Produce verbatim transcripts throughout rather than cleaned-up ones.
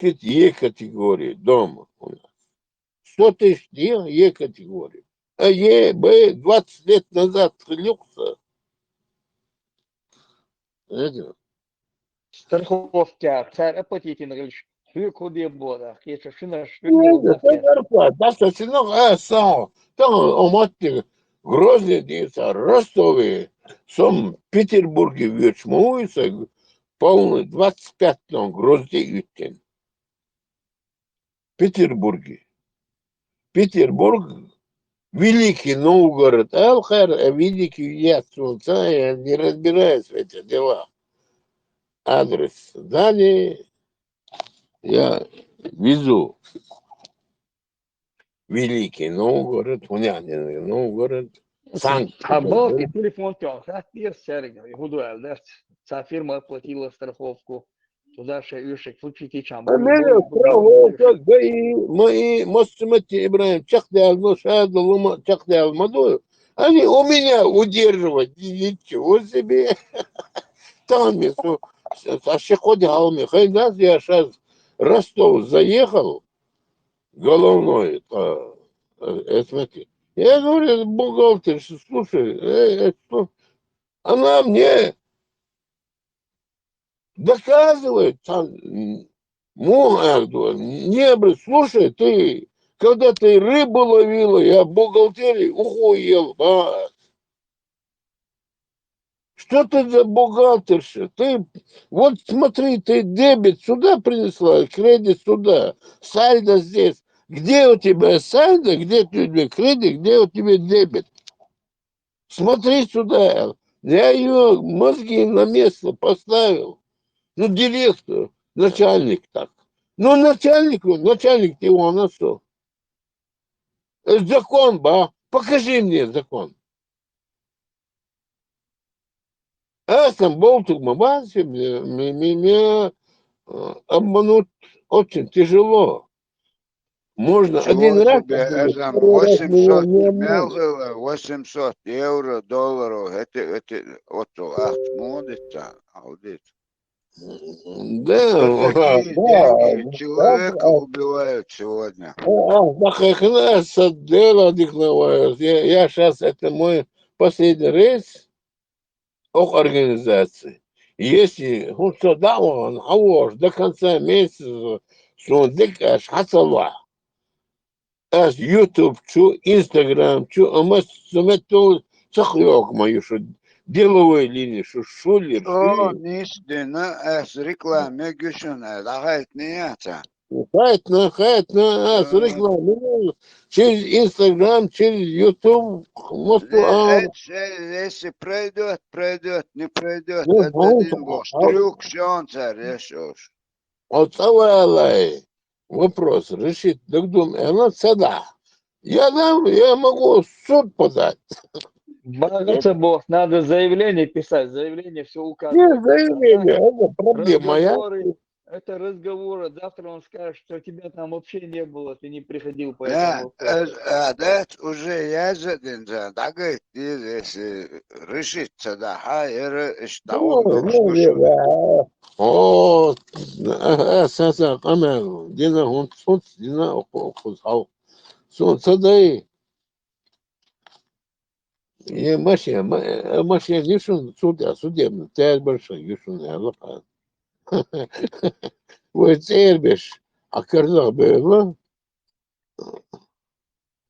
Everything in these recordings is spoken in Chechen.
Кит Е категории дома у нас. Сто тысяч Е, Е категории. А Е, Б двадцать лет назад хилюкса. Это, Страховка, цар апатитин гилш, хюк худи бода, кеча шинаш, это зарплата, да, что сынок, а, сам, там, о, мать, Грозный, дивися, Ростове, сам Петербурге вирчмуйся, полный двадцать пять тонн Грозный ютин. Петербурге. Петербург, Великий Новгород, ал хайр, а Великий я солнца, я не разбираюсь в этих делах. Адрес здания я везу. Великий Новгород, Хунянин Новгород, Санкт Хабалки телефон тёлка, я серга, худу элдерт. Цар фирма оплатила страховку. Туда ше ишек, случите чам. А меня страховка, ГАИ, мои, мостимати Ибраим, чахтял, ну, шадалума, чахтял, маду. Они у меня удерживать, ничего себе. Там мне, су- с- а щекоти халми, хай нас, я сейчас Ростов заехал, головной, а, э, смотри. Я говорю, бухгалтер, слушай, э, э, что? Она мне доказывает, там, м, мугӀарду, не, говорит, слушай, ты, когда ты рыбу ловила, я в бухгалтерии уху ел, а? Что ты за бухгалтерша? Ты, вот смотри, ты дебет сюда принесла, кредит сюда, сальдо здесь. Где у тебя сальдо, где у тебя кредит, где у тебя дебет? Смотри сюда, я ее мозги на место поставил. Ну, директор, начальник так. Ну, начальник, он, начальник ты его на что? Э, закон, ба, покажи мне закон. А сам болтук, ма, ба, мне, мне, мне, э, обмануть очень тяжело. Можно Чего один раз тебе, обмануть, Эжам, второй раз меня восемьсот не обмануть. мелгала, восемьсот евро, долларов, это, это, вот, ах, молодец, а, молодец. Да, Вот такие да, деньги человека да, убивают сегодня. А, а, так как нас отдела диктовалось. Я, я сейчас, это мой последний рейс ок организации. Если он что, да, он, а вот до конца месяца, что он дик, аж хацала. Аж YouTube чу, Instagram чу, а мы смету цахлёк мою, что деловой линии, что шулер, О, что ниш дина, эс рекламе гюшуна, да, хайт не это. Хайтна, хайтна, а, с Да. рекламы, ну, через Instagram, через YouTube, вот, а, Э, э, если пройдет, пройдет, не пройдет, Ну, это ну, один ну, год. а, Трюк, что он царь, решишь. вот, а, валай, вопрос решить, так думаю, она цада. Я дам, я могу в суд подать. Богатый бог, надо заявление писать, заявление все Не, указывать. заявление, это проблема моя. Разговоры, это разговоры. Завтра он скажет, что тебя там вообще не было, ты не приходил по Да, этому вопросу. э, а, да, уже я за день за, да, говорит, если решится, да, а, это, что Ну, он, ну, не, да. О, а, а, са, са, къамел, дина хун, сунц, дина оху, оху, сау. Сунц, садай. Е машин, ма-, э, машин юшун, судья, судебный, тяж большой юшун, я лапа. Вы цербеш, а кардах было.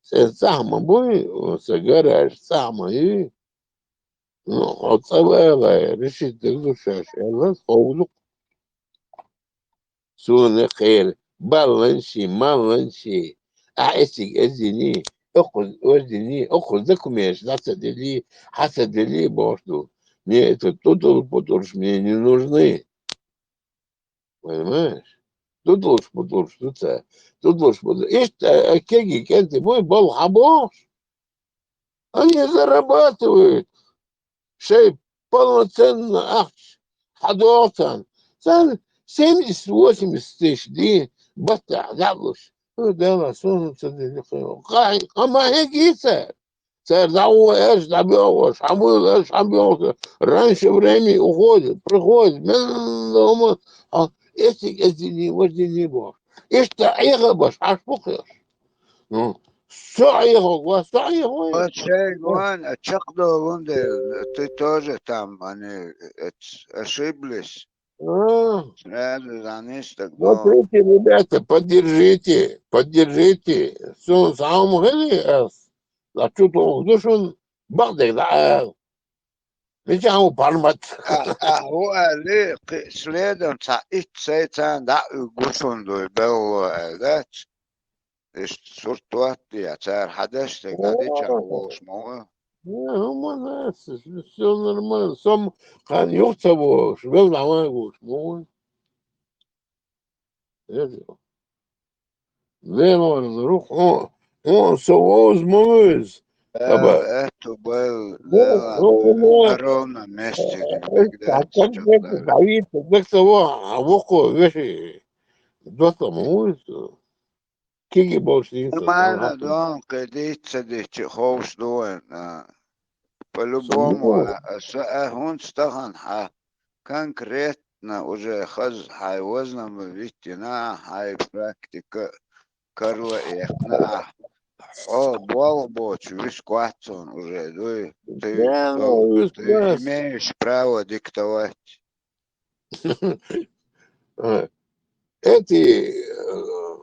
Се сама буй, се гараж сама и. Ну, от савала решить дегушаш, я лас ховлук. Суна хер, баланши, маланши. А эсик эзини, окуз, эзини, окуз документ, хаса дели, хаса дели борду. Мне это тудур-пудурш мне не нужны. Понимаешь? Тудур-пудурш, туца. Тудур-пудур. Ишта, а, кеги, кенти, мой бал хабош. Они зарабатывают. Шей полноценно ахч. Хадосан. Сан семьдесят-восемьдесят тысяч ди. Бата, далуш. Ну, да, ла, сун, ца, ди, ди, ка-, кама хегиса. Цар дау эш, дабёгош, хамул эш, хамбёгош. Раньше времени уходит, приходит. Мен, дома, а, эциг эзини, вазини бохуш. Иштта Ӏехабаш, хьаш бу хеш. Ну, со Ӏехо, ва со Ӏехо. Ва шей ван, а чакхдолун дел, ты тоже там, они, эц, ошиблись. А. Сразу занес так. Смотрите, ребята, поддержите, поддержите. Сун сам гели эс. Ла чу тон душун багдег да. Мича хӀу пармат. А, а, хӀу али, кхи-, следом ца итт сай цан да гушун дуй белло аьлла дац. Иш сурт ватти, а цар хьадаш тек да дича волш мо. Не, хӀу ма дац, всё нормально. Сом кан юхца волш, бел да ма гуш мо. Лелор рух, хӀу, хӀу со воз ма вуз. Аба. Э, э, ту бел, ну, лела, ну, ну, на ровном месте, э, ребят, да, как сейчас, это, да. Давид, как того, а воко, веши, дота ма вуз. Киги больше не. Нормально, да, кредит садить, ховш дуэн, а. По-любому, а, а, са-, а, хӀун стахан хьа конкретно уже хаз хьай вазнама виттина, хьай практика карла экна, а, хьо болх боцу вис кваццун уже дуй, ты, да, ну, ты вис квац. Имеешь право диктовать. А, эти, э,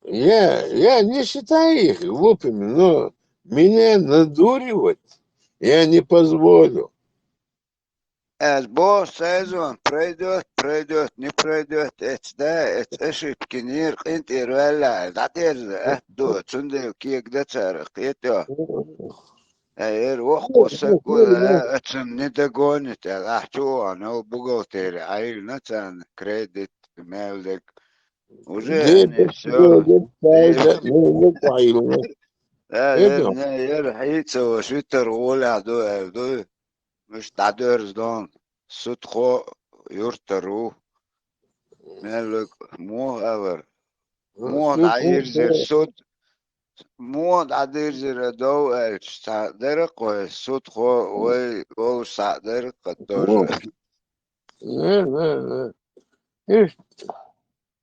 Я, я не считаю их глупыми, но меня надуривать я не позволю. Эс бо сезон пройдёт, пройдёт, не пройдёт, эц да, эц ошибки нир, къинтӀера ваьлла, дӀадерза, аьтто, цундела кег да цара, кхетё. Э, эр воккхо саг ву, э, ацун не догонит, э, ахь чу вахана, бухгалтери Ӏаьллина царна кредит, мел дерг. Уже не всё. Да, яр хьийца ваша витар гӀолехь ду, аьлла ду. Муш дӀадоьрзу дон. Судхо юртар ву. Мел вуьгу муха алар? Муха дӀаирзира суд? Муха дӀадирзира дов аьлча, цхьаъ дара кхой, судхо вай волуш цхьаъ дара кхо тоже. Не, не, не. Ишт,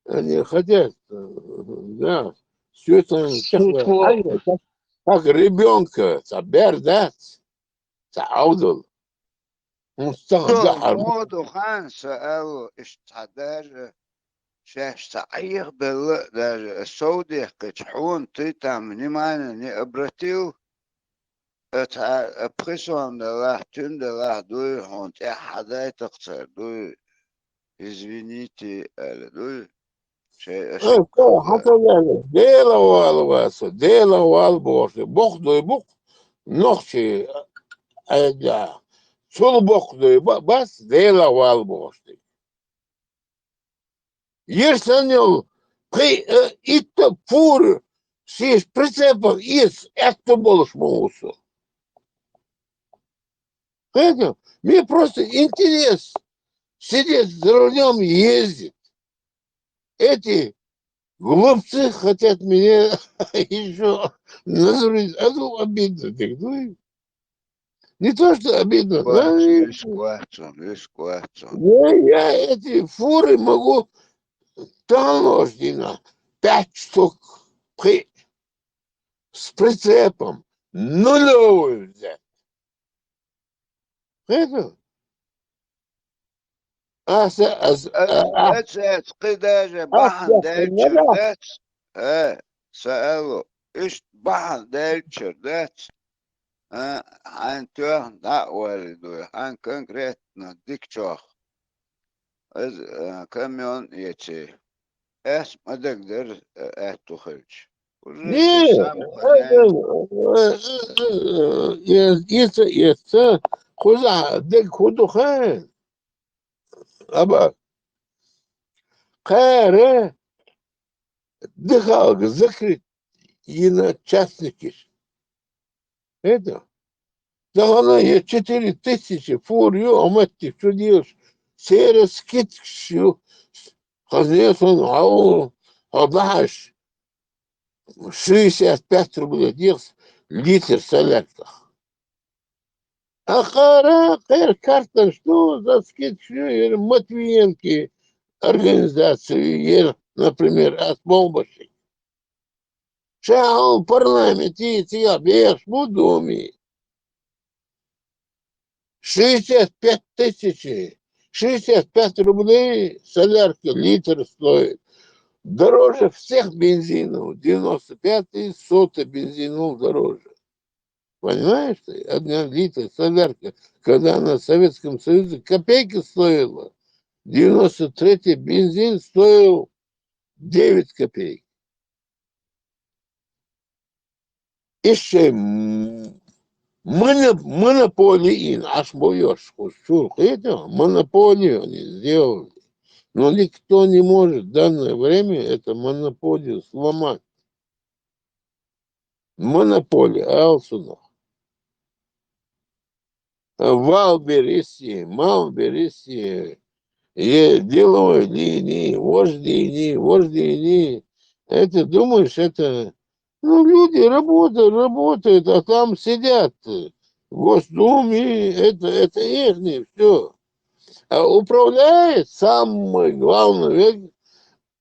они хотят, э, да, всё это как, как ребёнка, цхьа бер дац, цхьа Ӏовдал. ХӀун стагӀа Со дахьар? Моду хан са аьлла, иштта цхьа даже шаьш ца Ӏехабелла а даже, ас сов дехкича, хьуна ты там внимание не обратил, а цхьа а пхи сом делахь, цуьнан делахь дуй, хьуна тӀаьхьа хьадайтакх цара дуй, извините, аьлла дуй. Шайн Э, ошибка кхо, хьан ца ваьлла? Дела вала васа, Дела вала бохуш, боккха дуй бу-кх, нохчий, айда. Цул боккха дуй ба-, бац, Дела вала бохуш дерг. Ер санна йолу, кхин, э, итт фура шиш прицепах эца аьтто болуш ма ву со. Поэтому мне просто интерес сидеть за рулём и ездить. Эти глупцы хотят меня ещё надурить. А ну, обидно, так, ну, и не то, что обидно, но и весь квацун, весь квацун. Я, я эти фуры могу тоннаждина, пять штук, при-, с прицепом, нулевую взять. Это? Аса, ас-, а, а, Эц, эц, кхин даже ас бахьана яххина делчуьра да? Дац? Э, са аьлла, иштта бахьана делчуьра дац? А, хьайн тоьхна дӀа а валли дуй, хьайн конкретно дикачох. Иза, а, камён эций. Ас ма дагадара, а, аьтту хилча. Уже не, ты сам хозяин. Э, э, э, э, э, э, ица, ица, кхузахь дерг хӀун ду хаьий? Аба, кхара дехалга закрыть йина частникаш. Это, дахана я четыре тысячи фур ю, а маттиг чу дезаш, церан скидкаш ю, хазне сон гӀау, хьо дахьаш, шестьдесят пять рублей дехас литр солярках. Хьакхара кхер карташ ду, за скидкаш ю, ер Матвиенко организаци ю, ер, например, ас болбаши. Ша хьо парламенти цига бехаш бу думи. Шестьдесят пять тысяч, шестьдесят пять рублей солярка литр стоит. Дороже всех бензинов. Девяносто пятый, сотый бензин был дороже. Понимаешь ты? Один литр солярка, когда она в Советском Союзе копейки стоила, девяносто третий бензин стоил девять копеек. Иши м-, моно-, монополия ин, аш боёшь, ху-, шу, это монополию они сделали. Но никто не может в данное время эту монополию сломать. Монополия, алсунах. Вал бериси, мал бериси, е деловой линии, вож линии, вож линии. Это, думаешь, это, ну, люди работают, работают, а там сидят в Госдуме, это, это ихнее все. А управляет самый главный век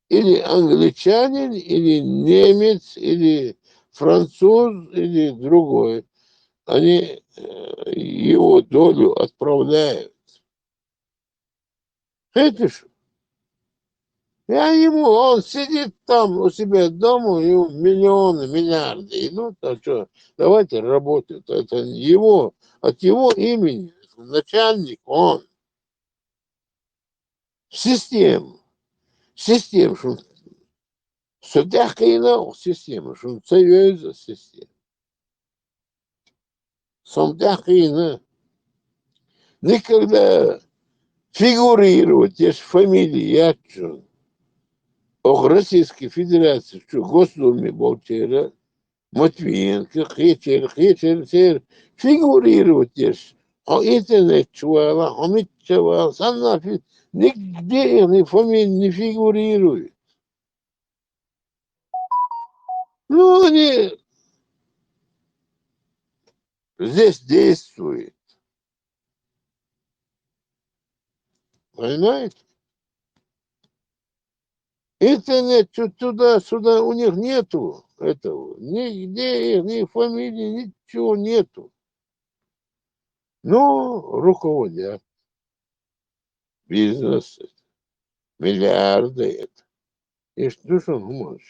или англичанин, или немец, или француз, или другой. Они э, его долю отправляют. Видишь? Я ему, он сидит там у себя дома, ему миллионы, миллиарды идут, а что, давайте работать. Это его, от его имени, начальник он. Система. Система, шун сутяхкина, система, шун союз, система. Сом тяхкина. Никогда фигурировать, есть фамилии, я чё. Ох, Российской Федерации, что Госдуме болчера, Матвиенко, хечер, хечер, сер, фигурировать, есть. Хо интернет чувала, хо мит чувала, санна фи-, нигде их фамилия не фигурирует. Ну, они здесь действуют. Понимаете? Интернет чуть туда-сюда, у них нету этого. Нигде их, ни фамилии, ничего нету. Ну, руководят. Бизнес, миллиарды это. И что ж он может?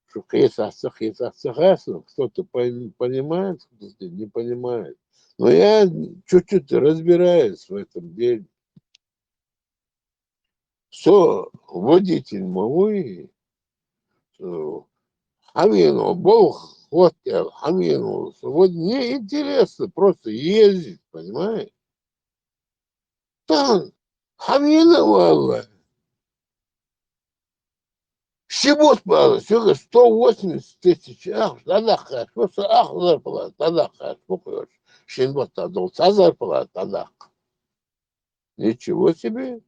Что кесаться, кесаться, кесаться. Кто-то пон-, понимает, кто-то не понимает. Но я чуть-чуть разбираюсь в этом деле. Со водитель мовый, э, хамину, болх, вот я, хамину. Вот мне интересно просто ездить, понимаешь? Там хамину, валла. Шибут бала, сюга сто восемьдесят тысяч, ах, тадакка, просто ах, зарплата, тадакка, шибут, шин вот тадол, та зарплата, тадакка. Ничего себе.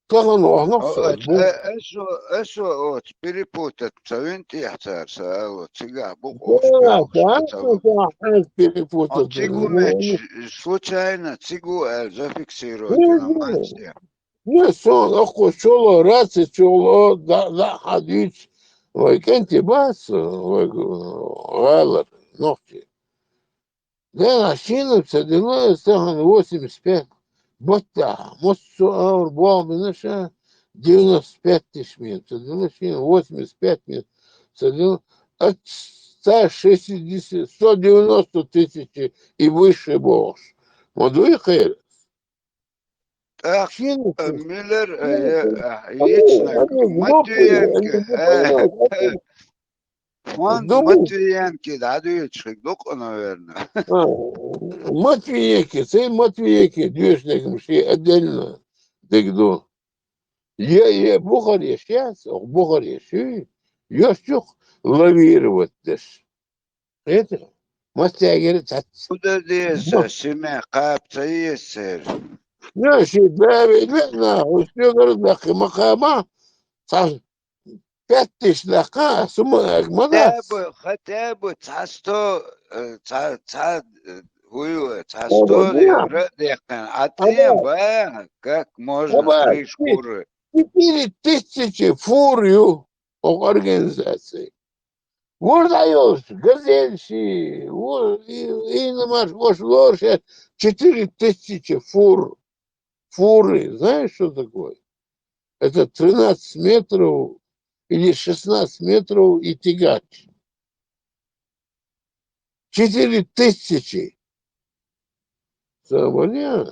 Как оно, оно О, всё, э, бу- э, эшо, эшо, о, перепутать, цавинти яхцар, са, алло, цига, бук, Да, ош, да, ош, да, да, да, перепутать. А цигу Ну, меч, случайно, цигу, э, зафиксировать, ну, на ну. Мансте. Ну, сон, око, чоло, раци, чоло, да, да, хадич. Ой, кенти бас, ой, галар, нохти. Да, шина, цадила, сахан восемьдесят пять. Батта, мосо аур, бо, минаша, девяносто пять тысяч мин. Цадила, шина, восемьдесят пять мин. Цадила, от ста шестидесяти, сто девяносто тысяч и выше бо. Мадуй хайр. Так, Шина, э, Миллер, э, шина, э, э, яичник, они глупые, Матвиенко, они не э, понимают, э, они фон думают. Матвиенко, да, дочка, глупо, наверное. А, Матвиенко, цей Матвиенко, дочка, мши отдельно, дегду. Я, я, Бухаре, сейчас, ох, Бухаре, ши, я чух лавировать деш. Это, мастягер, тат. Куда деза, Бу- семья, кап, цаесер. Ну, ши, да, ведь, на, успел, говорит, на, макама, та, пять тысяч даккха, сумма ма дац. Хотя бы, хотя бы цхьа сто, э, цхьа, цхьа, э, хӀу ю, цхьа сто евро дехкан. А тӀе баьха, как можно крышу куры. Четыре тысячи фур ю организации. Вур дӀайолуш, газель ши, вур, и, и иномарка ош лоруш, четыре тысячи фур. Фуры. Знаешь, что такое? Это тринадцать метров или шестнадцать метров и тягач. Четыре тысячи. Ца ваня.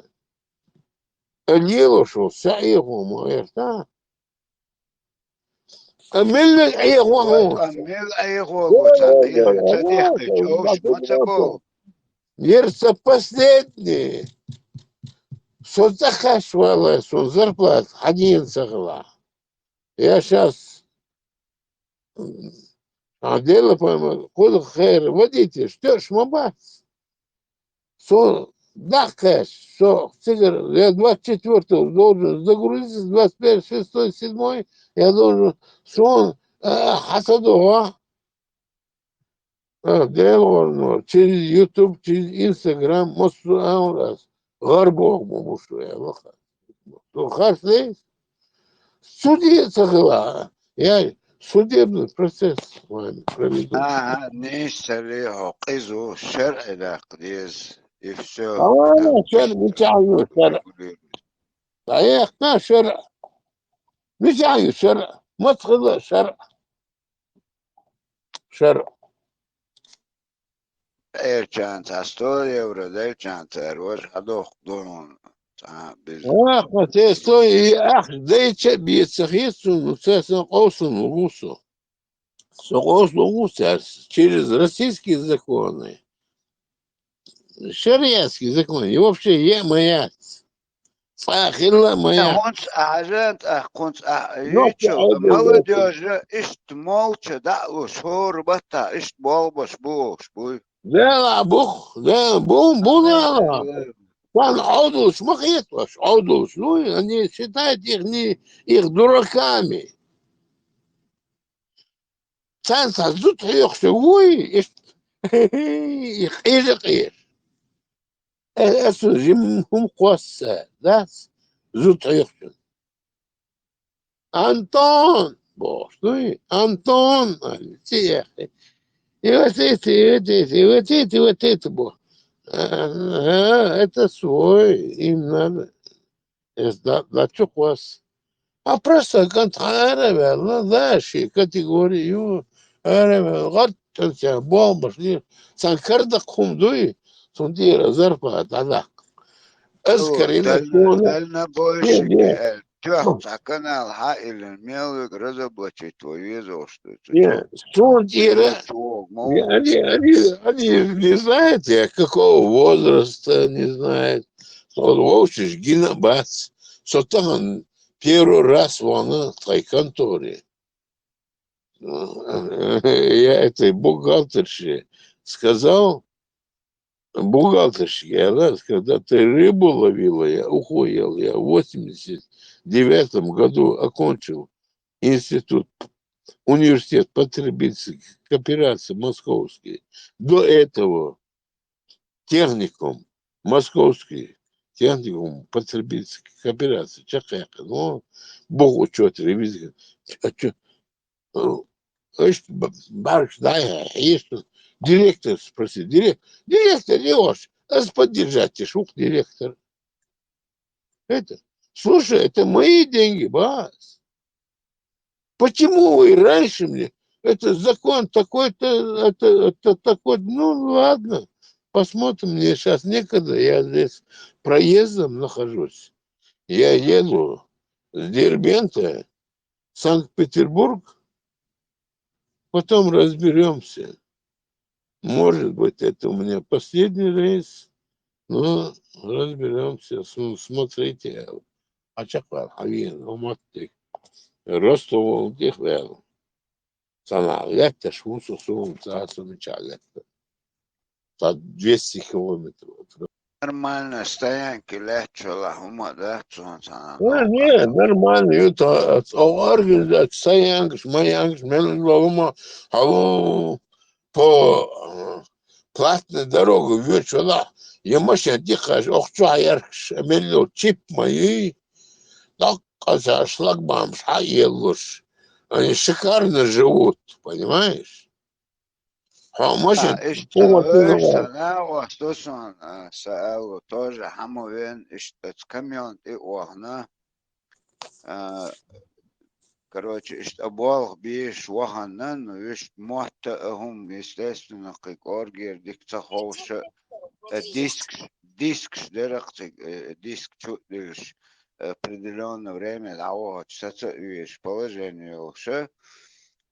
А лело шо, ца эхо ма эрта. А мелла эхо. А мелла эхо, ца эхо, ца дехкача, ош ма ца бо. Ер ца последний. Со ца хаш вала, со зарплат, хьадин ца хила. Я щас А дело поймал, кхуза хер водитель, что ж ма бац. Со даккхаш, со цигара, я двадцать четвёртого должен загрузиться, двадцать пять, шестой, седьмой, я должен, сон, а, хьаса дугӀа. А, делгӀорно, через YouTube, через Instagram, массо а гӀар боху ма бу шу, я лаха. Ду харц лей? Суде ца хила, я судебный процесс вами проведу. Ага, неш ца лехьо, къизу, шаръи даккха деза, и всё. А, шаръ, мичахь ю шаръ? ДӀаехна шаръ. Мичахь ю шаръ? Маца хила шаръ? Шаръ. Эрчан цхьа сто евро дайчан цара важа хьадохку дуьхьал цхьа бизнес. Ах, ма те сто и ах дайча а беца хецун, ну, цесна къовсун лугу со. Со къовсун лугу цаьрца через российские законы, шариатский закон, и вообще е ма яц. Цкъа хилла ма яц. ХӀунца ахьа жан тӀаккха, хӀунца ахьа юьйцу молодёжь, иштта молча дӀа а луш, хӀора баттахь иштта болх беш бу вовш буй. Дела бух, дела бу, бу дела. Сан Ӏовдалш ма хеташ, Ӏовдалш, ну, они считают их не, их дураками. Царна цхьа зуда хьоьхуш вуй, иштта, и къежа къеш. Э, аса жим хӀума кхосса, дац, зуда хьоьхучун. «Антон!» бохуш дуй, «Антон!» аьлла, цӀе яьккхи. И вот это, и вот это, и вот это, и вот это бо. Ага, это свой, им надо. Эс да, да чу кхосса. А просто кӀант хьан араваьлла, да, ши категори ю, араваьлла, гӀаттанца болх беш дийр. Сан кара даккха хӀума дуй, цунна тӀера зарплата дӀадаккха. Ас карина суна. Дальнобойщики, э, чохь цхьа канал хьаиллина, мел вега разоблачить вай везаш ду. Суна тӀера. Они, они, они не знают, я какого возраста, не знают. Со вовшаш гина бац. Со тахана первый раз вахана тхайн конторе. Я этой бухгалтерше сказал, бухгалтерше, я раз, когда ты рыбу ловила, я уху ел, я в восемьдесят девятом году окончил институт, университет потребительской кооперации московский. До этого техникум, московский техникум потребительской кооперации, чакхъяьккхина, ну, бухучёт, ревизия. А чё? Э, ишт б-, барш дай, ишт директор спроси, дире-, директор не ваш, ас поддержать, шух директор. Это, слушай, это мои деньги, бас. Почему вы раньше мне? Это закон такой-то, это, это такой, ну ладно, посмотрим, мне сейчас некогда, я здесь проездом нахожусь. Я еду с Дербента в Санкт-Петербург, потом разберемся. Может быть, это у меня последний рейс, но разберемся. См-, смотрите, а чё, хьавен, хӀуматтиг. Ростов волу тӀехваьлла. Цхьана лаьтташ ву со, суна цхьа а сумича лаьтта. Цхьа двести километров. Нормально, стоянки лаьтташ хилахь хӀума а дац цунна цхьана Э, не, нормально, это, э, организация, стоянкаш, маянкаш, мел лома, хьало, по, э, платной дорога вуьйцуш велахь, я машина дикхаш, ох, чохь ярхаш, мел чип ма юй, доккха ца шлагбаумаш хьаеллуш. Они шикарно живут, понимаешь? Хьо машина А, иштта тӀе вахийтина вай. Сан агӀос ду сон, а, сан алу, тоже хьаьма вен, иштта оцу камион тӀе а вахана. А, короче, иштта болх беш вахана, ну, вуьшта мотта а хӀума, естественно, кхин кӀоргера дика ца ховша, а, дискаш, дискаш дерах цига, э, диск чу а дуьллуш, определённое время дӀавахача саца а везаш положение йолуша.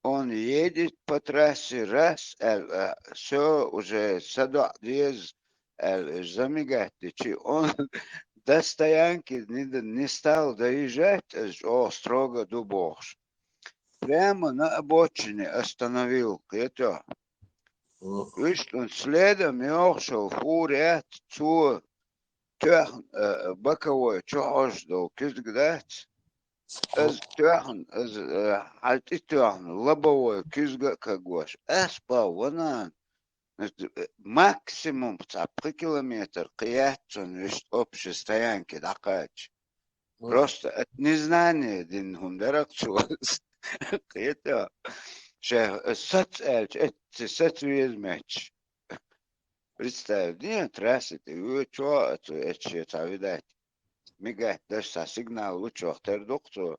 Он едет по трассе, раз, аьлла, всё, уже садоӀа деза, аьлла, уьш замигать дичи, он до стоянки не д-, не стал доезжать, иза чӀогӀа строго ду бохуш. Прямо на обочине остановил, кхетий хьо? Мгм. Вуьшта он следом йогӀуш йолу фура яц, цо тоьхна, э, боковой чу хьожуш долу куьзга дац. Иза тоьхна, иза, э, хьан тӀе тоьхна, лобовой куьзга а кагош. Ас бан ванан, э, максимум цхьа пхи километр кхин яц цунна вуьшта общей стоянке дӀакхача. Просто от незнания дина хӀума дара цо. Кхетий хьо? Ша, э, сац аьлча, эцци сац веза моьттуш. Представь, дина трассе тӀе воьдучохь а цо эцци шен цхьа, видать, мигать даш цхьа сигнал лучохь тера ду-кх цо.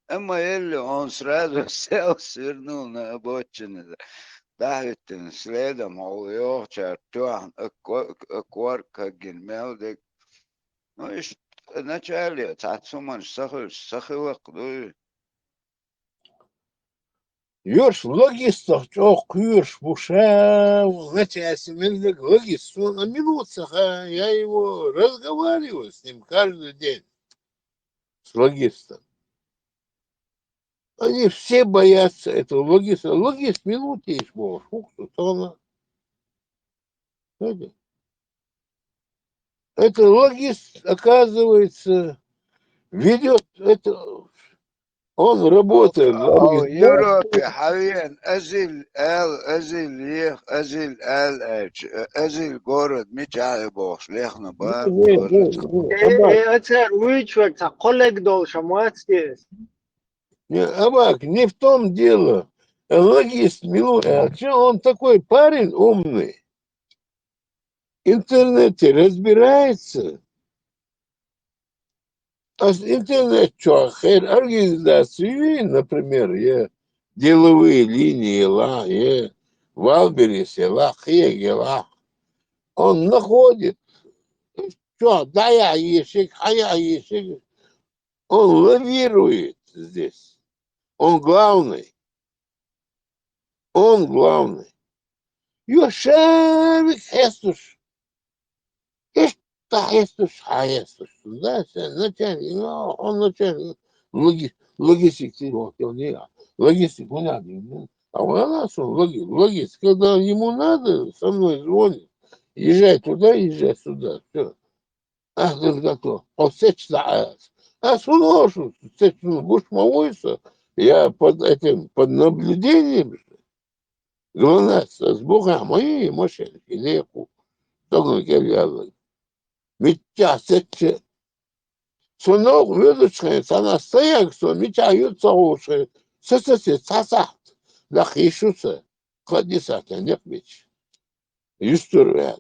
Амма елли он сразу сел, свернул на обочину. ДӀахӀиттина следом хьо йогӀучара тоьхна а ко-, а корка кагйина мел дерг. Ну, иштта начале цхьацца хӀуманаш ца хуьлуш, ца хиларх дуй. Йош логистах чӀогӀа кхоьруш бу ша, начальство мел дерг логист, суна минут ца хаьа, я его разговариваю с ним каждый день, с логистом. Они все боятся этого логиста. Логист минут есть бу, фух, тона. Знаете? Это логист, оказывается, ведёт это, он работает в Хьо организации. Европе хьан веана, азил аьлла, азил еха, азил аьлла аьлча, азил город мичахь ю бохуш лехна бан Не, не, не, не, Э, Абак. Э, ацара вуьйчуьра цхьа кхоллег долуш ма вац те? Не, Абак, не в том дело. Логист минут, а чё он такой парень умный? В интернете разбирается. Ас интернет чохь хер организацию, например, я деловые линии ла, я Валберис ла, хеге ла. Он находит, чё, да я ешек, а я ешек. Он лавирует здесь. Он главный. Он главный. Йо, шарик хьестуш. Иштта хьестуш, хьан хьестуш. Да, ша начальник, ну, он начальник. Логи-, логистик, ты вот, он не, логистик, ну, надо, ну. А он, она, что, логи-, логист, когда ему надо, со мной звонит. Езжай туда, езжай сюда. Всё. Ахьа дерг дан хьо сецна Ӏа ас. Ас хӀун лоруш ву сецна, гуш ма вуй со, я под этим, под наблюдением же. ГЛОНАСС ас бухахь ма ю и машина, и декъу. Доган кӀел яьлларг. Миччахь сецча, со новкъа воьдучу хенахь, цхьана стоянка со мичахь ю ца хууш хенахь, са саций цхьа сахьт, даккха йиш ю сан, кхаа десятая некъ бича. Юстур ваьлла.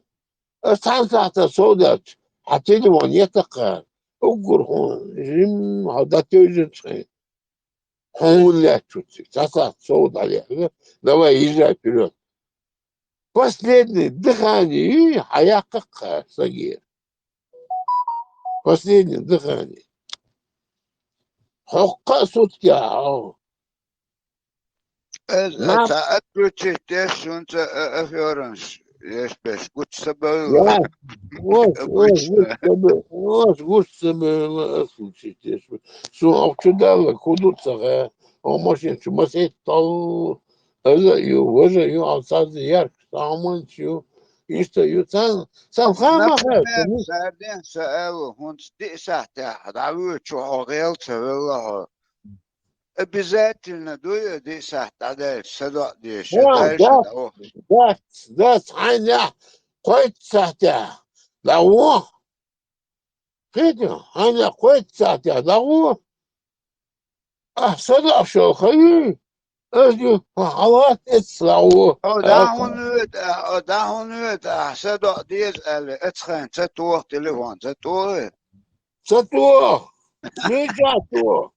Ас цхьана сахьтана сов даьлча, хьан телефон етта-кх, уггар хьуна жимма хьо дӀатевжира цхьаьна. Хьуна лаьттачуьра цига. Цхьа сахьт сов дӀалаьцна. Давай, езжай вперёд. Последнее дыхание юй, хьан яккха-кх сагера. Последнее дыхание. Хьо кхаа суткехь хьо. Аса, нах, ца отключить деш, шуна ца а, афераш еш беш, гучу ца бевлла. Ас гучу ца бевлла, ас гучу ца бевлла, ас отключить деш. Суна чу далла, кху ду ца хаьа, хьо машина чу масийтта толлу. Аса а ю, важа а ю, хьо цхьаьзза ярх, саманча ю. Иштта ю царна. Сан хама хаьттина. Например, сарден са аьлла, хӀунца диъ сахьтехь дӀавоьдучу хьо гӀел ца велла хьо. Обязательно дуй, диъ сахьт дӀадаьлча, садоӀа дезаш, даьлча, дац, дац, хьайна яхь кхойтта сахьтехь дӀагӀо. Кхетий, хьайна кхойтта сахьтехь дӀагӀо. Ахь садоӀа шо хьаюй, ас ю, хьан хьалат эцна дӀагӀо. О, дӀа хӀунда воьду, о, дӀа хӀунда воьду, ахь садоӀа деза аьлла, эцхайна ца тоха телефон, ца тоха? Ца тоха. Мичахь тоха?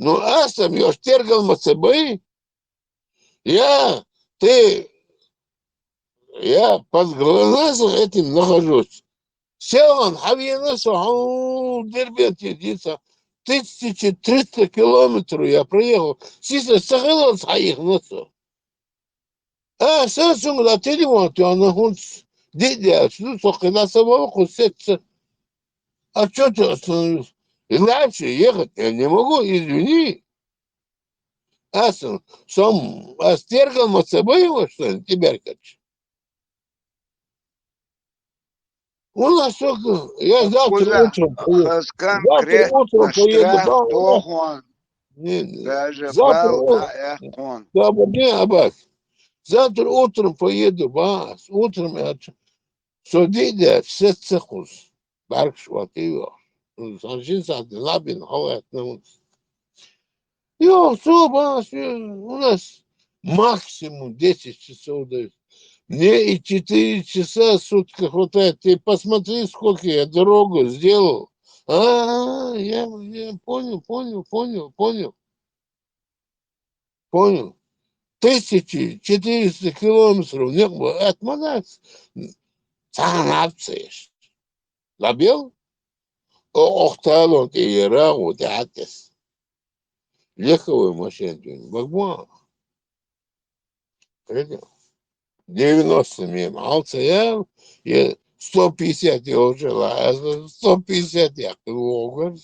Ну, ас-м йош тергал ма ца бай. Я, ты, я под глазом этим нахожусь. Селхан хьавена со, хьо Дербенте дица. Тысяча триста километров я проехал. Сиса сахилалц хьаихна со. А, сан цунга телефон тоьхна, хӀунца диъ даьлча, ну, со кхидӀа ца вала кху сецца. А чё ты остановился? Иначе ехать я не могу, извини. Аса, сом, ас тергал ма ца байла, что ли, тӀеберкач? У нас только, я завтра утром поеду. Завтра утром поеду, да, да. Не, не. Даже завтра балл у-, а, я тон. Да, не, Аббас. Завтра утром поеду, Аббас. Утром я ч-, Со диъ даьлча, сецца кхуза. БӀаьргаш ван тӀе йоьхуш. Сан шин сахьт лабин хьалгӀаьттина хӀунца. Йоах, со бахьаш, у нас максимум десять часов дают. Мне и четыре часа в сутки хватает. Ты посмотри, сколько я дорогу сделал. А, я, я понял, понял, понял, понял. Понял? Тысяча четыреста километров некъ бан атта ма дац. Цхьана а ца еш. Лабел? О, охталон тӀе яра гӀу тӀе хьатес. Легковой машина дуьйна. Багбон. Понял? Девяносто мем. Алца я, я сто пятьдесят я уже ла, а сто пятьдесят я килограмм.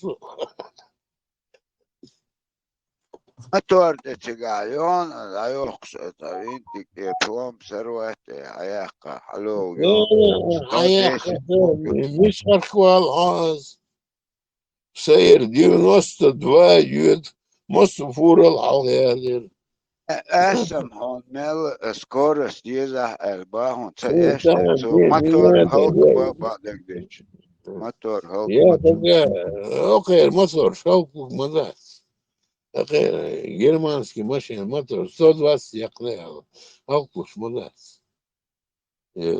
Мотор тӀе цигахь йона, дӀайохкуш оцу винтик тӀе, пломба сарватте, хьаяккха, хьалогӀу йона. Хьаяккха, мишхарх вала хьо ас. Сайр девяносто два йоьду, массо фурал хьалхаялира. Э, ас-м хьуна мел скорость езахь аьлла бахьана ца эшна, цо мотор хӀаллакбан бакъдерг дечу. Мотор хӀаллакбан бакъдерг. Я, окхеран мотор хӀаллакбан ма дац. Окхеран германский машина мотор сто двадцать яккхина аьлла, хӀаллакбуш ма дац. Э,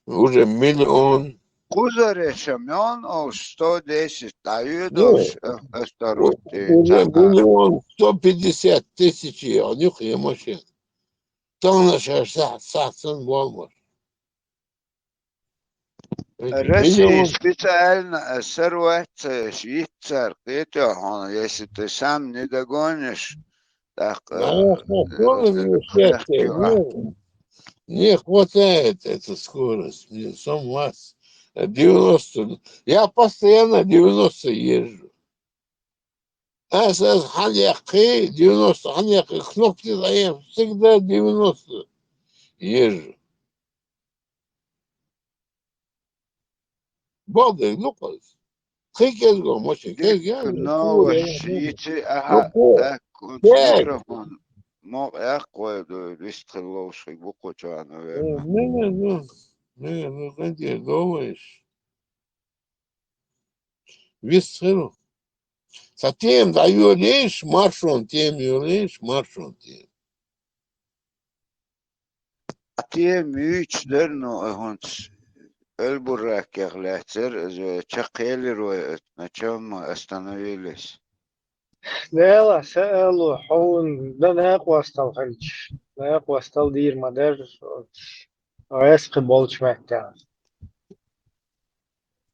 уже миллион. Кхузара ша миллион олуш, сто десять дӀайоьдуш, э, ас тӀе рутте уже миллион сто пятьдесят тысяч я, нюх я машина. Тахана ша сахьт, сахьт санна болмаш. Россия миллион. Специально, э, сарваьт ца еш, йиц цара кхетий хьуна, если ты сам не догонишь, тӀаккха, да, э, хӀун, э, ну, не хватает эта скорость, мне сам вас, э, девяносто, я постоянно девяносто езжу. Ас, ас хьан яккхий, девяносто хьан яккхий, кнопки заем, всегда девяносто езжу. Балдайг ду-кх ас. Кхин кӀезиго машин, кӀезиг я, ну, новость, ну, йици, аха, ну, так, микрофон, мокъа яккха вай ду, вистхила ловш хиг бу кху чохь, наверное. Э, не, не, ну, не, ну, где думаешь? Вистхила. Сан тема дӀайолийша, маршонан тема йолийша, маршонан тема. Тема юьйцуш дара, ну, хӀунца Эльбуракех лаьцара, иза чекхъелира вай, на чём мы остановились. Дела, сан алу, хьуна дан накъостал хилча, накъостал дийр ма дара, гӀеса кхин болчу меттехь.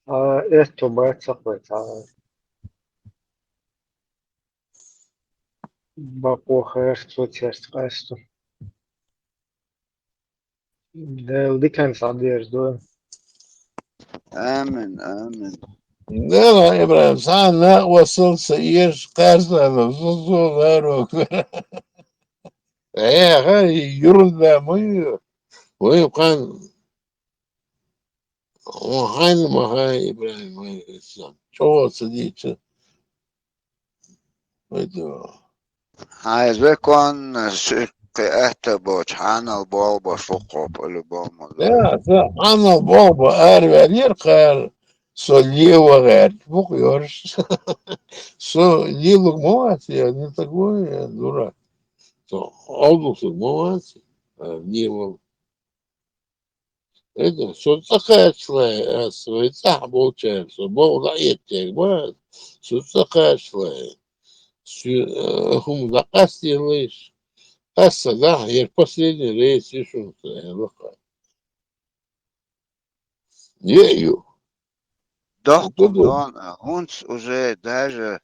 А, этту бац ца кхойтта. Бакъо хер цо церца къаьсту. Дела диканца дӀадерзадойла. Амин, амин. Дела, Ибрахим, сан накъостал ца езаш, кхаьрза ала, зузу ларо. Э, хай, юрда ма ю. Вай кхана Хьайна ма хай, Ибрахим, вай, чӀогӀа ца дийца. Вай, да. Хьайза векон, ши кхи атта боч, хьанал болба шухо, по-любому. Да, да, хьанал болба, ар вер, кхар, со лево гӀер, букъ йорш. Со лилуг ма вац, я не такой, я дурак. Со олдуг ма вац, а лево. Это, со цӀакхачлай, а, со цӀахь болчаьр, со богӀу дӀаэттег ба, со цӀакхачлай. Со, э, хӀума дӀакъастелайш. Къасса дахь, ер последний рейс ишунца, э, лакха. Е ю. Дохкун дон, а, хӀунц уже даже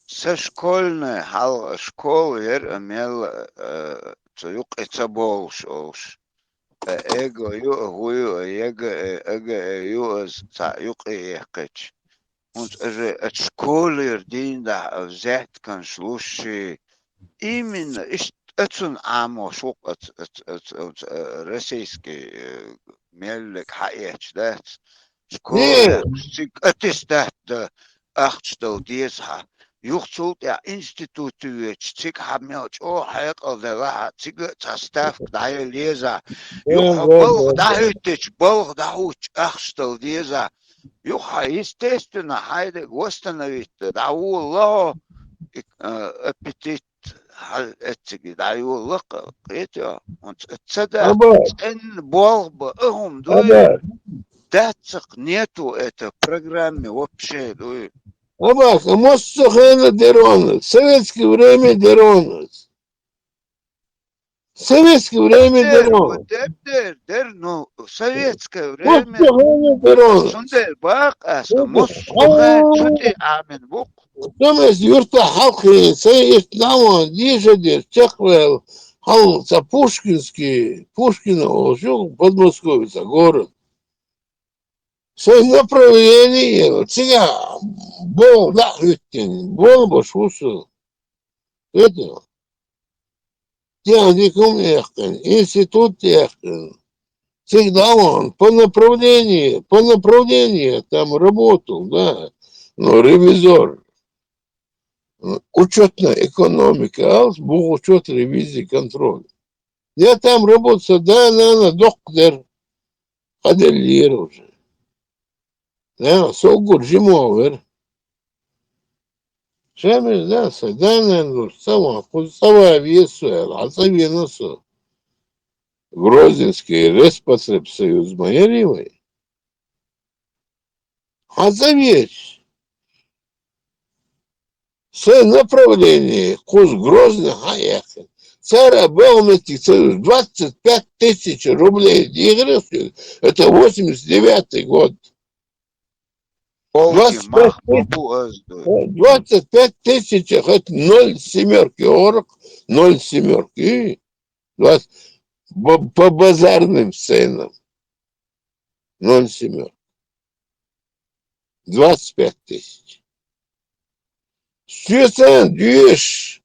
са школьная хьал-, школа яр а мел, э, цу юкъе ца болуш олуш. Э, эго ю а, хӀу ю а, ега, э, ага, э, ю аз цхьа юкъе яьккхича. ХӀунц уже оцу школера дийна дахь а взятканаш луш ши, именно иштта оцунна Ӏамош ву-кх оц-, оц-, оц-, оц-, э, российский, э, меллиг хьаэцаш дац. Школа яьккхаш, цига аттестат дан, ахча дала деза хьа. Юха цул тӀаьхьа институте воьдуш, цига хьан мел чӀогӀа хьекъал делахь а, цига а цхьа ставка дӀаяла еза. Юха хьо балха дӀахӀуьттича, балха дӀахӀуттуш ахча дала деза. Юха хьан, естественно, хьайдерг восстановить дан дӀаволалахь хьо, и, а, аппетит хьан эцциге дӀайолалахь, кхетий хьо? ХӀунца ца дац, цӀена болх бан а хӀума дуй, дац-кх, нету это в программе вообще, дуй. Абас, а массо хенна дерон, советское время дерон. Советское время дерон. Дер, дер, дер, ну, советское время. Массо хенна дерон. Цундела бакъ аса, массо хенна цу тӀе Ӏамин бу-кх. Цунас юрта хьалхе, сайн ишт наван, дийша деш, чекхвел, хьал ца Пушкинский, Пушкина олуш ю, Подмосковье ца город. Сайн направление, цига болх дӀа а хӀуьттина, болх беш ву со. Это, техникум яьккхина, институт яьккхина. Цига дӀавахана, по направлению, по направлению там работал, да, ну, ревизор. Учётная экономика, алц, бухучёт, ревизия, контроль. Я там работал, да, на, на, доккха дер. Къаделлера уже. Да, со уггар жима вер. Шамил, да, са, да, нан, вур, ца ван, кхуза ца ван веза со, аьлла, хьан ца вена со. Грозненский Роспотребсоюз ма яри вай. Хьан ца везаш? Сайн направление, кхуза Грозный хьан яьккхина. Цара богӀу меттиг ца везаш, двадцать пять тысяч рублей дийгӀира соьга. Это восемьдесят девятый год. Полки двадцать пять мах тысяч, бабу аз ду. Двадцать пять тысяч, хоть ноль семёрки орх, ноль семёрки. Двадцать, б-, по базарным ценам. Ноль семёрки. Двадцать пять тысяч. Соьца доьшуш,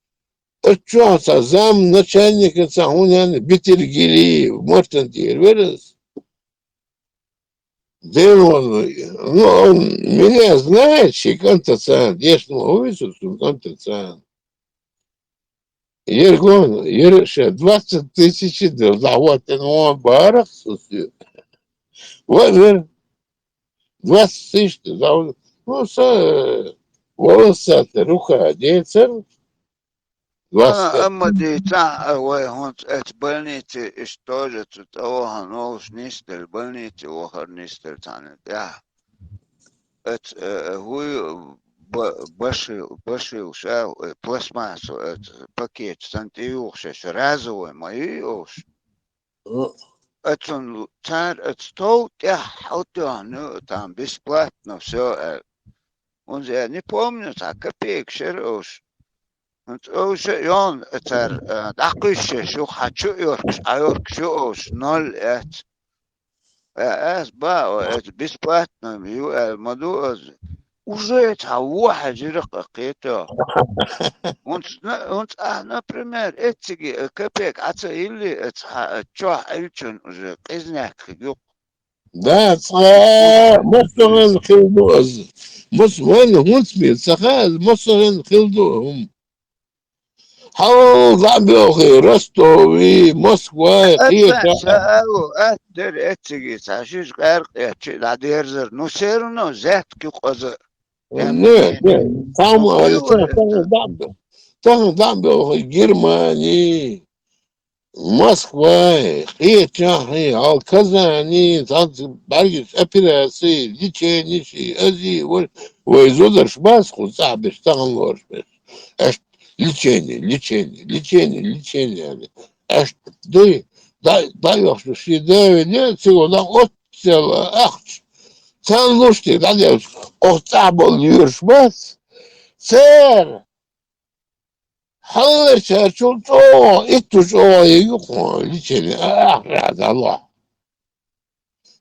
оцу чохь цхьа зам начальника цхьа хӀун яьнна, Бетергилиев, Мартан тӀера вер аса. Ден вон, ну, он меня знает, ши кӀант царна дешна ма ву иза, цуьнан кӀант царна. Ергон, ер ша двадцать тысяч дер, дӀахӀоттина вон барах со соьга. Ва вер, двадцать тысяч дер, дӀахӀоттина. Ну, со, э, волоссатая рука децар, двадцать пять. А, амма дийца, а, вай хӀунца эцу больнице, иштта тоже цу тӀе вахана волуш нисделла, больнице вахар нисделла цхьана тӀехь. Эц, э, хӀуй, ба-, башил, башил ша, э, пластмассу, эц, пакеташ санна тӀеюхуш, разовый ма юй олуш. Эцун цара эц тов тӀехь хьалтоьхна ю, там бесплатно всё, аьлла. ХӀунда я не помню, цхьа копейка шера олуш. ХӀунца олуш а йолу цара, э, дӀакхуьссуш ю, хьан чу а йоркуш, Ӏа йоркуш ю олуш, ноль эц. Э, ас ба, о, эца бесплатно ю аьлла ма ду аса. Уже цхьа вон хьаьжира-кх, кхетий хьо. ХӀунца, хӀунца ахь, например, эцциге, э, капек Ӏа ца йиллий, эца хьан, э, чохь Ӏилчун уже къизанехь хиг ю-кх. Да, цкъа, массо а хилла ду аз. Мас-, вайна хӀунц бе, ца хаьа, массо а хилла ду хӀума. Хьал дӀа а боьлхий, Ростови, Москвай, кхеча. Ца ало, атта дера эцциге цхьа шиш къаьркъа эцчи дӀадерзар. Ну, все равно зетка юкъаза. Не, не, там, Охуй, а, та-, тахана дӀа а бе-, тахана дӀа а боьлхий, Германи, Москвай, кхечахьи, хьал Казани, цхьацца бӀаргаш операци, лечени ши, ази, вай, вай зударш бац кху цӀахь беш, тахана лоруш беш. Аьшта лечени, лечени, лечени, лечени аьлла. Аьшта дуй, дӀа-, дӀайохчу ши девне, цига дӀа оццел ахча. Царна луш те дӀаделча, оха цӀахь болу лоьраш бац. Цара хьалларчаьрчул чӀогӀа, итту чӀогӀа ю кхуьнан лечени, а, ахьа дӀалохь.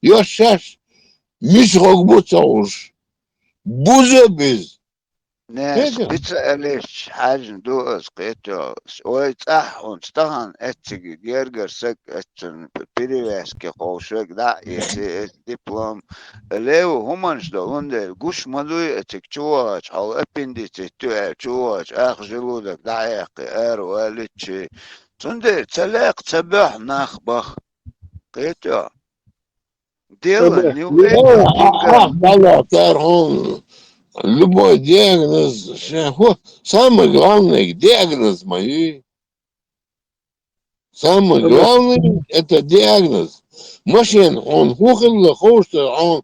Йо, шаьш мича гӀорг бу ца хууш, буза а беза. Не, кхетий? Специалисташ хьаьжна ду ас, кхетий. Вай цӀахь хӀунца тахана эцциге гергара саг, эццун перевязки ховшверг дӀа а эций, эс диплом. Лево хӀуманаш долун дела, гуш ма дуй эциг чувахача, хьал аппендицит ю аьлла чувахача, ах желудок дӀа а яьккхий, ара валличи. Цундела ца лаьккха, ца боьхна нах баха. Кхетий? Дело не в этом. Ах, дала, цара хьуна любой диагноз, ше хӀу-, самое главное, диагноз ма ю. Самое главное, это диагноз. Машина хьуна хӀун хилла, ховш ца, хьуна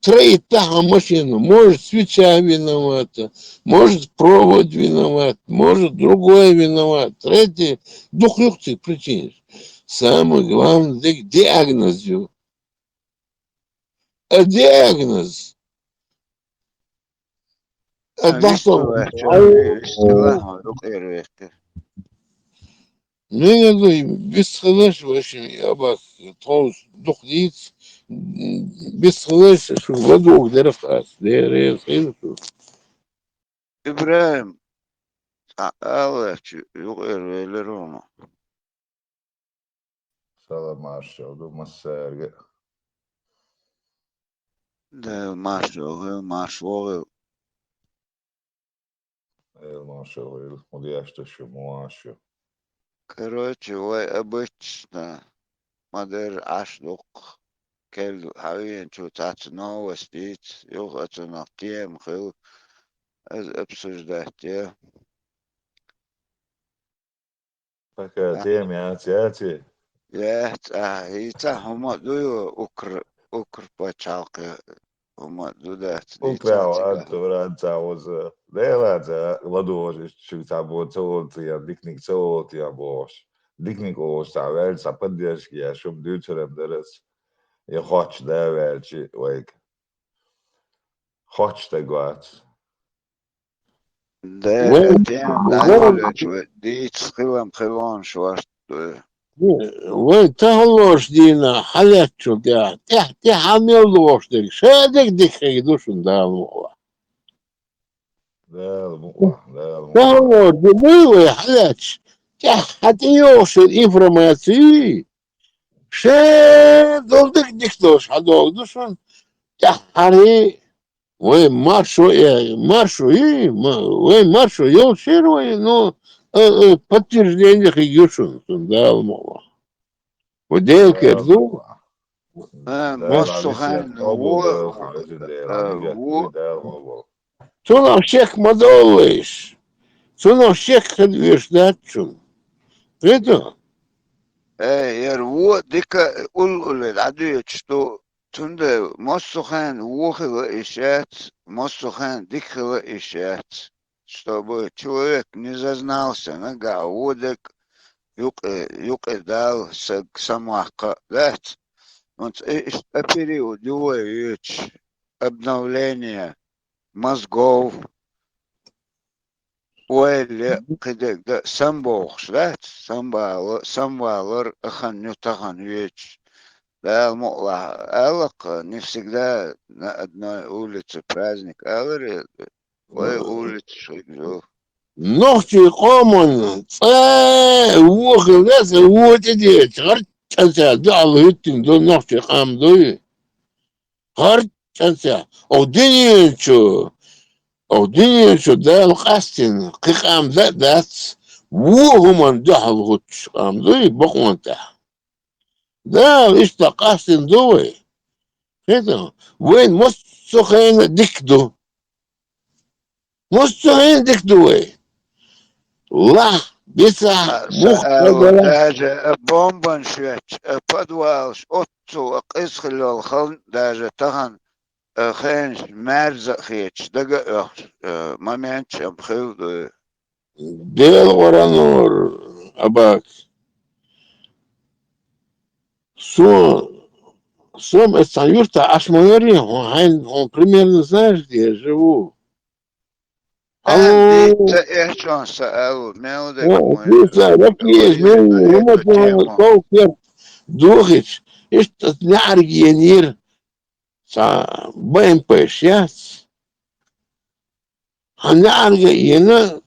троить тахьа машина. Может, свеча виновата, может, провод виноват, может, другое виноват. Третье, дукха юкъ цига причинаш. Самое главное, дерг диагноз ю. А диагноз? А, а дохтур, вистхилла, ай, вистхилла, хьо юкъера вехкира. Мегар ду, вистхилаш, ваши, абак, тховс дукха дийца, вистхилаш, шу ладугӀу дерах ас, дерриг хила шу. ИбрахӀим, цхьа ала ваьлча, юкъера велира хьуна. Салам маршалла ду массаьрга. Дела маршалла хила, марша вогӀийла. Дела маршалла хила, хӀун деш ду шу, муха шу? Короче, вай обычно ма-дарра Ӏаш дукха. Кел хьавеанчу цхьацца новость дийца, юха а цунах тема хила. Аз обсуждать я. Пока тема яц, яц и? Яц, а, хӀинца хӀума а ду ю, укр-, укр пачхьалкхе хӀума а ду дац, Украл дийцар цига. Антуран ца воза. Дела ца ладогӀаш, иштта шуьга цхьа бо ца волу ца ян, диканиг ца волу ца ян бохуш. Диканиг олуш цхьа ваьлча, цхьа поддержка еш, хӀума дуьйцуран дара ас. Я хоч да ваьлча вайга. Хоч стаг вац. Да, вай, тема вай, дӀайолоьчу вай дийца хилам хилонаш вац вай. Вай таханлош дийна хьалаьцчул тӀехь, тӀехь, тӀехь хьан мел догӀуш дерг? Ша дерг дика хир ду шуна, Дала мукъалахь. Дала мукъалахь, Дала мукъалахь. Таханлош ди буй вай хьалаьцча? ТӀехь хьан тӀейогӀуш информаци? Ша долу дерг дика долуш хьан догӀу ду шуна? ТӀехь хьарий? Вай маршо э, маршо и, ма-, вай маршо йолчера вай, ну, э, э, подтверждение хиг ю шуна, шуна Дала мукъалахь. Вай Дела кер ду. Э, массо хенна во, э, во. Цунах шек ма доллайш. Цунах шек хила веш дац шуна. Кхету? Э, яр во дика уллуле дӀадоьдуш ду. Цундела массо хенна во хила йиш яц, массо хенна дика хила йиш яц. Чтобы человек не зазнался, нагахь во дерг юкъе, юкъе дала саг самаваккха а дац. Онца и, иштта период ю вай йоьдуш, обновление мозгов, ойла, кхидерг дан самабохуш дац, самавала-, самавалар а хан ю тахана йоьдуш. Дала мукъалахь, аьлла-кх, не всегда на одной улице праздник, аларе, вай улица шуьга ю. Нохчий къоман цӀа вохилла, цӀа вотӀа деча, гӀар-, цӀа дуьхьал хӀуьттина ду нохчий къам дуй. ХӀара чӀанцӀа. Ох, динен чу. Ох, динен чу Дала къастийна кхы къам дан а дац. Ву хӀуманна дуьхьал хӀуттуш къам дуй бакъонна тӀехь. Дала иштта къастийна ду вай. Хетам, вайн массо а хенахь дика ду. Массо а хенахь дика ду вай. Лахь, бицахь, мух, даже бомбанаш ветташ, подвалаш оццул къиза хилла халкъ даже тахана, э, хенаш маьрза а хеташ, дага а оьхуш, э, моменташ ам хилла ду. Дела гӀора нур, Абак. Со, со эцхьан юрта Ӏаш ма варий, хьо хьайн, хьо примерно знаешь, где я живу? Алло. Ди ца эхчон са алу, мел де. Ди ца, вот есть, мел, вот тема. Ков кер, духич, иштта неӀарга енира. Цхьа Б М П-ш яц. Хьан неӀарга а йина,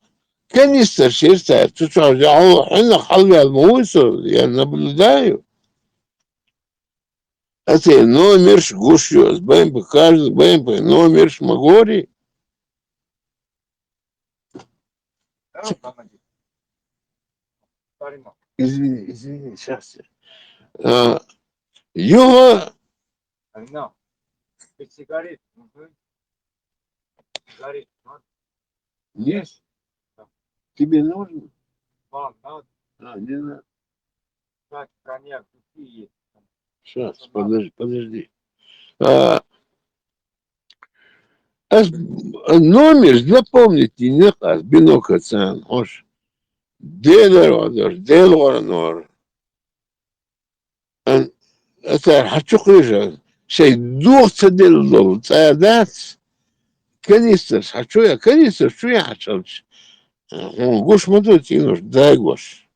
канистр шира цара, цу чохь хьо-, хьуьнах хьалаваьлла ма вуй со, я наблюдаю. Аса номерш гуш ю, ас Б М П, каждый Б М П номерш ма гори. Извини, извини, сейчас. А, юха. Арина, ты сигарет? Мгм. Сигарет, надо? Есть? Да. Тебе нужно? Вам надо? А, не надо. Так, коньяк, какие есть? Сейчас, подожди, подожди. А, ас, а, номер запомнить йина, ас бинокль царна, хьош. Делар вадаш, делгӀар нор. Ан, ацара хьан чу кхуьйжа, шайн духьа ца делла долу цӀа дац, канистраш хьан чу я, канистраш чу яхьачалча, хьуна гуш ма ду цӀенош дагош.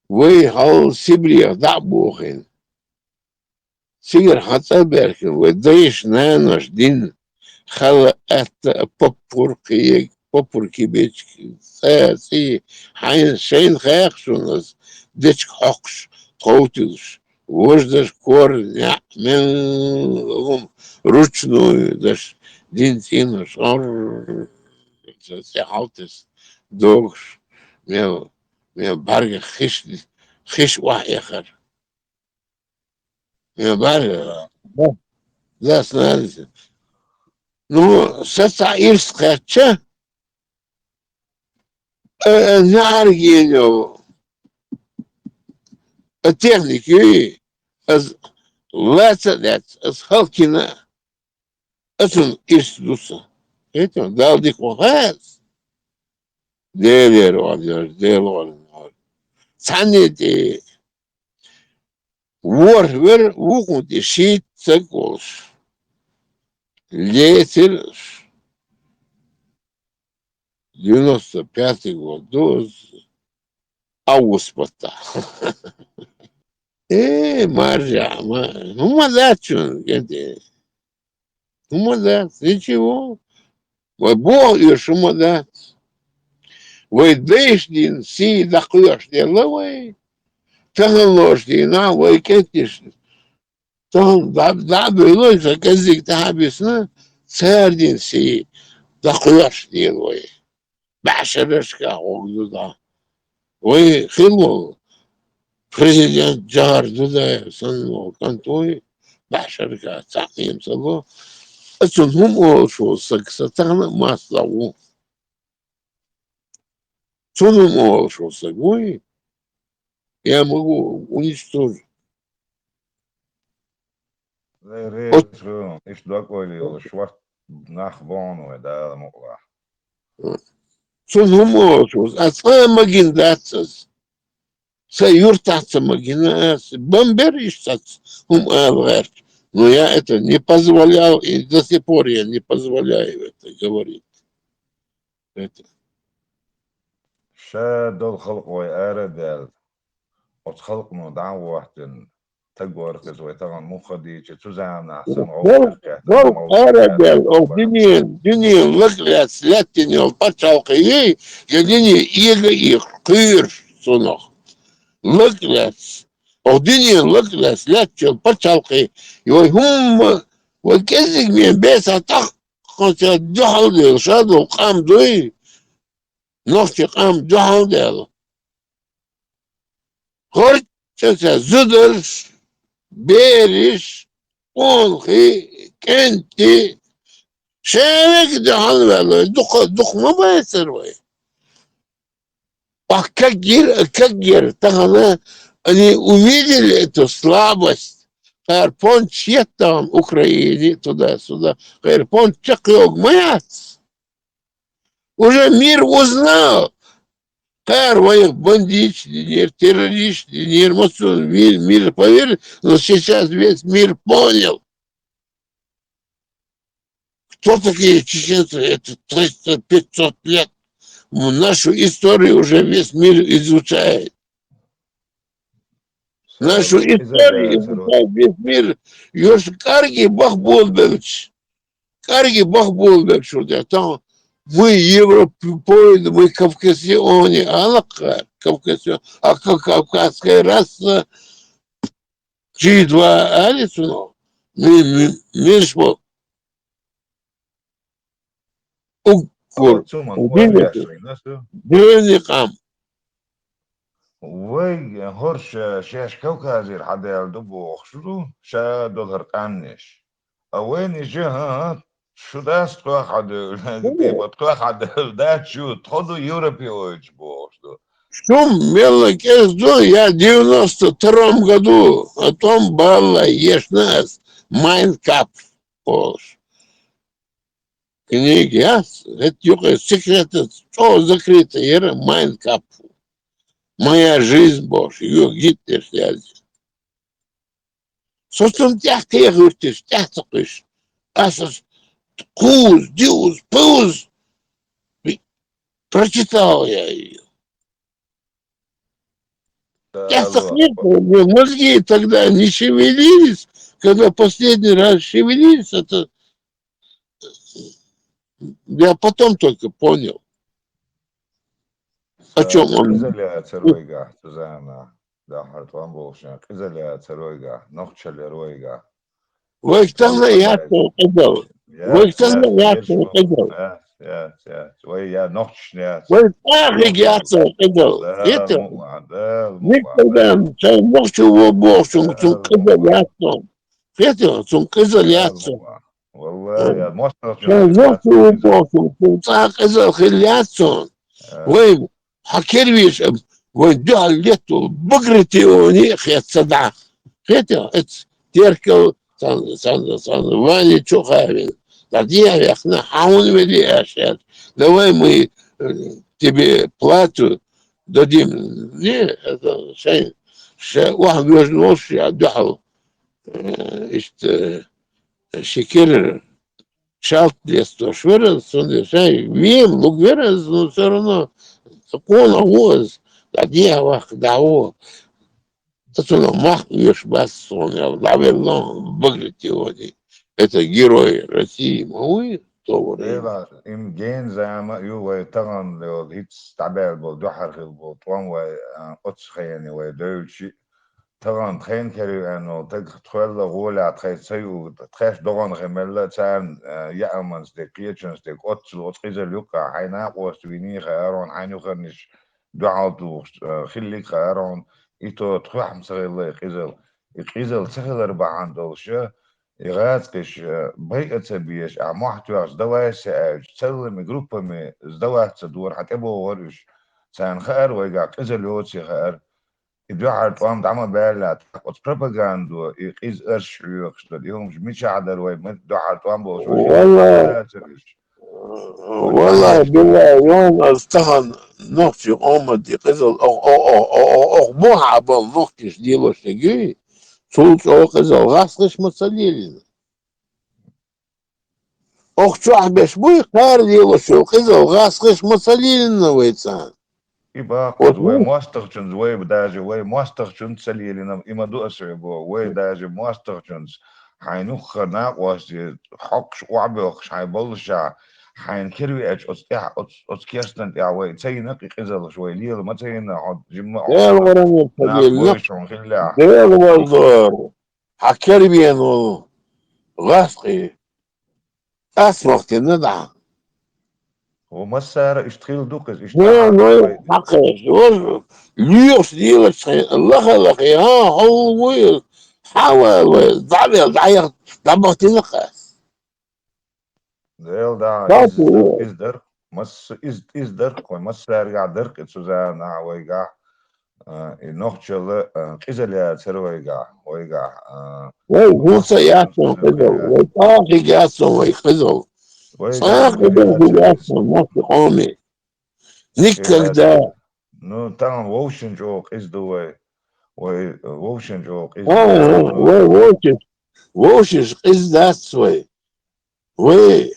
Вай хьал Сибрех дӀа а бохийна. Цигара хьан цӀа а баьхкина, вай дайша, наноша дина, хала, атта а, поппург, кхиег, поппург кибечка, цӀа, цӀий, хьайна, шайна хаьхчунас, дечка хьокхуш, тховтуьлуш, важа даш, кор, неӀ, мел хӀума, ручную даш, дина цӀенош, ор, цӀе хьалтес догуш, мел, мел бӀаьргах хиш, хиш охьаэхар. Я бара, да, да, снарядите. Ну, са цхьа ирс кхаьчча, э, э, неӀарга йолу, э, техника юй, ас лаца а лаьцна, ас хӀаллакьхина, ацун ирс ду сан. Хетам, Дала дика ваха ас. Делера ван, Делера ван. Цхьанне тӀе ворхӀ вер, вукхунна тӀе шийтта саг волуш. Лецира девяносто пятый год ду, август баттахь. Э, маржа, ма, хӀумма дац шуна, кӀентий. ХӀумма дац, ничего. Вай боху уьш хӀумма дац. Вай дайша дина сий дӀакхоьхьуш делла вай. Таханлерчу дийнахь вай кӀентий, тахана дӀа, дӀа а бевлла, сан кӀеззиг тӀаьхьа а бисна, цара дина сий дӀакхоьхьуш делла вай. БӀешерашка гӀур ду дӀа. Вай хилла волу президент Джагар Дудаев санна волу кӀант вуй, бӀешерашка цхьаъ ца ло. Ацун хӀума олуш волу саг сан тахана а мостагӀа ву. Цунна хӀума олуш волу саг вуй, я могу уничтожить. Леррина, иштта докъойле йолуш вац нах боху вай, Дала мукъалахь. Цунна хӀума олуш ву, ас цкъа а магийна дац ас. Сан юьртахь ца магийна ас. Бан бер иштта ас хӀума ала гӀерташ. Но я это не позволял, и до сих пор я не позволяю это говорить. Это. Ша долу халкъ вай ара а даьлла, оцу халкъано дӀа а хӀоттийна, тагор хеза вай тахана муха дийча, цу заманахь санна гӀовгӀа хӀоттийна. Ара а даьлла, оха дуьнен, дуьнен лаг лаьцна лаьттина йолу пачхьалкхе ей, я дуьне эга а экха, кхуьйруш цунах. Лаг лаьцна, оха дуьнен лаг лаьцна лаьттина йолу пачхьалкхе, и вай хӀумма Вай кӀеззиг мен беса тӀаккха дуьхьал дела, шадолу къам дуй, нохчийн къам дуьхьал дела. ХӀорччаца зударш, бераш, къонахий, кӀентий, шаверг дуьхьал ваьлла, дукха, дукха ма байцара вай. Ах, как гир-, как гир-, тахана они увидели эту слабость. Кхара понт шеттахана Украине, туда-сюда. Кхара понт чекхйогу ма яц. Уже мир узнал. Кхара вайх бандиташ динера, террористаш динера, ма цунна мир, мир поверил, но сейчас весь мир понял. Кто такие чеченцы? Это триста, пятьсот лет. М, нашу историю уже весь мир изучает. Нашу историю изучает весь мир. Ёш карги бах болбелч. Карги бах болбелч шурда. Там мы европеоиды, мы кавказцы, они алакха, кавказцы, а как кавказская раса, Чи два алицуно, ми-, ми-, миршмо. Уггур. Алцу ман удинниг. Древний къам. Вай, хӀорш, шаьш Кавказера хьадаьлла ду бохуш ду, ша долу хӀара къаьмнаш. А вайна жа, хӀа, хӀа, шу дац тхох хьадевлла, тӀе тхох хьадевлла дац шу, тхо ду европеоидаш бохуш ду. Шу мелла кӀезиг ду, я девяносто втором году, а тӀом балла ешна ас, Mein Kampf бохуш. Книга яц, хӀетта юкъа секрета чӀогӀа закрыта яра Mein Kampf. Моя жизнь бохуш, юха Гитлерс яздина. Со цунна тӀаьхьа кхехуьйтуш, тӀаьхьа ца кхуьйсуш. Аса кхуза, диуза, пуза прочитал я её. ТӀаьхьа ца кхуьйсуш, у меня мозги тогда не шевелились, когда последний раз шевелились, это я потом только понял. О чём он? Къизалла яцара вайгахь цу заманахь, дуьххьара тӀом болуш, къизалла яцара вайгахь, нохчалла яра вайгахь. Вайх тахана яц цо къизалла. Вайх тахана яц цо къизалла. Яц, яц, яц. Вай я нохчашна яц. Вайх тахана яц цо къизалла. Дала мукъ лахь, Дала мукъ лахь. Никогда цхьа нохчо ву бохучунга цунна къизалла яц цо. Хетий, цунна къизалла яц цо. Валлахи, я мостагӀчун. Цхьа нохчо ву бохучунга цунна цхьа къизалла хилла яц цунна. Вай хьан кервеш, вайн дуьхьал летта волу багритионе хетта ца дахьа. Хетий, эца теркал, цхьана, цхьана, цхьана Ваня чу а хьавина. ДӀадехьа ваьккхина, хьан хӀунда велий аьлла аьлча, давай мы, э, тебе плату дадим. Не, это шайн, ша охьа вежна волуш я дуьхьал. Э, иштта, э, ши кира шалт лестош вара, цунна шайн вен луг вара, но всё равно къонах ву аса, дӀадехьа ваккха дӀа ву. Цунах мах оьшуш бац суна, дӀавелла багритионе. Это герой России ма вуй, то время. Эла, им гена зама а ю вай тахана йолу, хӀинца дӀабаьлла болу, дуьххьара хилла болу тӀом вай, а, оццу хене вай девлчи, тахана тхайна кервеана волу таг тхоьлла гӀолехь тхайца ца юург, тхаьш догӀанхе мелла а царна, а, яаманца дерг, кхечанца дерг, оццул оцу къизалла юккъехь хьайн накъост вийний хаьара хьуна, хьайн юханнаш дуьхьал тухуш, а, хиллиг хаьара хьуна, и то тхоьхь-м ца хилла и къизалла. И къизалла ца хилар бахьана долуша, и гӀазкхиш, а, байа ца беш, ахь мохь тоьхча, сдавайся аьлча, цаллами группами сдаваться дора, хьан тӀебогӀура уьш. Царна хаьара вайгахь къизалла йоций хаьара. И дуьххьара тӀом дӀа ма баьлла, тӀаккха оцу пропагандо и къиза арш хьоьхуш дара. И хӀумаш мичахь дара вай, ма дуьххьара тӀом болуш вай? Валлахи, дацара уьш. Валлахи, биллахи, вон аса тахана нохчийн къоман тӀе къизалла, ох, ох, ох, ох, ох, ох, мохь а бала нохчаша лелош дерг, цул чӀогӀа къизалла гӀазкхаша ма ца лелийна. Ох чохь беш буй, кхара лелош йолу къизалла гӀазкхаша ма ца лелийна вай царна. И баккхаза вай мостагӀчунца, вай даже вай мостагӀчунца ца лелийна, и ма ду аса вай боху, вай даже мостагӀчунца хьайн юххара накъостий хьокхуш, охьабоьхкуш хьайн боллушехь, хьайна кира веача оцу тӀехь, оцу, оцу керстан тӀехь вай ца йина и къизаллаш, вай лела ма ца йина, хьо жимма а Дела вара ца лелийна. Хьан кервен волу. гӀаскхий. Ас вахтина дӀа. Ва массара иштта хила ду-кх иза, иштта Ну, хьакха ну, вай. Хьакхаш, вож, лоьхуш лелаш хье, лаха-лаха, хьа, хьо вуй, хьа вай, вай, дӀавел, дӀаяхь, дӀабахтина-кх ас. Дел да, Да, иза, ну. Иза дар, масса, иза, иза дар, кхой, массаргахь дар, кхы цу заманахь вайгахь, а, и нохчалла, а, къизал яцар вайгахь, вайгахь, а, Вай, хӀунца нохчалла яцун къизал къизал, яцар. Вай, тӀаккха яцун вай къизал. Вай, Цхьа да, къизал вай, яцар. Яцун, нохчи къоми. Никогда. Яцар. Ну, там вовшин чӀогӀа къиза ду вай. Вай, вовшин чӀогӀа къиза А, ду вай. а, вай, вовшиш, вовшиш къиза дац вай. Вай,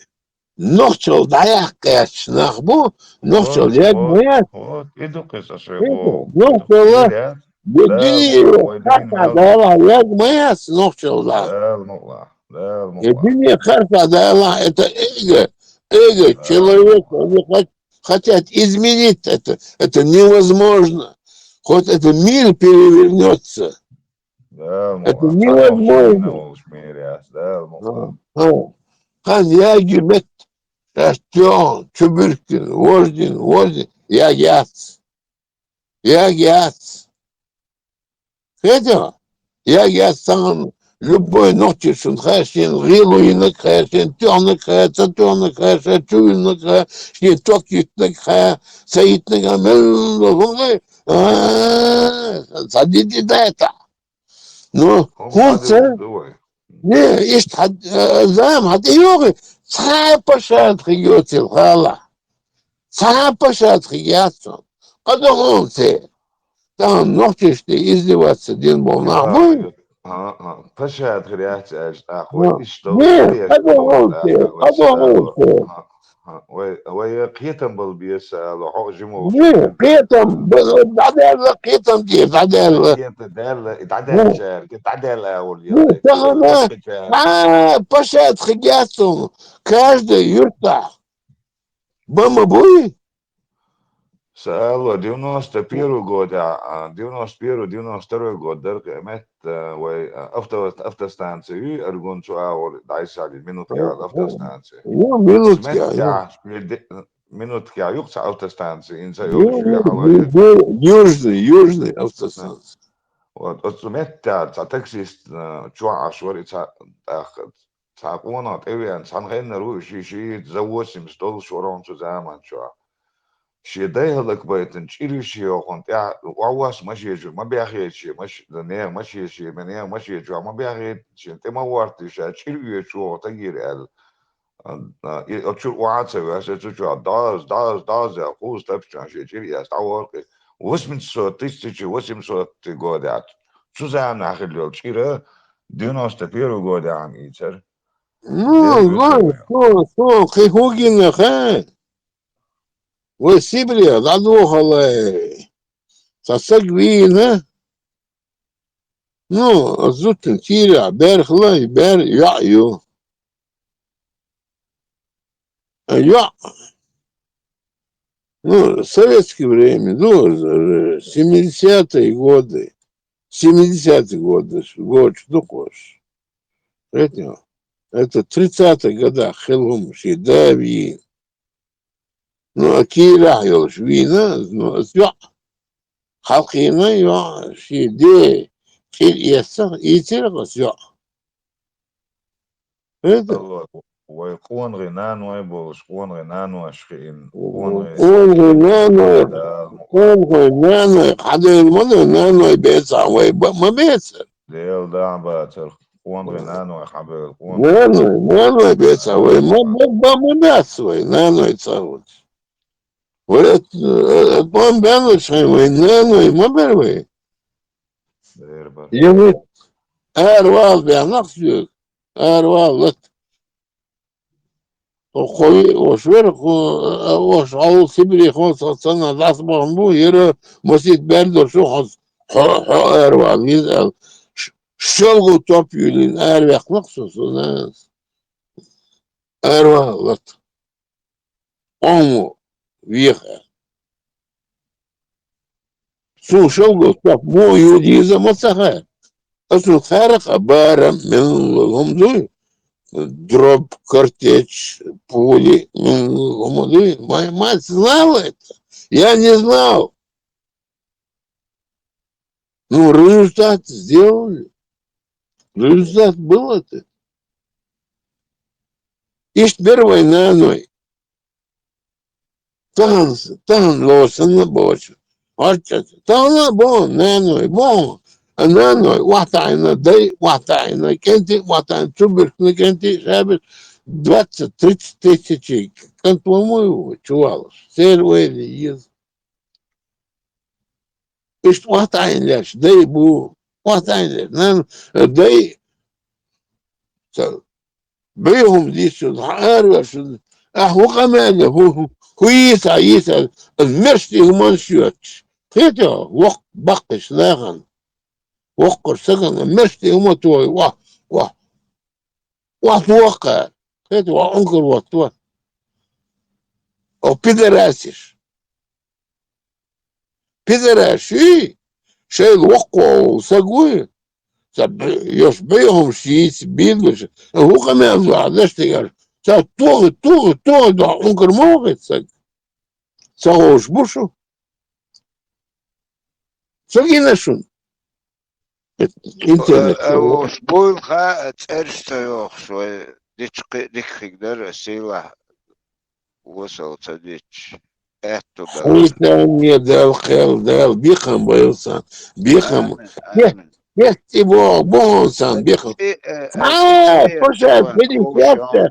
нохчалла дӀаяхьа кхаьчна нах бу, нохчалла Вот, яг вот, ма яц. Вот, и ду кхы аса шоай Виду, боху. Нохчалла, Дера, ду-, Дала дуьне мукъ лахь, вай харцахьа динна Дала, яг ма яц нохчалла. Дала мукъ лахь, Дала мукъ Э, лахь. Дуьне харцахьа Дала, это эго, эго человека, они хот-, хотят изменить это, это невозможно. Хоть этот мир перевернется. Дала мукъ лахь. Это невозможно. Цхьа нохчо дина волуш мера яц, Дала мукъ лахь. А, а. Хан яги мет, Артём, Чубыркин, Вождин, Вождин, яги яц. Яги яц. Хетима? Яги яц, цхьана любой нохчи шун хаа, шен гӀело йинарг хаа, шен тоьхнарг хаа, ца тоьхнарг хаа, ша чу виннарг хаа, шен ток йитинарг хаа, ца йитинарг хаа, мел хӀун хаа, а, ца дитидаьта. Ну, хӀунда хӀунца? Ду вай? Не, иштта хьа-, э, зама хьа тӀейогӀи, цхьа а пашат хи йоцийла хала. Цхьа а пашат хи яц цунна. Къа ду хӀунца? Тахана нохчашта издеваться дина болу нах буй? А, а, пашат хир яц аьлча, тӀаккха вай А. иштта Не, къа ду хӀунца? Къа ду хӀунца? А, а, вай, вай кхетам бала беза ала, хьо жима волчу Не, кхетам, б-, дӀадаьлла, кхетам тӀера, дӀадаьлла. Кхетам даьлла, и дӀадаьллачаьрга, дӀадаьлла агӀор Ну, ела. тахана, Дукхачара. А, пашат хи яц цунна. Каждый юртахь. Ба ма буй? Са ало, девяносто первый годехь, а, девяносто первый, девяносто второй год дара кхин, метта, а, вай, а, авто-, автостанция ю, Аргун цу агӀор дӀасале, минутка О, о. автостанция. Ну, минутка, Оцу меттехь, ши де-, минутка юкъа цхьа автостанция, хӀинца йолуш ю хьалха. Ю-, ю-, южный, южный автостанция. Вот, оцу меттехь цхьа таксист, а, чохь Ӏаш вара и цхьа, тӀаккха цхьа къонах тӀевеана, цхьана хеннара ву и ши, ши за восемьдесят долуш вара хьуна цу заман чохь. Шен дай хӀаллакбайтина чӀир ю шен йохана тӀехь, охьавосса машен чу ма баьхъийта шен, маш-, нехан машен чу, нехан машен чохь ма баьхъийта, шен тӀе ма гӀортийта, ша чӀир оьцуш вогӀу стаг вара аьлла. А, а, и, оцу чуьра охьа а ца ваьсса, цу чохь дӀаза, дӀаза, дӀаза аьлла, кхузза тапча шен чӀир эцна дӀавахара кхин. Восемьсот, тысяча восемьсот годехь. Цу заманахь хилла йолу чӀир девяносто первый годехь а ийцира. Ну, Дерриг вай, вай. Сон, сон, кхин хӀун гина хаа? Вай Сибрех дӀадохале, цхьа стаг вийна. Ну, оцу зудчун кийрахь бер хилла, и бер йоӀ ю. А йоӀ, ну, советское время, ну, э, семидесятые годы, семидесятые годы, гоч дукхош. Это, это тридцатых годах хилла хӀума, шен да вийна. Ну, а кийрахь йолуш вийна, ну, ас йоӀ. Хьалкхийна йоӀ, шен ден кӀира эцна, ийцира ас йоӀ. Хьета? Алло, вай къонахий наной болуш, къонахий нанош хиъна, къонахий Къонахий наной, Да. Къонахий наной, хьадевлла ма ду, наной бецахь вай ба-, ма бецара. Дела да бацара, къонахий наной хьабевлла, къонахий. Наной, наной бецахь вай, ма, ма, ма, ма бац вай, наной ца хуьлуш. Вай, э, э, тӀом баьллачу хенахь вай, наной ма бара вай. Бер бара. Яхи, ара вала баьхна-кх соьга, ара вала лата. Хьо кхо виъ ваша вара, хьо, а, ваша хьо Сибрех хьо ца, ца нах дӀасабахана бу, яра масийтта бер долуш ву хьо, хьо, хьо ара вала веза аьлла. Ш-, шалгӀа топ юьйлина ара ваьккхина-кх со, со нанас. Ара вала лата. Къомо веха. Цунна шалгӀа топ муха ю деза ма ца хаьа. Аса хаьрра-кх а барам мел хӀума дуй. дробь, картечь, пули. Ну, ну, ну, моя мать знала это. Я не знал. Ну, результат сделали. Результат был это. Иштта бер вай наной. Тахан, тахан лоьсанна боча. Хьоьжча, тахан бо, наной, бо. А наной, вахтайна, дай, вахтайна, кенти, вахтайна, цуберкна, кенти, шабер, двадцать, тридцать тысяч, кантламу, чувалаш, сервейли, ез. Иштта вахтайна леш, дай бу, вахтайна леш, нан, дай, ца, бейхум дису, хьарвашу, а, ху къамаьл, ху, ху, ху йиса, йиса, мершти хуман шуьч. Хета, вокх, баккхиш, нахана. Воккхар сагана, мершти хума той, ва, ва. Ва, воккха. Хета, ва, ункар воккха. О, пидорасиш. Пидораши, шоайла воккхагӀа саг вуй, ца б-, йош бейхам шийца, бийлуш, хӀу къамел дуьхьа даш тегаш, ца тугӀи, тугӀи, тугӀи дуьхьа ункар ма вахийта саг. Ца ховш бу шу? Ца гина шун? Интернет. Э, э, уж буйла ха, цӀераш ца йохуш вай, дича кхи-, дика хиг дара, сийлахь, васал ца дича, аьтту бара. Хуйтан не дал, кхел дал, бихам байл сан, бихам. Амин, Бе-, амин. Бехти бо-, бон сан, бихам. Э, э, А, э, пошел, э, пойди, э, пошел.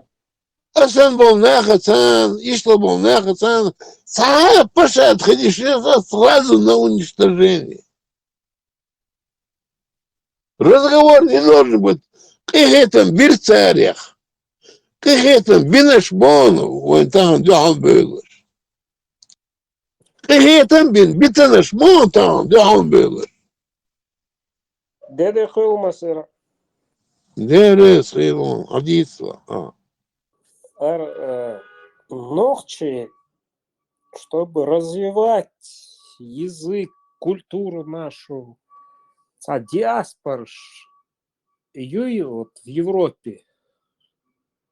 Асан бол нахацан, ишла бол нахацан, ца пошел, ходишь, сразу на уничтожение. Разговор не должен быть. Къинхетам бир царех. Къинхетам бинарш бону, вайн тахан дуьхьал бевлаш. Къинхетам бин, битанарш бону тахан дуьхьал бевлаш. Деде хилма сера. Дере схилма, хьадисла, а. Ар, э, нохчи, чтобы развивать язык, культуру нашу, ца диаспораш юй вот в Европе.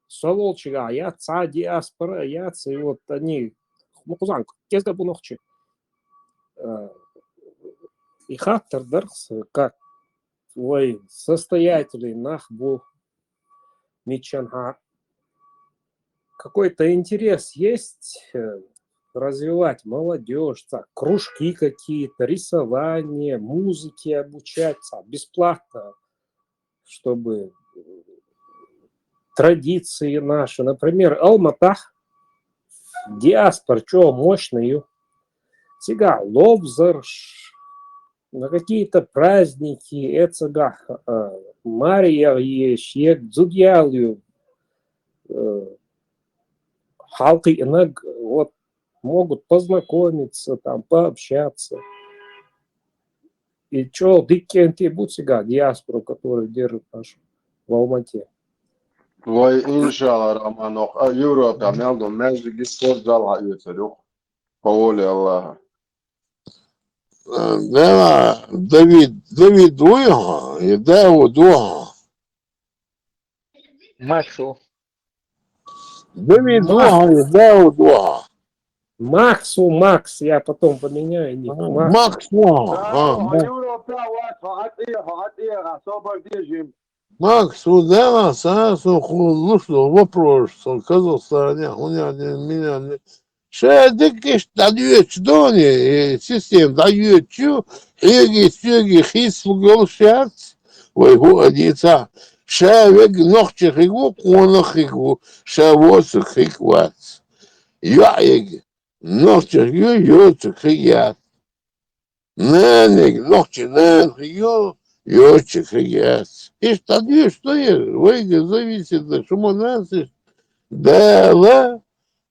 Со волчагахь яц, ца диаспора яц, и вот они, ну, кхузахь, кӀезга бу нохчи. Э, и хаттар дарх, как вай состоятельный нах бу, миччанхьа. Какой-то интерес есть, э, развивать молодёжь, так, кружки какие-то, рисование, музыке обучать, так, бесплатно, чтобы, э, традиции наши. Например, Алматах диаспора чӀогӀа мощная ю. Цигахь ловзарш, на какие-то праздники, эццагахь, э, маре еш, ек зудъял ю, э, хьалкхиънаг, вот, могут познакомиться, там, пообщаться. И чӀогӀа дика кӀентий бу цигахь диаспора, который держит нашу в Алмате. Вай, иншалла, Роман, а, Европа мел ду, маьждиге, спортзал хьаэцар ю. По воле Аллаха. Э, да, Давид, Давид вуй хьо, и Дауд ву хьо? Макс ву. Давид ву хьо, и Дауд ву хьо? Макс ву, Макс, я потом поменяю ник. А, Макс. Макс ву хьо, а, Макс. Европа вац, хьо хьатӀе, хьо хьатӀе, а, собар дежим. Макс, хӀун делахь, сан, сан хӀун луш ду вопрос, сан Казахстане, хӀун яьнна, мин яьнна. Ша дика иштта дӀадоьдуш доне, э, система дӀайоьдуш ю, хьеги, соьги хийцалуш йолуш яц, вай хӀу а дийца. Ша вег нохчи хиг ву, къонах хиг ву, ша воцург хиг вац. ЙоӀ ег нохчи хиг ю, йоцург хиг яц. Нанег нохчи нана хир ю, йочик хир яц. Иштта дӀадоьдуш ду яра, вайга зависит да шума нанас иштта. Дала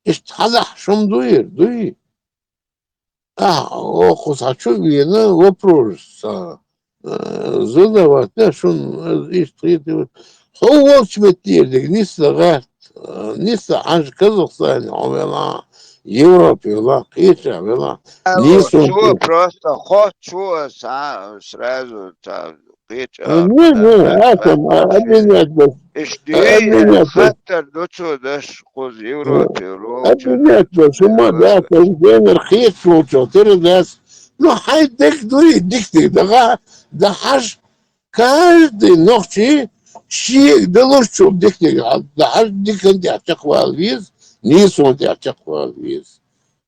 иштта хьалахь шума ду яра, дуй? Ахьа, оха цхьа чу а вена вопрос ца, э, задавать да шуна, э, иштта хетий. Хьо волчу меттера дерг нисса гӀерта, э, нисса хьажа Казахстане хьо велахь, Европе велахь, кхечахь велахь. Алло, нисса чо хӀун просто хо-, чо аса сразу ца кхеча. Не, не, это, а, обменять бы. Ишди, обменять бы. Хаттар дуцу даш, куз Европе, Европе. Обменять бы, шума, да, там генер хет шо, чё, ты раз. Ну, хай дик дуй, дик ты, да, да, хаш, каждый ногчи, ши, да, луш, чё, дик ты, да, хаш, дик, он тебя чак вал виз, не сон тебя чак вал виз.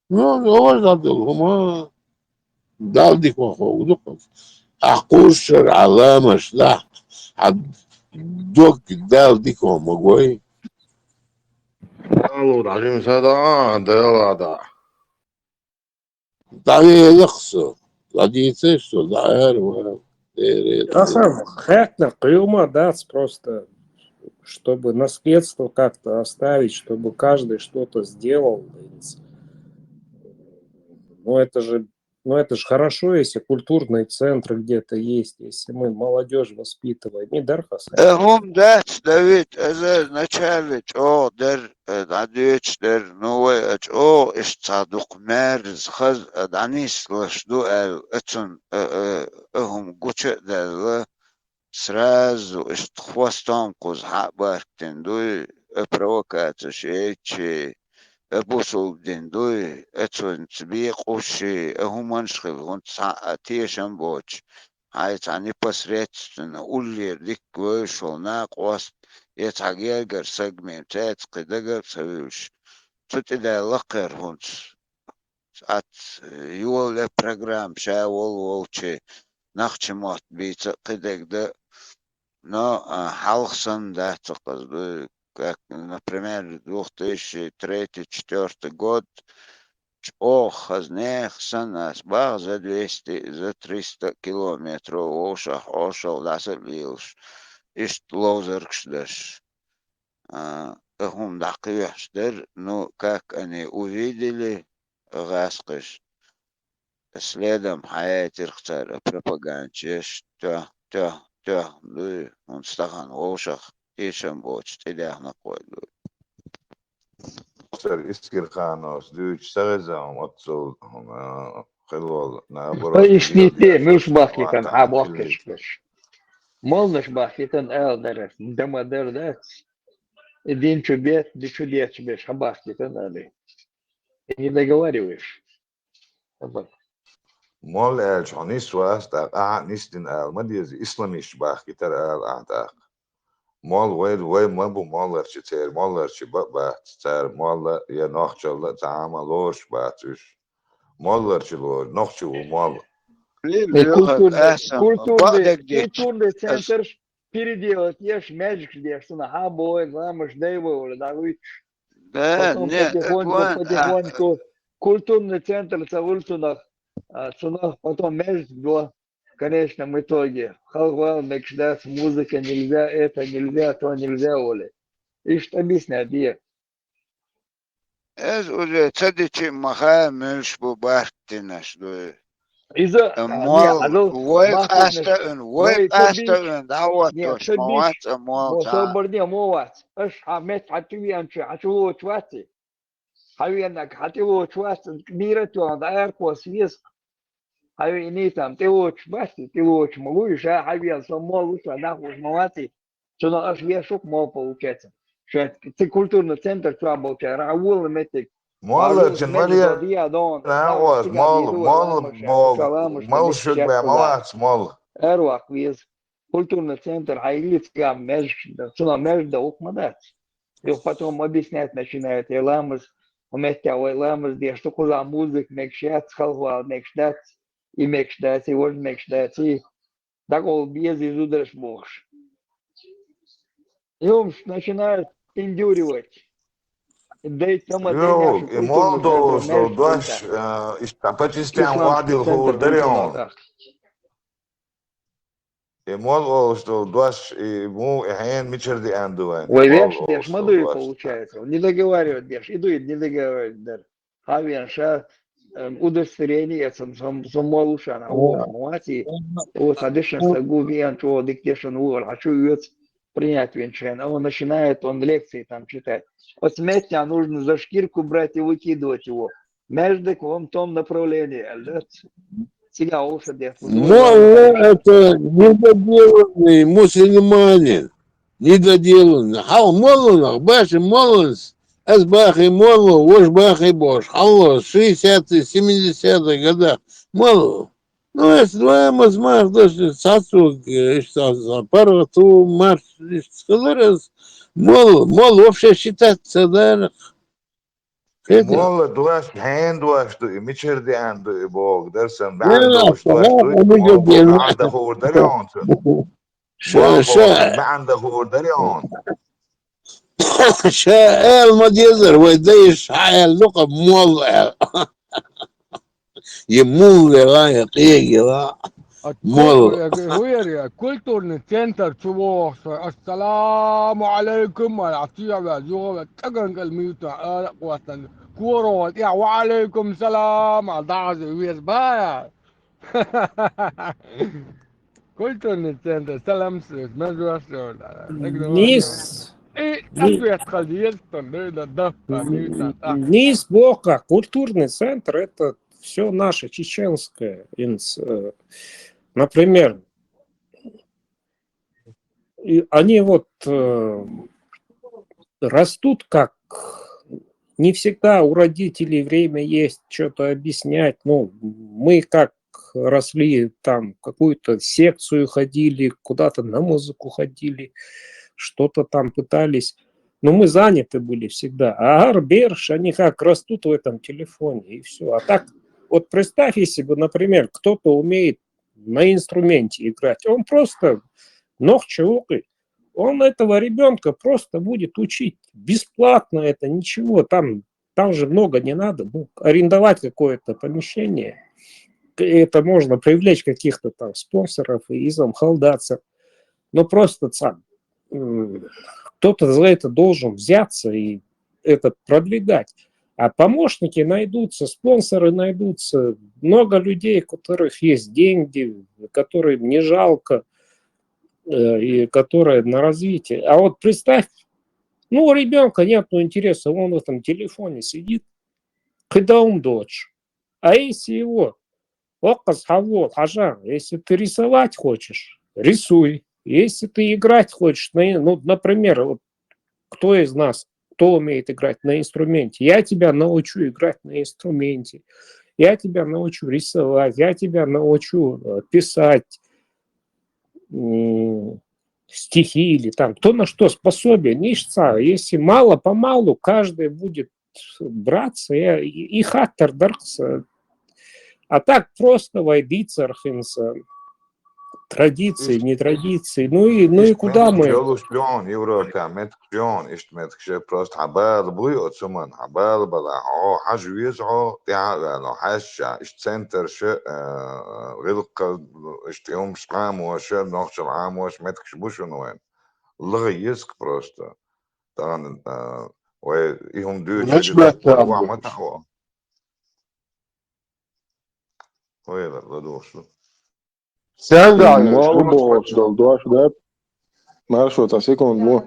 Ну, ну, вот, да, да, ума. Дала дика хов дукха. Ӏа кхувсар, Ӏа ламаш даха, Ӏа дог Дала дика хов ма гой. Алло, Ӏа жим са да, Дала да. ДӀавелахь со, дӀадийцаш со, дӀаара ван. Э, э, Ахам, хаттар кхуьйма дац просто, чтобы наследство как-то оставить, чтобы каждый что-то сделал. Ну, это же, ну, это же хорошо, если культурный центр где-то есть, если мы молодежь воспитываем. И дархас. Э, хӀума дац, Давид, эзар начале чӀогӀа дер, э, дӀадоьдуш дер, ну, вай, э, чӀогӀа иштта цхьа дукха маьрза хаза, э, дӀанислуш ду аьлла, э, цун, э, э, э, хӀума гуча а даьлла, сразу иштта хвостом кхуза хьа а баркдина дуй, э, провокацеш яйчи, э, бусулба дин дуй, э, цунца бекъуши, э, хӀуманаш хила, хӀунца цхьа а тешам боцуш, хьай цхьа непосредственно уллера дикка вевзаш волу накъост, я цхьа гергара саг мега цаьрца кхин дагар а ца вуьйлуш, цу тӀе даьлла лакхара хӀунца. Ац, э, йолале программа ша волу волчи, нахчи мотт бийца а кхидерг дан, но, а, хьалха санна дац цхьа хаза дуй, как, например, две тысячи третий, четвёртый год, чӀогӀа хаза нехан санна ас баха за двести, за триста километров вовшах ӀошалгӀа дӀаса а лелаш, иштта ловзаргаш даш. А, э, хӀума дӀакхоьхьуш дара, ну, как они увидели, гӀаскхиш. Следом хьаяйтирх цара пропаганда еш, тоьхна, тоьхна, тоьхна дуй, хӀунда стахан вовшах тешам боцуш тӀедехнакхой дуй. Цара Искирхановс дуьйцу сагӀеза хӀума оццул, хӀума, хилла волу набора. Ишнийтте, муьлш бахкийтан хьан бохкаш берш. Молнаш бахкийтан ала дара, дама дара дац. И дин чу бет, ди чу дечу берш хьан бахкийтан али. И не договариваешь. Молла аьлча хьо нисвац, тӀаккха ахьа а нисдина ала ма деза, исламисташ бахкийтара ала ахьа тӀаккха. Молла вай, вай ма бу молларчи, церан молларчи ба а бац, цара молла я нохчалла а цхьа а ма лоруш бац уьш. Молларчи лору, нохчи ву молла. Э, культурный, культурный, культурный центрш переделать еш, маьждигаш деш, цунах хьан боху, ламаш дай вай вара, да, вуьйцуш. Да, потом нет, потихоньку, это вон, а, потихоньку культурный центр ца вуьлу цунах, а, цунах потом маьждиг до, в конечном итоге. Халхвал мекаш дац, музыка нельзя, это нельзя, то нельзя, оли. Иштта объяснять де. Эза уже ца дичи ма хаьа, муьлш бу барт динаш дуй. Иза, э, а, мол, не, а, ну, вай къаста ун, вай къаста ун, дӀа оттош ма вац, а, мол, ца. Собар де ма вац. Аш хьан метта хьан тӀе веанчу, хьан чу лоч ваци? Хьан веннаг хьан тӀе лоч вац, мира тоьхна, дӀа аьркхос веза. Хьан веанний там, тӀе лоч баци, тӀе лоч ма луй, ша хьан вен, со мол луш, нах луш ма ваци. Цунах аш вешух мол получается. Шен ци культурный центр чу а болчара, а волла меттиг. Молларчун ма ле, нагӀоз, мол, мол, мол шуьгбе ма вац, мол. Эрвах веза. Культурный центр, хьан илли цигам меш, цунах меш да ухма дац. Юх потом объяснять начинает, я ламаз, у метта вай ламаз деш, шу кхуза музыка мекш яц, халхвал мекш дац, и мекш дац, и вож мекш дац, и дӀакъовла беза и зудараш бохуш. И хӀумаш начинают пиндюривать. Дай тама. Йо, и молдоваш долу дош, а, иштта по частям вадил хуур даре хьуна. И мол олуш долу дош, и му, и хьена мичара деана ду вайн? Вай веш деш ма дуй, получается. Не договаривать деш, и дуй, не договаривать дар. Хьан вен ша, э, удостоверение, я сам, сам, сам молушан, а вот, молодцы. Вот, а дешан са гу вен, чё, дик дешан увар, хочу вец принять венчен. А он начинает, он лекции там читать. Вот с метя нужно за шкирку брать и выкидывать его. Между к вам том направлении, да? Молла — это недоделанный мусульманин. Недоделанный. Хьал молланах баша молланс. Аз бахи молла, вож бахи бош. Хьалло, шестидесятые, семидесятые годах. Молла. Ну, эс два мас мах даш, цацуг, э, иш ца-, ца-, паргъату, марш, иш цкалар эс. Молла, молла вообще считаться ца дар. Хетта. Молла дош, хьен дош ду и, мичара деана ду и боху, дарсан баьхьна долуш дош ду и, молла боху, маьӀна дан хуур дарий хьуна цуьнан? Ша, молла боху, ша. МаьӀна дан хуур дарий хьуна? Ша ала ма дезара, вай дайша хьаьлла ду-кх молла аьлла. Я мулла ла, я къега ла. А молла. Культура, я говорю, я, культурный центр чу вогӀуш, ассаламу алейкум, а, а, тӀе а ваьлла, юха а ваьлла, тӀаган кӀал муьйту, ара а кхоьттина, кора ваьлла, тӀе а, ва алейкум салам, а, дӀахьажа веза бая. Культурный центр, салам, слышь, между всё, да, да. Нийса. И ответ хьал еза, да, да, да, да. Нийса боху, культурный центр — это все наше чеченское. Инс-, э, например, и они вот, э, растут как, не всегда у родителей время есть что-то объяснять. Ну, мы как росли, там, в какую-то секцию ходили, куда-то на музыку ходили, что-то там пытались. Но мы заняты были всегда. А арберш, они как растут в этом телефоне, и все. А так, вот представь, если бы, например, кто-то умеет на инструменте играть, он просто нохча укъи, он этого ребенка просто будет учить. Бесплатно это, ничего, там, там же много не надо. Ну, арендовать какое-то помещение. К-, это можно привлечь каких-то там спонсоров и изам халдацар. Но просто сам, м, кто-то за это должен взяться и это продвигать. А помощники найдутся, спонсоры найдутся, много людей, у которых есть деньги, которым не жалко, э, и которые на развитие. А вот представь, ну, у ребенка нет, ну, интереса, он в этом телефоне сидит, когда он дочь. А если его Оказ хьавол, хьажа, если ты рисовать хочешь, рисуй. Если ты играть хочешь, на, ну, например, вот кто из нас, кто умеет играть на инструменте? Я тебя научу играть на инструменте. Я тебя научу рисовать, я тебя научу, э, писать, м, стихи или там, кто на что способен. Ишца, если мало-помалу каждый будет браться, я, и, и хаттар даркса. А так просто вай дийцар хӀинца. Традиции, не традиции. Ну и, ну и куда мы? Йолуш йон, Европа, меттигаш йон, иштта меттигаш просто хьан бала буй оцу хӀуман, хьан бала бала, хьо хьажа веза хьо, тӀаьхьа а ваьлла, хьаьжча, иштта центраш, э, гӀиллакх, иштта хӀумаш Ӏамош, нохчалла Ӏамош, меттигаш бу шуна вайн. Лага еза-кх просто. Тахана, а, вай и хӀума дуьйцуш, ма таӀо. Вай ладугӀуш ду. Молла бохуш долу дош, да? Маршо, цхьа секунда ло.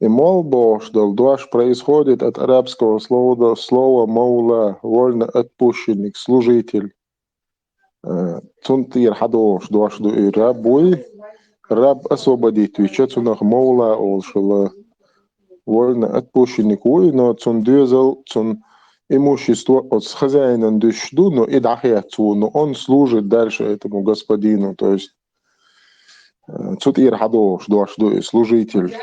И молла бохуш долу дош происходит от арабского слова, слова маула, вольноотпущенник, служитель. Э, цунна тӀера хьадогӀуш дош ду и раб вуй. Раб освободить вича, цунах маула олуш хилла. Вольноотпущенник вуй, но цунна доьзал, цунна имущество оцу хозяинан дуьсуш ду, но и дӀахецна ву, но он служит дальше этому господину. То есть, э, цу тӀера хьадогӀуш дош ду и служитель.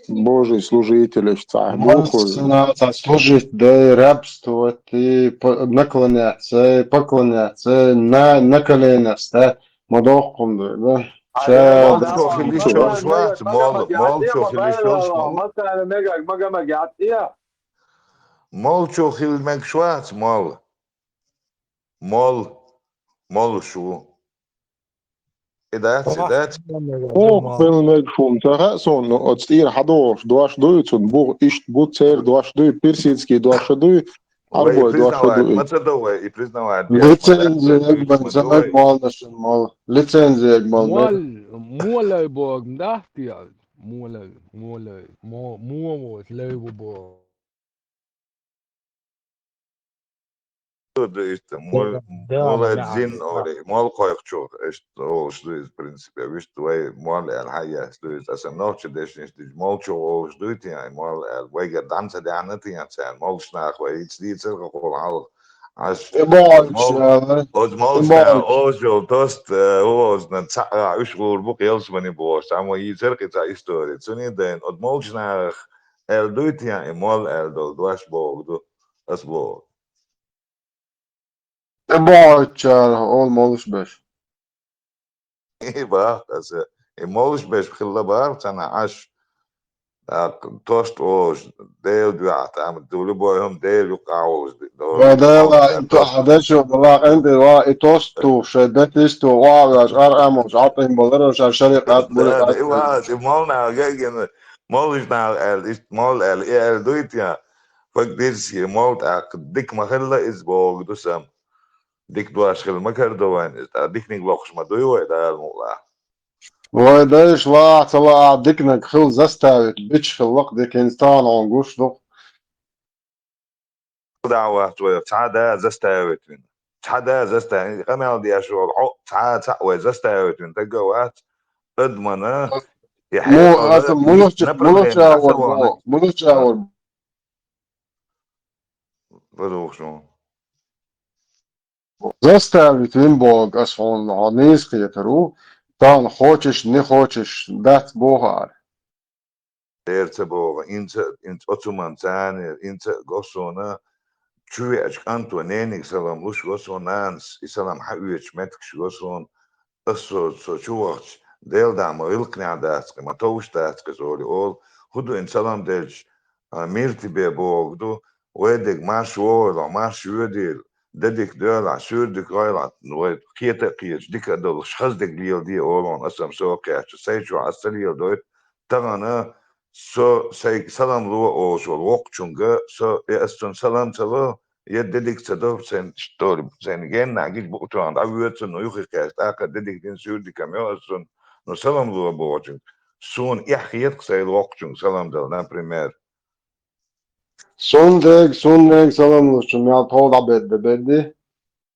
Божий служитель, иштта цхьа бохуш. Цхьа служить, да, и рабствовать, и по-, наклоняться, и поклоняться, на, на коленях, да, ма доккхун ду, да. Ша молла чу хила йиш йолуш вац, молла, молла чу хила йиш йолуш вац. Молла чу хила мегаш вац, молла. Молла, моллуш ву. И дац, и дац. Оха хила мегаш ву, ца хаьа суна, но оцу тӀера хьадогӀуш дош дуй, цунна боху иштта бу, церан дош дуй, персидский дош дуй, арабой дош дуй. Ма ца до вай, и признавать. Лицензия ма ца мега молла шун, молла. Лицензия ма мега. Молла, молла боху, да, тӀе? Молла, молла, мо-, мо вот, лайва боху. Ду иштта, мол, молла зин олий, мол кхойкхучух, иштта олуш ду иза, в принципе, вуьшта вай молла аьлла хьаэцна ду иза. Аса нохча дешнаш дижа, молчух олуш дуй те, молла аьлла. Вайгара дӀа ца даьхьна те царна, молчу наха вай, ица дийцар хӀокхул хьалха. Аш, Э, бой, мол, чара. Оцу молчу наха олуш йолу тост, э, озна, цхьаъ уьш гӀур бу, ялсамани бохуш, цхьаммо йийцар кхин цхьа истори. Цуьнан дайна, оцу молчу нахах аьлла дуй те, и молла аьлла долу дош боху ду, ас боху. Э, бой, чара, олу молуш беш. И бах аса, и молуш беш хилла бах цхьана Ӏаш, тӀаккха тост олуш, Дела дуьхьа, там, ду любой хӀума Дела юкъахь волуш, Ва Дела, и то-, хьан дешо, вала, къинтӀера, ва, и тост тухуш, шайн датиш тухуш, ва, веш, ар амалш, ӀатӀим баларо, ша шарикъат, да, мурикъат, да, и ва, и молла нах гайгина, молуш нах аьлла, иштта молла аьлла, и аьлла дуй те, фактически, молла тӀаккха дика ма хилла иза боху ду сан. Дика дош хила ма карадо вайн иза, тӀаккха диканиг лохуш ма дуй вай, Дала мукъалахь. Вай дайша лахьа ца лаахь, диканиг хила заставить бича хилла-кх дика, хӀинца тахана хьуна гуш ду-кх. ДӀа а вац вай, цхьа а да заставить вина. Цхьа а да заставить, къамел деш волу хьо, цхьа а, цхьаъ вай заставить вина стаг а вац, адамана, и Му-, хьекъал, аса и мулча-, направление мулча а аса вар вахана. Бо-, мулча а вар. Базуху шун. Заставить вина боху ас хьуна, хьо нийса кхетар ву, тахана хочешь, не хочешь, дац боху ара. Эр ца боху, инца, инца оцу ман царнера, инца го суна, чу веача кӀанто нениг салам луш го суна, нанас и салам хьаоьцуш меттигаш го суна, ас со, со чу вахча, Дела дӀа ма гӀиллакхнехь дац-кх, ма товш дац-кх иза олий олу, хӀун ду ин салам делча, а, мир тебе боху ду, вай дег марш вогӀийла, марш воьдийла, де дика доьлахь, суьйре дика гӀойлахь, вай кхета а кхеташ, дика а долуш, хаза дерг леладе олу хьуна, аса-м со кхаьчча, сайн чохь аса ца леладойту, тахана со сайга салам ло олуш волу воккхачуьнга, со, я аса цунна салам ца ло, я де дика ца до, сайн, сайна геннахь гича букъа тоьхна дӀавоьду цунна, юххе кхаьчча, тӀаккха де дика дина, суьйре дика-м йо аса цунна, но салам ло бохучуьнга. Суна эхь хета-кх сайна воккхачуьнга салам дала, например. Суннега, суннега салам лучу мел тхов дӀабедда бедди?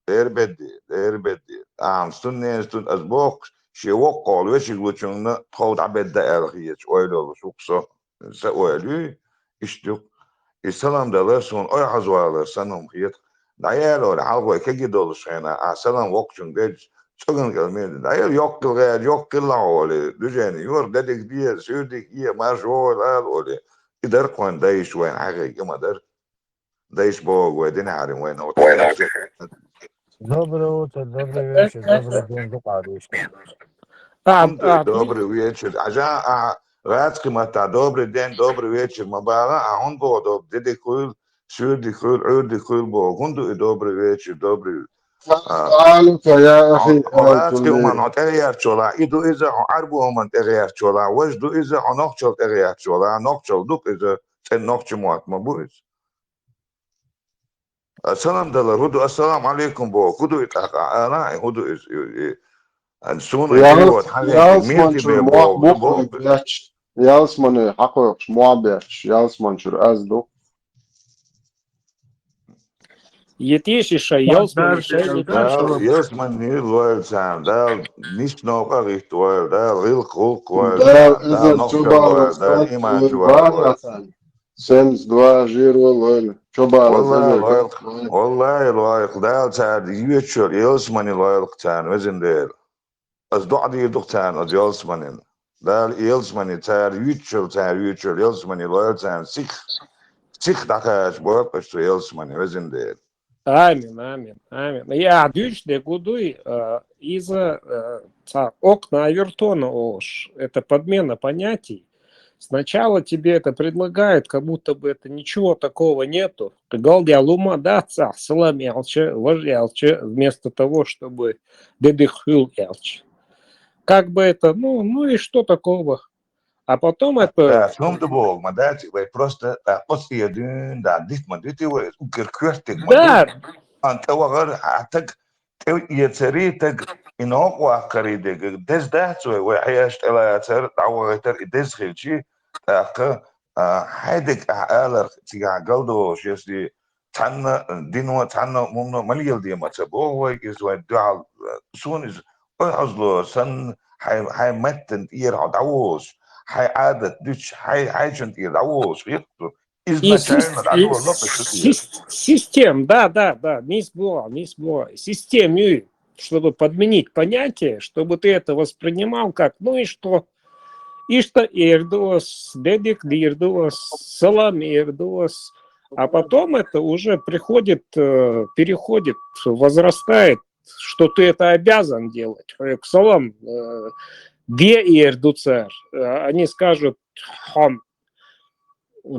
Дера бедди, дера бедди. Ахьа суннега, сун-, ас бохуш, шен воккхахула вешиг лучуьнга тхов дӀабедда аьлла хеташ ойла йолуш ву-кх со. Сан ойла юй, иштта ю-кх. И салам далар суна ойхьазвалар санна хӀума хета. ДӀаяла олий, хьалхой кегий долуш хенахь, ахьа салам воккхачуьнга делча, цӀоган кӀел мел ду. ДӀаяла йоккхал гӀера, йоккхал лахьа олий, движение, юха де дика де, суьйре дика е, марш вогӀийла ала олий. И дара-кх вайн дайша вайна хьаьхийга, и ма дара. Дайша бохург вай динехьарий вайна вай. Доброе утро, добрый вечер, добрый день, дукъа дийшка. А, хӀунда а, добрый вечер? Хьажа, а, гӀазкхи маттахь добрый день, добрый вечер ма бахьа, а хӀунда боху доб-, де дика хуьлу, суьйре дика хуьлу, Ӏуьйре дика хуьлу боху? ХӀунда и добрый вечер, добрый, а, Саламка, я ахи, хьо, хьо гӀазкхи хӀуманна хьо тӀегӀерташ волахь, и ду иза, хьо Ӏарбо хӀуманна тӀегӀерташ волахь, важа ду иза, хьо нохчалла тӀегӀерташ волахь, нохчалла ду-кх иза, цӀена нохча мотт ма бу иза. А салам далар хӀун ду? Ассаламу алейкум боху. ХӀун ду и тӀаккха? Ала, и хӀун ду иза? И, и, а суна и Ялс-, перевод хьан веки, мир ялсмани тебе чуьра мо-, боху, боху. Боху бехч. Ялсмани хьакхойкхуш мо бехч. Ялсмани чуьра аз ду. Етиш и шай, ялсмани шай, Дала, ялсмани лойла царна. Дала нисса новкъа гӀитта войла. Дала гӀиллакх, гӀуллакх войла. Дала, Дала иза нохчалла чубала войла. Дала иман чу войла. Семьдесят два жиро лойла. Чубала валлахи, лойла. Валлахи, лойла. Дала царна йоьчуш йолу ялсмани лойла царна, везан Дела. Ас доӀа дийр ду-кх царна оцу ялсманина. Дала ялсмани цара юьйцучул, цара юьйцучул ялсмани лойла царна сих, сих дӀакхача бойла ас цу ялсмани, везан Дела. Амин, амин, амин. Я дуьйцуш дерг хӀун дуй, а, иза, а, цхьа окна Авертона олуш. Это подмена понятий. Сначала тебе это предлагают, как будто бы это ничего такого нету. Кхин галдаьлла хӀума дац ахь салам аьлча, важа аьлча, вместо того, чтобы де дика хуьлу аьлча. Как бы это, ну, ну и что такого? А потом это... Да, хӀунда боху, ма дац, вай просто, а, оцу тӀе дуьйна, да, дит ма дити вай, уггар коьртиг ма ду. Да. Ан тӀе вахар, а, таг, тӀе эцари таг, и новкъа ваккхари дега, деза дац вай, вай хьеша тӀелацар, дӀавахийтар, и деза хилчи, тӀаккха, а, хьайдиг ахьа аларх цигахь галдолуш, если цхьанна дино, цхьанна мумно ма леладе ма ца боху вай иза вайн дуьхьал, э, суна иза ойхьазло санна, хьайн, хьайн маттана тӀера хьо дӀаволуш, хьайн Ӏадат дуьтуш, хьайн, хьайчунна тӀера дӀаволуш хир ду. Изначально дӀадоло кху тӀера. Система, да, да, да, нийса боху, нийса боху. Система ю, чтобы подменить понятие, чтобы ты это воспринимал как, ну и что? Иштта эр ду ас, де дика дийр ду ас, салам эр ду ас. А потом это уже приходит, э, переходит, возрастает, что ты это обязан делать. Хьоьга салам, э, де эр ду цара. Э, они скажут: «Хьо,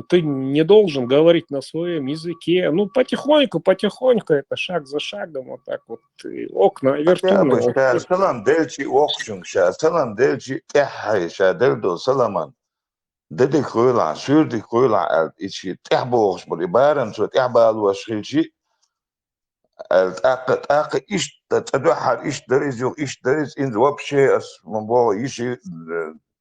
ты не должен говорить на своём языке». Ну, потихоньку, потихоньку, это шаг за шагом, вот так вот. И окна, вертолёт. Ша салам делчи, вокхучунга ша салам делчи, тӀаьххье ша делла долу саламан. Де дика хуьлахь, суьйре дика хуьлахь аьлла, и шиъ тӀаьхьа бохуш болу, и барам цо тӀаьхьа балош хилчи, аьлла, тӀаккха, тӀаккха иштта, цкъа дуьххьара иштта дара иза, юха иштта дара иза, инза вообще ас ма боху, йиши, э,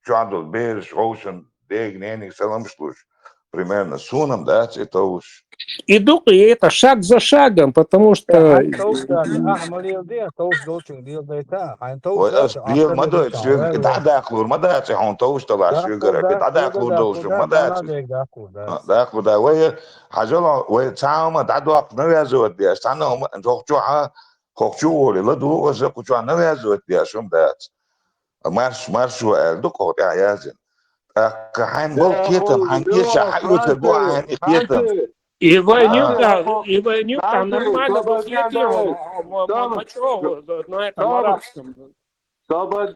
чохь долу бераш, вовшан дега, нене саламаш луш, примерно, суна-м дац и товш. И ду-кх, и это шаг за шагом, потому что... Ахь товш дац, ахь ма леладе, товш долчунга леладайта, хьайна товш... Вай, ас лела ма дойту соьга, и дӀадаккхалур ма дац, и хьуна товш далахь соьгара, и дӀадаккхалур долуш ма дац. Даккхалур да, вай, хьажал, вай цхьа хӀума дӀадоккху навязывать деш, цхьанна хӀума, хӀокху чохь, хӀокху чу а волий, ладугӀу аса, кху чохь навязывать деш хӀума дац. Марш, маршо аьлла ду-кх хӀокху тӀехь яздина. ТӀаккха хьайна болу кхетам, хьайна эшахь хьаоьцур бу хьайна и кхетам. И вайн юкъахь, и вайн юкъахь нормально ду кхетам, ма чӀогӀа, но это марашкам. Собар,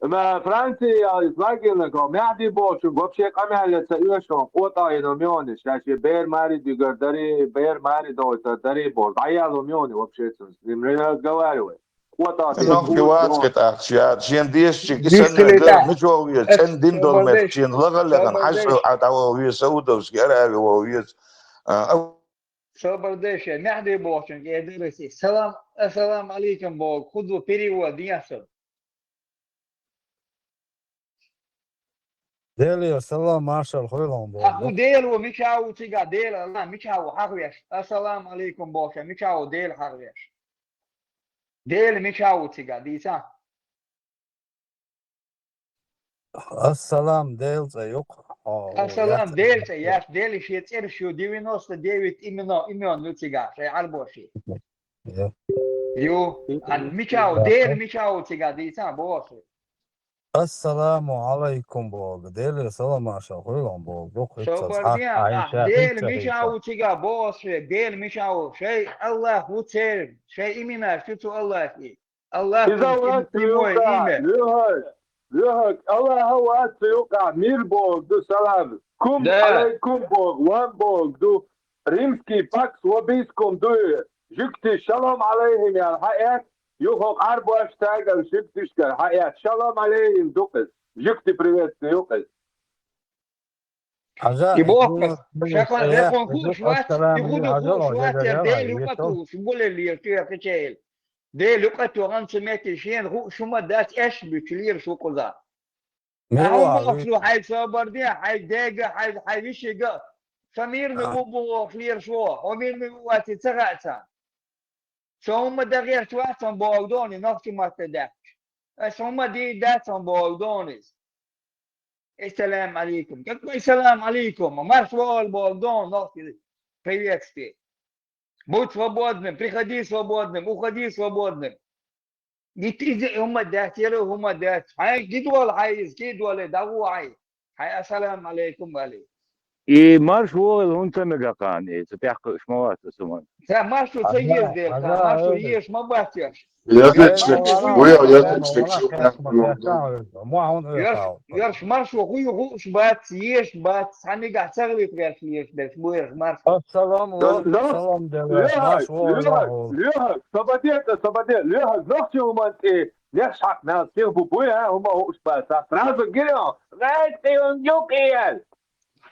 ма, Франция, Флагенного, Мехьди бохучунга вообще къамел ян ца оьшу, къотӀа йина миониш, ша шен бер маре дуьгар дари, бер маре дойтар дари боху. ДӀаяло миони вообще цунна. С ним не разговаривай. Нохчи вац кхетахча, я, шен дешачиг и санна гара, мича вогӀу веза, цӀена дин долу меттиг, шен лахаллехана хьажа а дӀавогӀу веза, Саудовский Аравия вогӀу веза. А, а. Собар деш, я, Мехьди бохучунга эр дара аса: «Салам, ассалам алейкум», боху, хӀун ду перевод, ден аса. Деле салам, маршалла хуьлда боху. Ахь хӀун Дела ву, мича ву цига, Дела, Аллах мича ву, хьахвеш. Ассалам алейкум бохуш, мича ву Дела, хьахвеш. Дела мича ву цига, дийца? Ассалам, Дела цӀе ю-кх. Ассалам, Дела цӀе яц, Дела шен цӀераш ю, девяносто девять имена, имен ю цига, шайн Ӏарбоши. Ю, ан мича ву, Дела мича ву цига, дийца, боху. Ассаламу алайкум боху, Деле салам маршалла хуьлда боху. Собар де, ахь Дела мича ву цига, боху, Дела мича ву, шайн Аллах ву церан, шайн именаш ю цу Аллахи. Аллах иза вац цу юкъахь, лоьху, лоьху, Аллах вац цу юкъахь, мир боху ду, салам. Кум алайкум боху, вам боху ду. Римский пакс вобискум ду. Жуьгтий шалом алейхим аьлла хьаэц, юха Ӏарбош цаьргара жуьгтишкара хьаэц. Шалом алейхим ду-кх иза. Жуьгтий приветствие ю-кх иза. И боху, шаьхкъа, шаьхкъа хууш вац, и хӀун ду хууш вац, яра Дела юкъа тухуш, гуле лелаш, кхечу эла. Дела юкъа туху, хӀанца метте шена хууш хӀума дац, эш буьтуш лелаш ву кхуза. Ахьа хӀун бохуш ву, хьайн собар де, хьайн дега, хьайн, хьайн вишига, со мирный ву бохуш лелаш ву, хьо мирный ву ваций ца хаьа царна. Со хӀумма дан гӀерташ вац, сан боху дони, нохчи матта даьккхича. Ас хӀумма дийр дац, сан боху дони иза. Ассалам алейкум. Какой салам алейкум? Марш вогӀийла боху дони, нохчи приветствие. Будь свободным, приходи свободным, уходи свободным. Итт иза хӀума дац, яра хӀума дац. Хьайн кидвала хьайн иза, кидвала, дӀагӀо хьайн. Хьайн ассалам алейкум, Али. И марш вогӀийла хӀунда ца мега кхана, и ца тӀехкхуьуш ма вац аса хӀуманна. Ца маршо ца еза дела, ца маршо езаш ма бац еш. Ярш маршо хӀун ю хууш бац, езаш бац, цхьа мегахь ца гӀалийта гӀерташ лелаш берш бу ерш маршо. Ассалам, салам дела, марш вогӀийла. Лоьхак, сабаде, сабаде, лоьхак, нохчи хӀуманна тӀе. Нехаш хьакха мел сиха бу, буй, а, хӀума хууш бац, сразу гира, гӀайт кхион юкъел.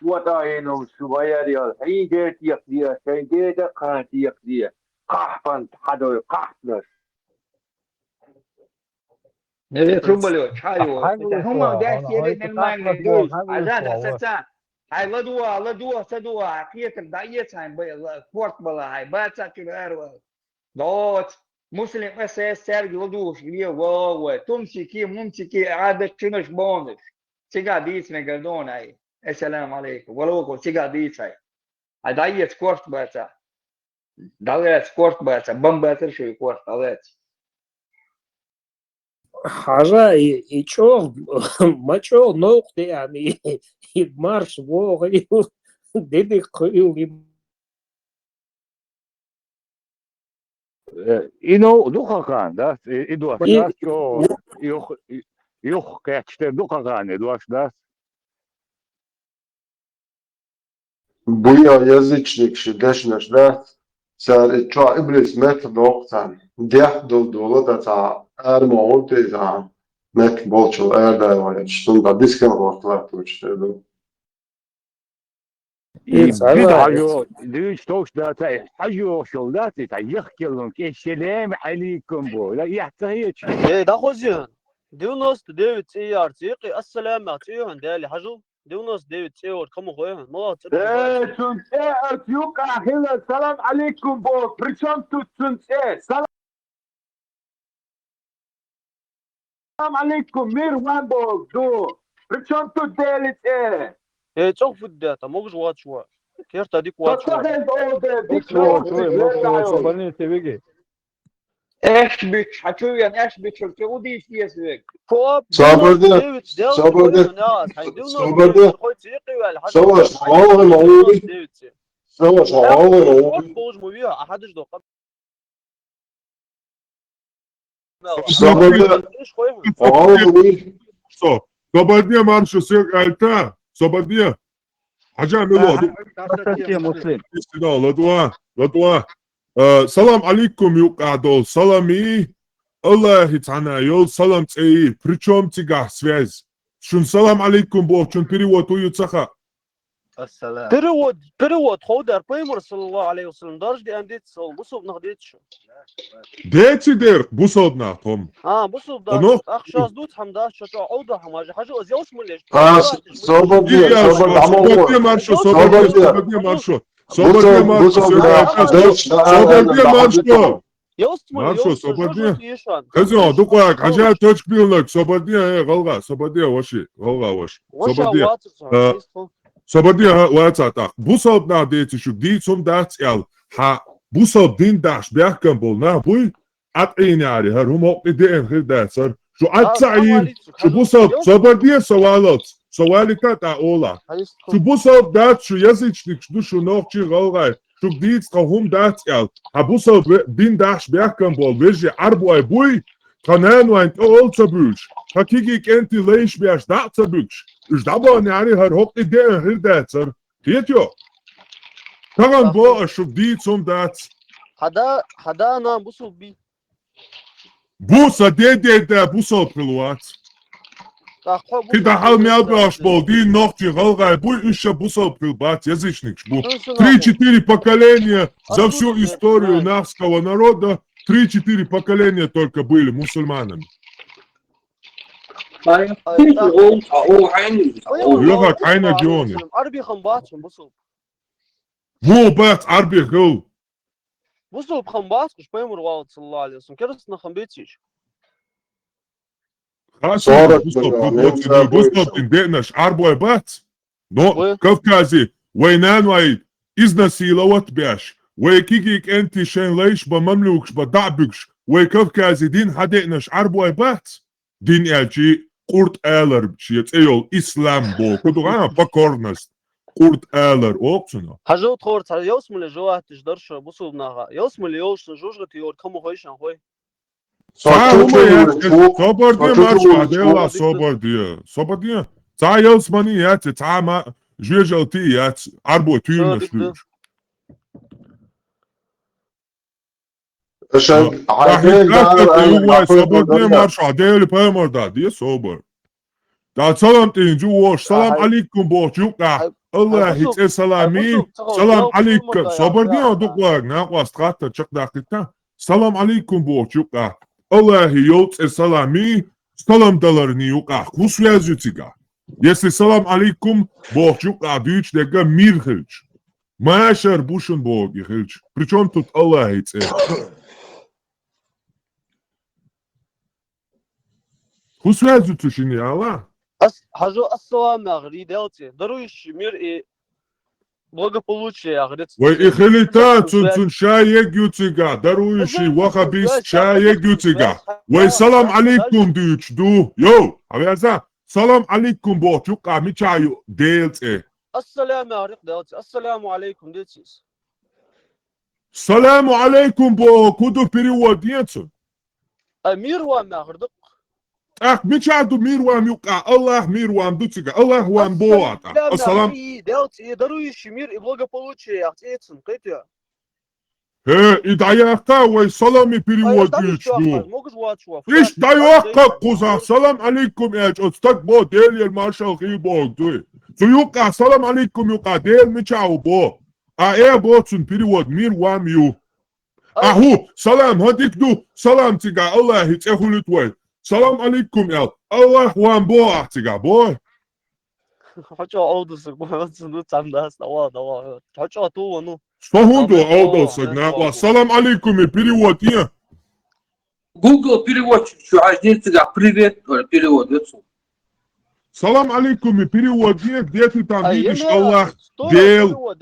Вот а хӀинуш ваяр ял, хьийде текхде, шайн деда кхана текхде. Кхахьпант хьадой, кхахьпнаш. Неле трубалё, чхьа ю. ХӀума дац, ере нормально дуй. Азан хасаца. Хьай ладугӀа, ладугӀа, ца дугӀа, хьай кхетар дӀаэца хьайн бай-, ла-, корта бала хьай, баца чура ара вала. Доц, Муслим эс эс цаьрга ладугӀуш ле, вогӀа вай, тумсики, мумсики, Ӏадат чинаш бонаш. Цигахь дийца мегар дона хьай. Ассаламу Ӏалайкум. Валокхо, цигахь дийца хьай. Хьай дӀаэца корта баца. ДӀалаьца корта баца, бан бацар шуй корта, дӀалаьца. Хьажа, и, и чӀогӀа, ма чӀогӀа новкъа деана, и, и марш вогӀа, и, дедик кхуьйла, и. Э, и новкъа ду хакан, да? И, и дош, и, да? Чо, юх, и, юх кхечтер ду хакан, и дош, да? Буя язычникаш дешнаш дац, цара и чохь иблис меттах доккху царна. Дехьа долу дола дан цхьа ара ма гӀур те цхьа меттах болчул арадайвалеш, цунна дискан гӀортор латточу тера ду. И И ца бида вай. Хьажо, дуьйцу товш дац, хьажо йолу дац, и цхьа яхкеллун кӀе селем Ӏалайкум бо. Ла, и ца хеташ. Эй, дӀахозийна. Девяносто девять цӀе яр цӀе, кхин ассалам ах цӀе хьан дали хьажу. Девяносто девять цӀе вара, кхама хой хьан, ма ваха цӀе. Э, цун цӀе ас юкъа хила, салам алейкум бо. При чём тут цун цӀе? Салам алейкум, мир вам бо, ду. При чём тут Дели цӀе? Э, цӀох фуд дета, могуш вац ва. Керта дик вац ва. Тот хел бо, де, дик Ой, ой, ой, ой, ой, ой. Аьш бича, хьан чу вен аьш бича, чу удийш деза вег. Коп, Собар де, девять, девять, собар де, девять, девять, собар де. Хой цикъи вел, хьан Саваш, хьан хьалгӀа ма вуй. Девять. Саваш, хьалгӀа ма вуй. Бож ма виа, а хьадаш до. Собар де, хьалгӀа ма вуй. Что? Собар де, маршо, сек альта. Собар де. Хьажа, мило. Ага, ду. Муслим. Истина, ладуа, ладуа. Э, салам алейкум, юкъа долу салами, Аллахи цхьана йолу салам цӀеи, причём цигахь связь? Шун салам алейкум бохучун перевод ю ца хаьа? Ассалам. Перевод, перевод ховдар пайхамар саллаллаху алейхи ва саллям дарж деан диц сол, бусулб нах диц шу. Деци дерх, бусулб нах том. А, бусулб Оно? Нах, ах шаз дуц хьам дац, шо чо овда хьам, хьажа, хьажа, аз ялс мулеш. А, с-, собар де, собар де, собар де, маршо, собар де, собар де, маршо. Собар де, маршо, собар де, маршо. Маршо, собар де. Хаза, дукъак, хьажа, точка билнарг, собар де, э, гӀалгӀа, собар де, ваши, гӀалгӀа, ваш. Собар де. Э, собар де, ваца тӀаккха. Бусалба нах деци шуьга дийца хӀума дац аьлла, хьан бусалба дин дахьаш бехкам болу нах буй, Ӏад Ӏийна яри, хӀара хӀума хӀокху деана хир дацара. Шу Ӏад ца Ӏийна, шу бусалба, собар де, со валалц, со валита тӀа ола. Шу бусалба дац, шу язычникаш ду, шу нохчий, гӀалгӀай, шуьга дийца тхан хӀума дац аьлла. Хьан бусалба ве-, дин дахьаш бехкам болу вежарий Ӏарбой буй, тхан нанойн тӀе ола ца буьйлуш, тхан кегий кӀентий лайш беш дӀа а ца буьгуш, уьш дӀабахана яри, хӀара хӀокху деана хир дацара. Кхетайо? Тахана боху ас шуьга дийца хӀума дац. Хьада, хьада нан бусалба бий. Бу сан дедеда бусалба хила вац. Кхин дахьал мел беш болу дийна нохчий, гӀалгӀай буй, уьш ша бусалба хила бац, язычникаш бу. Три-четыре поколения за всю историю нахского народа, три-четыре поколения только были мусульманами. Леха, кайна Джони. Ӏарби хам бац, бусалба. Муха бац Ӏарби хила? Бусалба хам бац, кхуш пайхамар валлалц, саллаллаху алейхи ва саллям. Керастанах хам бецийш? Хасийна, бусалба, бусалба дин деанаш Ӏарбой бац. Но Кавказе вай наной изнасиловать беш, вай кегий кӀентий шайн лайш бан, мамлюкаш бан дӀа а буьгуш, вай Кавказе дин хьадеанаш Ӏарбой бац. Дин аьлчи, къурд алар шен цӀе йолу ислам боху ду, а, покорность. Къурд алар оха цунах. Хьажал тхор цхьа ялсмале жоватташ дар шо бусулба наха. Ялсмале йолуш сан жожагӀате йорг хӀума хойшан хой. Цхьа хӀума яц, собар де, маршо, Дела, собар де. Собар де. Цхьа ялсмани яц, цхьа ма-, жежалти яц, Ӏарбой туьйранаш луьйш. Ша, хьайн хӀинца гӀаттар ду, юхлай, собар де, маршо, Дели пайхамар да, де собар. ТӀаккха салам тӀе хӀинца ву вош, салам алейкум бохучу юкъахь, Аллахи цӀе салами, салам алейкум, собар де, дукъаг, накъост хаттар чекхдаккхийтта, салам алейкум бохучу юкъахь, Аллахи йолу цӀе салами, салам даларни юкъахь, хӀун связь ю цигахь? Если салам алейкум бохучу юкъа дуьйцуш дерг мир хилча. Машар бу шуна боху и хилча. Причём тут Аллахьан цӀе? ХӀун связь ю цу шинна, ала? Ас-, хьажал, ассалам яхар и Делан цӀе. Даруйш мир и благополучие яхар. Вай и хилийта, цун, цун ша ерг ю цигахь, даруйш, ваххабист, ша ерг ю цигахь. Вай салам алейкум дуьйцуш ду. Йо, хьавяза, салам алейкум бохучу юкъа мичахь ю Делан цӀе? Ассалам яхар Делан цӀе. Ассаламу алейкум деций. Саламу алейкум боху, хӀун ду перевод, деций? А, мир вам яхар ду-кх. ТӀаккха мичахь ду мир вам юкъа? Аллахь мир вам ду цигахь. Аллахь вам боху тӀаккха. Ассалам. Ассалам. Делан цӀе, даруйш мир и благополучие яхар цӀе цун, кхетий? ХӀе, и дӀаяккха вай салам и перевод дуьйцуш ду. Иштта дӀайоккха кхузахь, салам алейкум аьлча, оцу стага боху Делера маршалла хуьлда боху дуй. Цу юкъа, салам алейкум юкъа, Дела мичахь ву боху. А э боху цунна перевод, мир вам ю. А хӀу, салам, хӀун дика ду, салам цигахь Аллахьан цӀе хуьлуьйту вай. Салам алейкум аьлла, Аллахь вам боху ахь цигахь, боху. Хьо чӀогӀа овда саг, ван ца ду цхьамма дац, давай, давай. Хьо чӀогӀа ту ван, ну. Со хӀун ду, овда саг, накъо. Салам алейкум и перевод е. Google переводчик чу хьаждин цигахь привет, э, перевод ю цу. Салам алейкум и перевод е, где ты там видишь Аллах, Дела.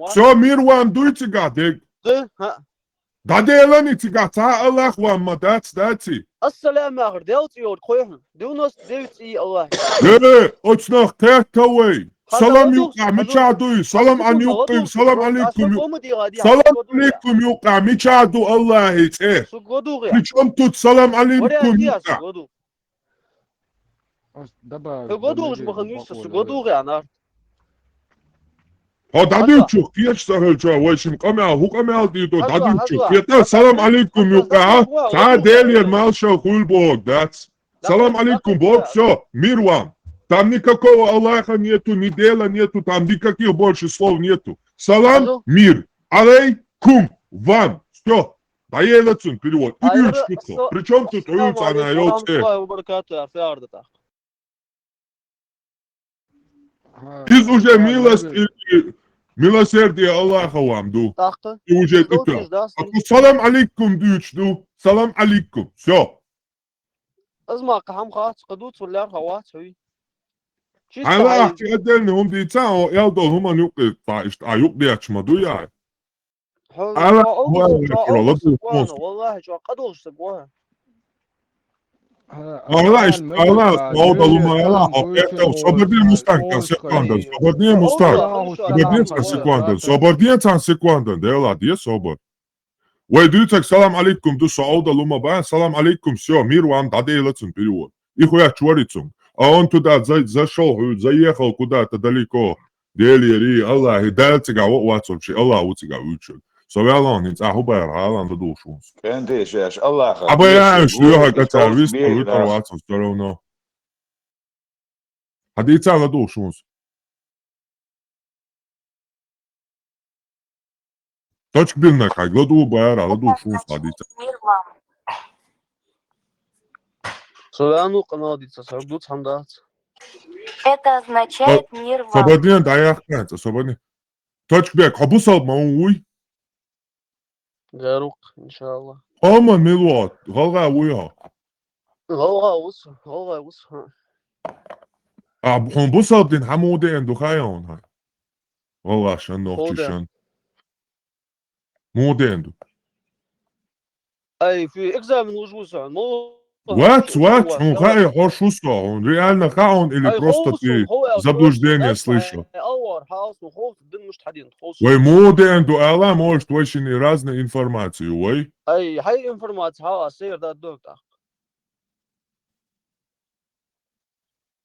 Всё, мир вам дуй цигахь дерг. ДӀаделан и цигахь, цхьа Аллахь вам ма дац, даций? Ассалам яхар Делан цӀе йолу кхойхьуна. Девяносто девять цӀий Аллахь. Э, оцунах кхетта вай. Салам юкъа мичахь дуй? Салам ан юкъа, салам алейкум ю-, салам алейкум юкъа мичахь ду Аллахьан цӀе? Причём тут салам алейкум юкъа? Хьо гӀо дугӀуш бахана вуьйш сан, со гӀо дугӀу аьлла. Хьо дӀадуьйцуш кхеташ ца хилча, вай шин къамел, хӀун къамел дийр ду, дӀадуьйцуш кхета, салам алейкум юкъа, цхьа Делера маршалла хуьлда бохург дац. Салам алейкум боху, всё, мир вам. Там никакого Аллаха нету, ни Дела нету, там никаких больше слов нету. Салам, мир. Алейкум, вам. Всё. ДӀаела цунна перевод. И дуьйцуш ду тхо. Причём тут Ӏуьйцу ана йолчу? Иза уже милость или милосердие Аллаха вам ду. И уже тӀе. А то салам алейкум дуьйцуш ду. Салам алейкум. Всё. Иза ма кхин хьан хац, кхин ду, цу лаьрхӀа вац хьуй. Хьайла ахча отдельно хӀума дийца, хьо эл долу хӀуманна юкъе, цхьа иштта а юкъдетташ ма ду яй. Ала, валлахи, чӀогӀа къа долуш саг ваха. Ала, ала, ала, ала, ала, ала, ала, ала, собар де, Мустан, цхьа секунда, собар де, Мустан, собар де, цхьа секунда, собар де, цхьа секунда, Дела, де собар. Вай дуьйцург салам алейкум ду, со Ӏовдал хӀума бан, салам алейкум, всё, мир вам, дӀаделла цунна перевод. И хуьттуш вара и цунна. А он туда за-, зашёл, хьуьца заехал куда-то далеко. Делера, Аллахьа, Дала цигахь вац вообще, Аллах ву цигахь вуьйцург. Со ваьлла хӀинца, ахьа хӀун бара, хьалан ладугӀуш хӀунца. Кхин дешаш, Аллаха. Абаян, шу юха кацар вистхуьлуьйтур вац, всё равно. Хьадийца ладугӀуш хӀунца. Точка биллинарг хьайга ладугӀу бара, ладугӀуш хӀунца хьадийца. Со ваьнну къамел дийца, со дуц хьан дац. Это означает мир вам. Собар де, дӀаяхканца, собар де. Точка бек, хьо бусалба ма вуй? Гарукъ, иншалла. Хьо ма мила ву? ГӀалгӀа вуй хьо? ГӀалгӀа ву со, гӀалгӀа ву со, хӀа. А, хьуна бусалба дин хьан муха деана ду хаьий хьуна хьан? ГӀалгӀашан, нохчашан. Муха деана ду? Ай, фу, экзамен луш ву со, мо. Вац, вац, хьуна хаьий, хьо шу со, хьуна реально хаьий хьуна или просто ты заблуждение слышал? Вай муха деана ду ала, может, вай шинна разная информация ю вай? Ай, хьайн информация, хьа, а, сайр дац дог тӀаккха.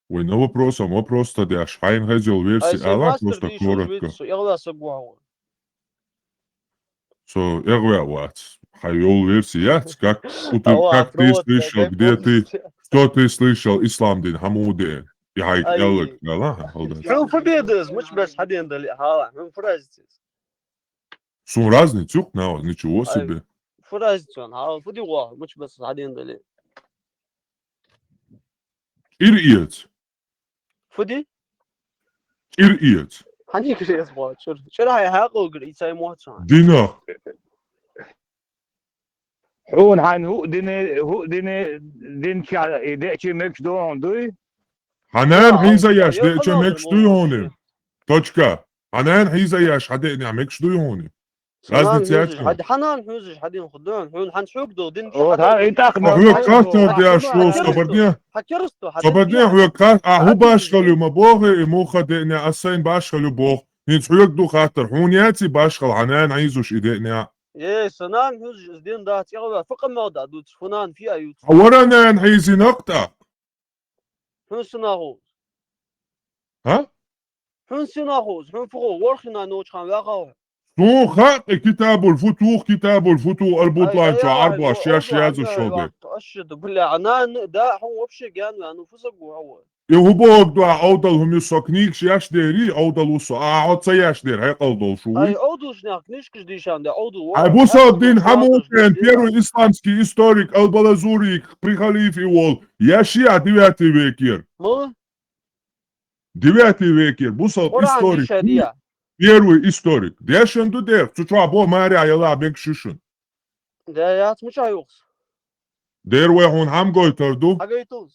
Вай на вопросом вопрос ца деш, хьайна хеза йолу версия ала, просто коротко. Со эгӀла саг ву хьо. Со эгӀваьа вац. Хьайн йолу версия яц, как у ты, как ты слышал, где ты, что ты слышал, ислам дин хьан муха деана? И хьайга аьлларг ала, хьан хала дац. Хьуна фу беда иза, мича бес хьадеана дале а, хьала, хьуна фу разница иза? Суна разница юкъ, нахуй, ничего себе. Фу разница, хьала, фу ди ваха, мича бес хьадеана дале а. Ира эца. Фу ди? ЧӀир эца. Хьаниг эца боху чӀир? ЧӀир хьайн хьаькъалгара эца мотт цхьа. Дина. Хьуна хьайна хӀуъа дина, хӀуъа дина, динча и деъча мегаш ду хьуна дуй? Хьан нана хьийза еш деъча мегаш дуй хьуна? Точка. Хьан нана хьийза еш хьан деънехь мегаш дуй хьуна? Разница яц хьуна? Хьан нана хьуьзаш хьан дин хӀу дуьйна? Хьуна хьан хьуьг ду дин? О, да, и тӀаккха хьоьга кхаттар деш ву, собар де. Хьан керста хьан? Собар де, хьоьга кхатта, ахьа хӀу башхалла ю ма боху, и муха деънехь ас сайна башхалла ю боху. ХӀинца хьоьга ду хаттар, хьуна яций башхалла хьан нана хьийзаш и деънехь? Э, сан нана хьуьзаш иза дин дац, тӀехваьлла, фу къамел дац дуьйцу, фу нана фиа юьйцу. Хьан вара нана хьийзина-кх тӀаккха? Хьуна сина хьуз? ХӀа? Хьуна сина хьуз? Хьуна фу хьуз? ВорхӀ хина ночхан ваьхав хьо. Суна хаьа кхин китабуль футух, китабуль футух, Аль-Бутан чу Ӏарбош шаьш язъеш хьо де. Аш шу ду, бля, нана, да, хьуна вообще гаьна ваьнна, фу саг ву хьо? И хӀу боху дуьхьа, Ӏовдал хӀума ю со книгаш еш дерий, Ӏовдал ву со, а хьо ца еш дер, хьекъал долуш ву. Ай, Ӏовдалшнех книжкаш дийшан де, Ӏовдал ву. Ай, Бусалбдин Хьамудин, первый исламский историк, Аль-Балазури, при халифе волу, еш я девятый векера. Ма? Девятый векера, Бусалб историк. Первый историк. Дешан ду дер, цу чохь бо маре а яла бегаш ю шуна. Де яц, мичахь юхус? Дера вай хьуна хьам гойтар ду? Хьан гойту?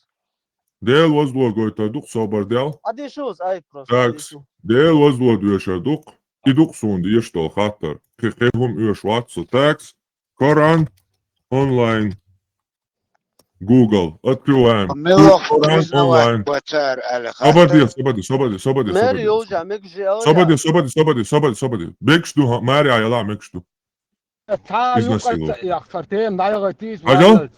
Дела вазло гойтар ду, собар дел. Хьан дешуз, ай, просто. Такс. Дела вазло доьшар ду. И ду суна деш долу хаттар. Кхин кхин хӀума оьшу вац со. Такс. Коран онлайн. Google. Открываем. Коран онлайн. Собар де, собар де, собар де, собар де, собар де. Собар де, собар де, собар де, собар де, собар де. Бегаш ду, хьо, маре а яла мегаш ду. Цхьа а юкъа ца яхкар, тема дӀайгӀайтийша. Хьажал?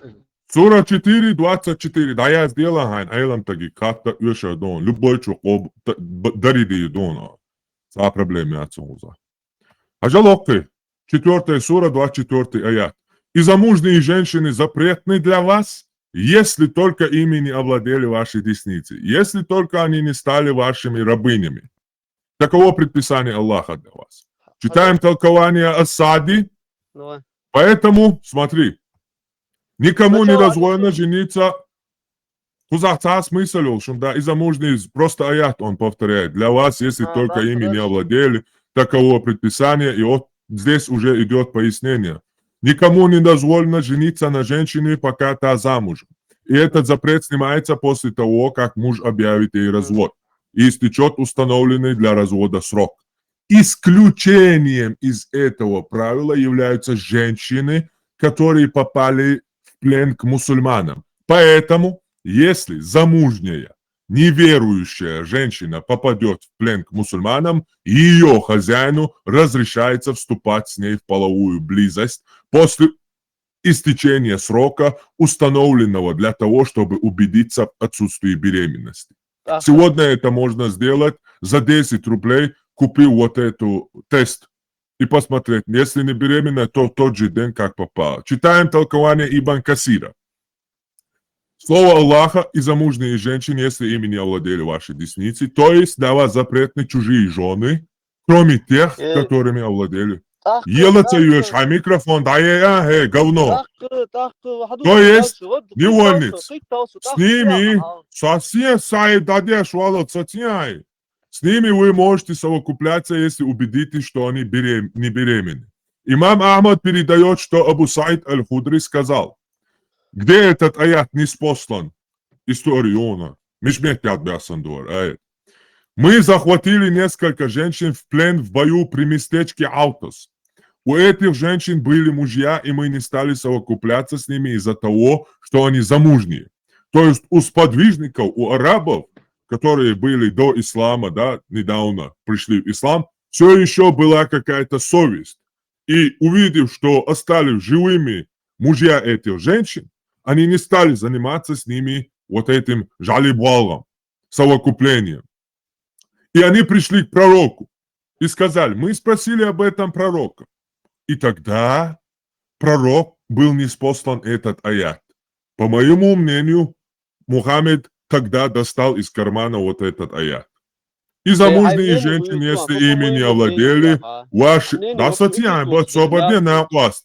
Сура четыре, двадцать четыре. ДӀаязделахь хьайна, Ӏеламстаге хатта оьшур ду, любой чу къоб-, т-, б-, дари дийр ду. Цхьа проблема яц хьуна. Хьажал оккхий. Четвёртая сура, двадцать четвёртый аят. И замужние женщины запретны для вас, если только ими не овладели ваши десницы, если только они не стали вашими рабынями. Таково предписание Аллаха для вас. Читаем толкование Ас-Сади. Давай. Поэтому, смотри, никому не дозволено жениться. Кхузахь цхьа а смысл йолуш, да, и замужние, просто аят он повторяет. Для вас, если только ими не овладели, таково предписание, и вот здесь уже идёт пояснение. Никому не дозволено жениться на женщине, пока та замужем. И этот запрет снимается после того, как муж объявит ей развод и истечёт установленный для развода срок. Исключением из этого правила являются женщины, которые попали в плен к мусульманам. Поэтому, если замужняя неверующая женщина попадёт в плен к мусульманам, её хозяину разрешается вступать с ней в половую близость после истечения срока, установленного для того, чтобы убедиться в отсутствии беременности. Ага. Сегодня это можно сделать за десять рублей, купив вот эту тест и посмотреть, если не беременна, то в тот же день, как попала. Читаем толкование Ибн Касира. Слово Аллаха: и замужние женщины, если ими не овладели ваши десницы, то есть для вас запретны чужие жёны, кроме тех, которыми овладели. Ела ца йоьшу, хьайн микрофон дӀаяй, а, хӀей, говно. То есть, невольниц. С ними, со сен сай дӀадеш валал ца цен хьайн. С ними вы можете совокупляться, если убедитесь, что они берем-, не беременны. Имам Ахмад передаёт, что Абу Саид Аль-Худри сказал: где этот аят ниспослан? История она. Миш меттехь баьссан дора аят. Мы захватили несколько женщин в плен в бою при местечке Аутас. У этих женщин были мужья, и мы не стали совокупляться с ними из-за того, что они замужние. То есть у сподвижников, у арабов, которые были до ислама, да, недавно пришли в ислам, всё ещё была какая-то совесть. И увидев, что остались живыми мужья этих женщин, они не стали заниматься с ними вот этим жалибуалом, совокуплением. И они пришли к пророку и сказали: мы спросили об этом пророка. И тогда пророк был ниспослан этот аят. По моему мнению, Мухаммед тогда достал из кармана вот этот аят. И замужние женщины, если ими не овладели, ваши... Да, сатьян, вот, собар де, накъост.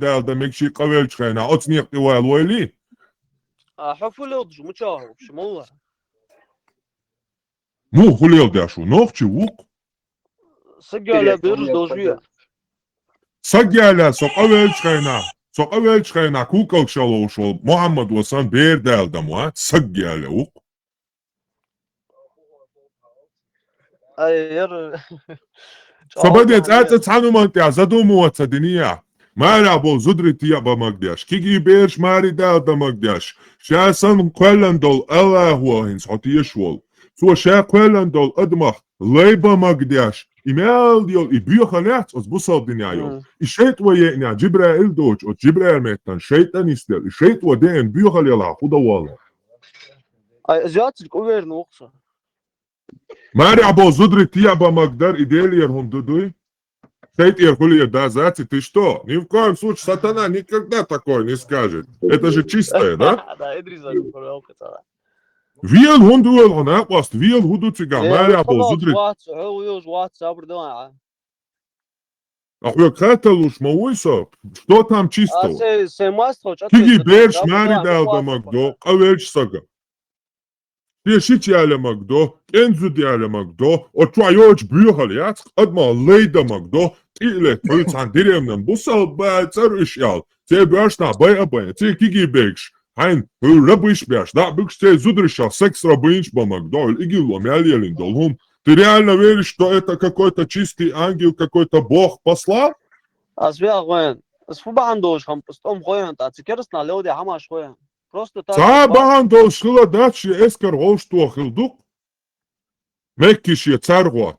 Дала дан мегаш, къавелча хенахь оцу некъа тӀе валавойла? А хьо фу леладеш, мичахь вообще, молла? Муха хӀун леладеш ву? Нохчи ву-кх. Саг яле бераш долаш ве. Саг яле со къавелча хенахь, со къавелча хенахь кукалгаш ловш волу Мухьаммад ва сан бер Дала дан ма, саг яле ву-кх. Ай, яр. Со баде цӀа-цӀа цхьана хӀуманна тӀехь задумываться динехь. Марехь болу зударий теӀа бан магадеш, кегий бераш маре дала дан магадеш, ша санна кхоьллина долу Аллахо хӀинца хьо тешаш волу. Цо ша кхоьллина долу адамах лай бан магадеш, и мел йолу, и боьха лаьцна оцу бусалба динехь йолу. И шайтӀа ван еънехь Джибраил доцуш, оцу Джибраил меттана шайтӀа нисделла, и шайтӀа ван деана боьха лелахь хӀун дан воллу? Ай, из яцилга уверен ву-кх со. Маьре а бо зударий тӀе а ба мегар, и Делера хӀума ду дуй? ШайтӀера хуле а дазаци, ты что? Ни в коем случае, сатана никогда такое не скажет. Это же чистое, да? Да, Идрис, а, Вел хӀунда вел хьо, накъост, вел хӀу ду цигахь, маьре а бо зударий? Вац, хьо вуьйш вац, сабар де, а. А хьоьга хатталуш ма вуй со, что там чистого? А се, се мастхо чӀа киги тесна, бегаш да, маьре да, дала да, да, мегадо, да, къа велча сага. Шен шича яьлла мегадо, кӀен зуда яьлла мегадо, оцу чохь йоцуш боьхалла яц, адамо лай дан мегадо, тӀе а летта хьуьйцу цхьана деревнан бусалба цӀар уьш аьлла. Церан боьршнах бай а байна, церан киги бегаш, хьайна хьуьйра рабыш беш, дӀа а буьгуш, церан зударшах секс-рабынаш бан мегадо, хьуьйла игилло мел еллина долу хӀума. Ты реально веришь, что это какой-то чистый ангел, какой-то Бог послал? Ас веа гӀоьн. Ас фу бахьана долуш хам, ас тӀом хойан тӀа, ца керстанах левде хьамаш хойан. Просто так. Цхьа бахьана долуш хила дац, шен эскар гӀовшто хила ду-кх. Мекки шен цар гӀот.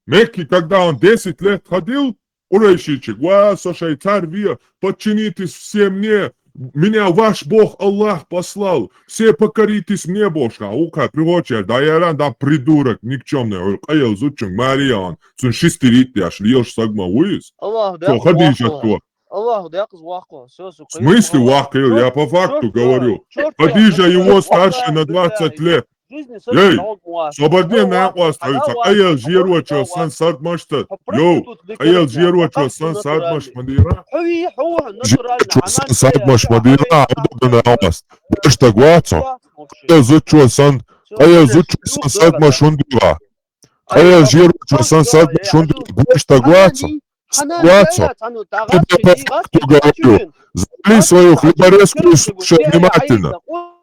Мекки, когда он десять лет ходил, къурайшичиг, ва, со шайн цар ве, подчинитесь все мне, меня ваш Бог Аллах послал, все покоритесь мне, бохуш, хан, вукхара пригочер, да, яран, да, придурок, никчёмный, къайла зудчунг, Мария, он, цун шистирит деш, лелаш саг ма ву иза. Аллах, цо да, Хадижа вахо. Аллаху декъаза ваккхо, всё, сука. В смысле ваккхо? Я по факту говорю. Хадижа его старше на двадцать лет. Ей, собар де, накъост хьуьйцу, къайла жерочо сан сардмаш ца. Йоу, къайла жерочо сан сардмаш ма дийра. Жерочо сан сардмаш ма дийра, хьуьйцу, накъост. Беш даг вацо. Къайла зудчо сан, къайла зудчо сан сардмаш хӀунда дийра? Къайла жерочо сан сардмаш хӀунда дийра? Беш даг вацо. Ситуацию. Тебе по факту говорю. Завали свою хлеборезку и слушай внимательно.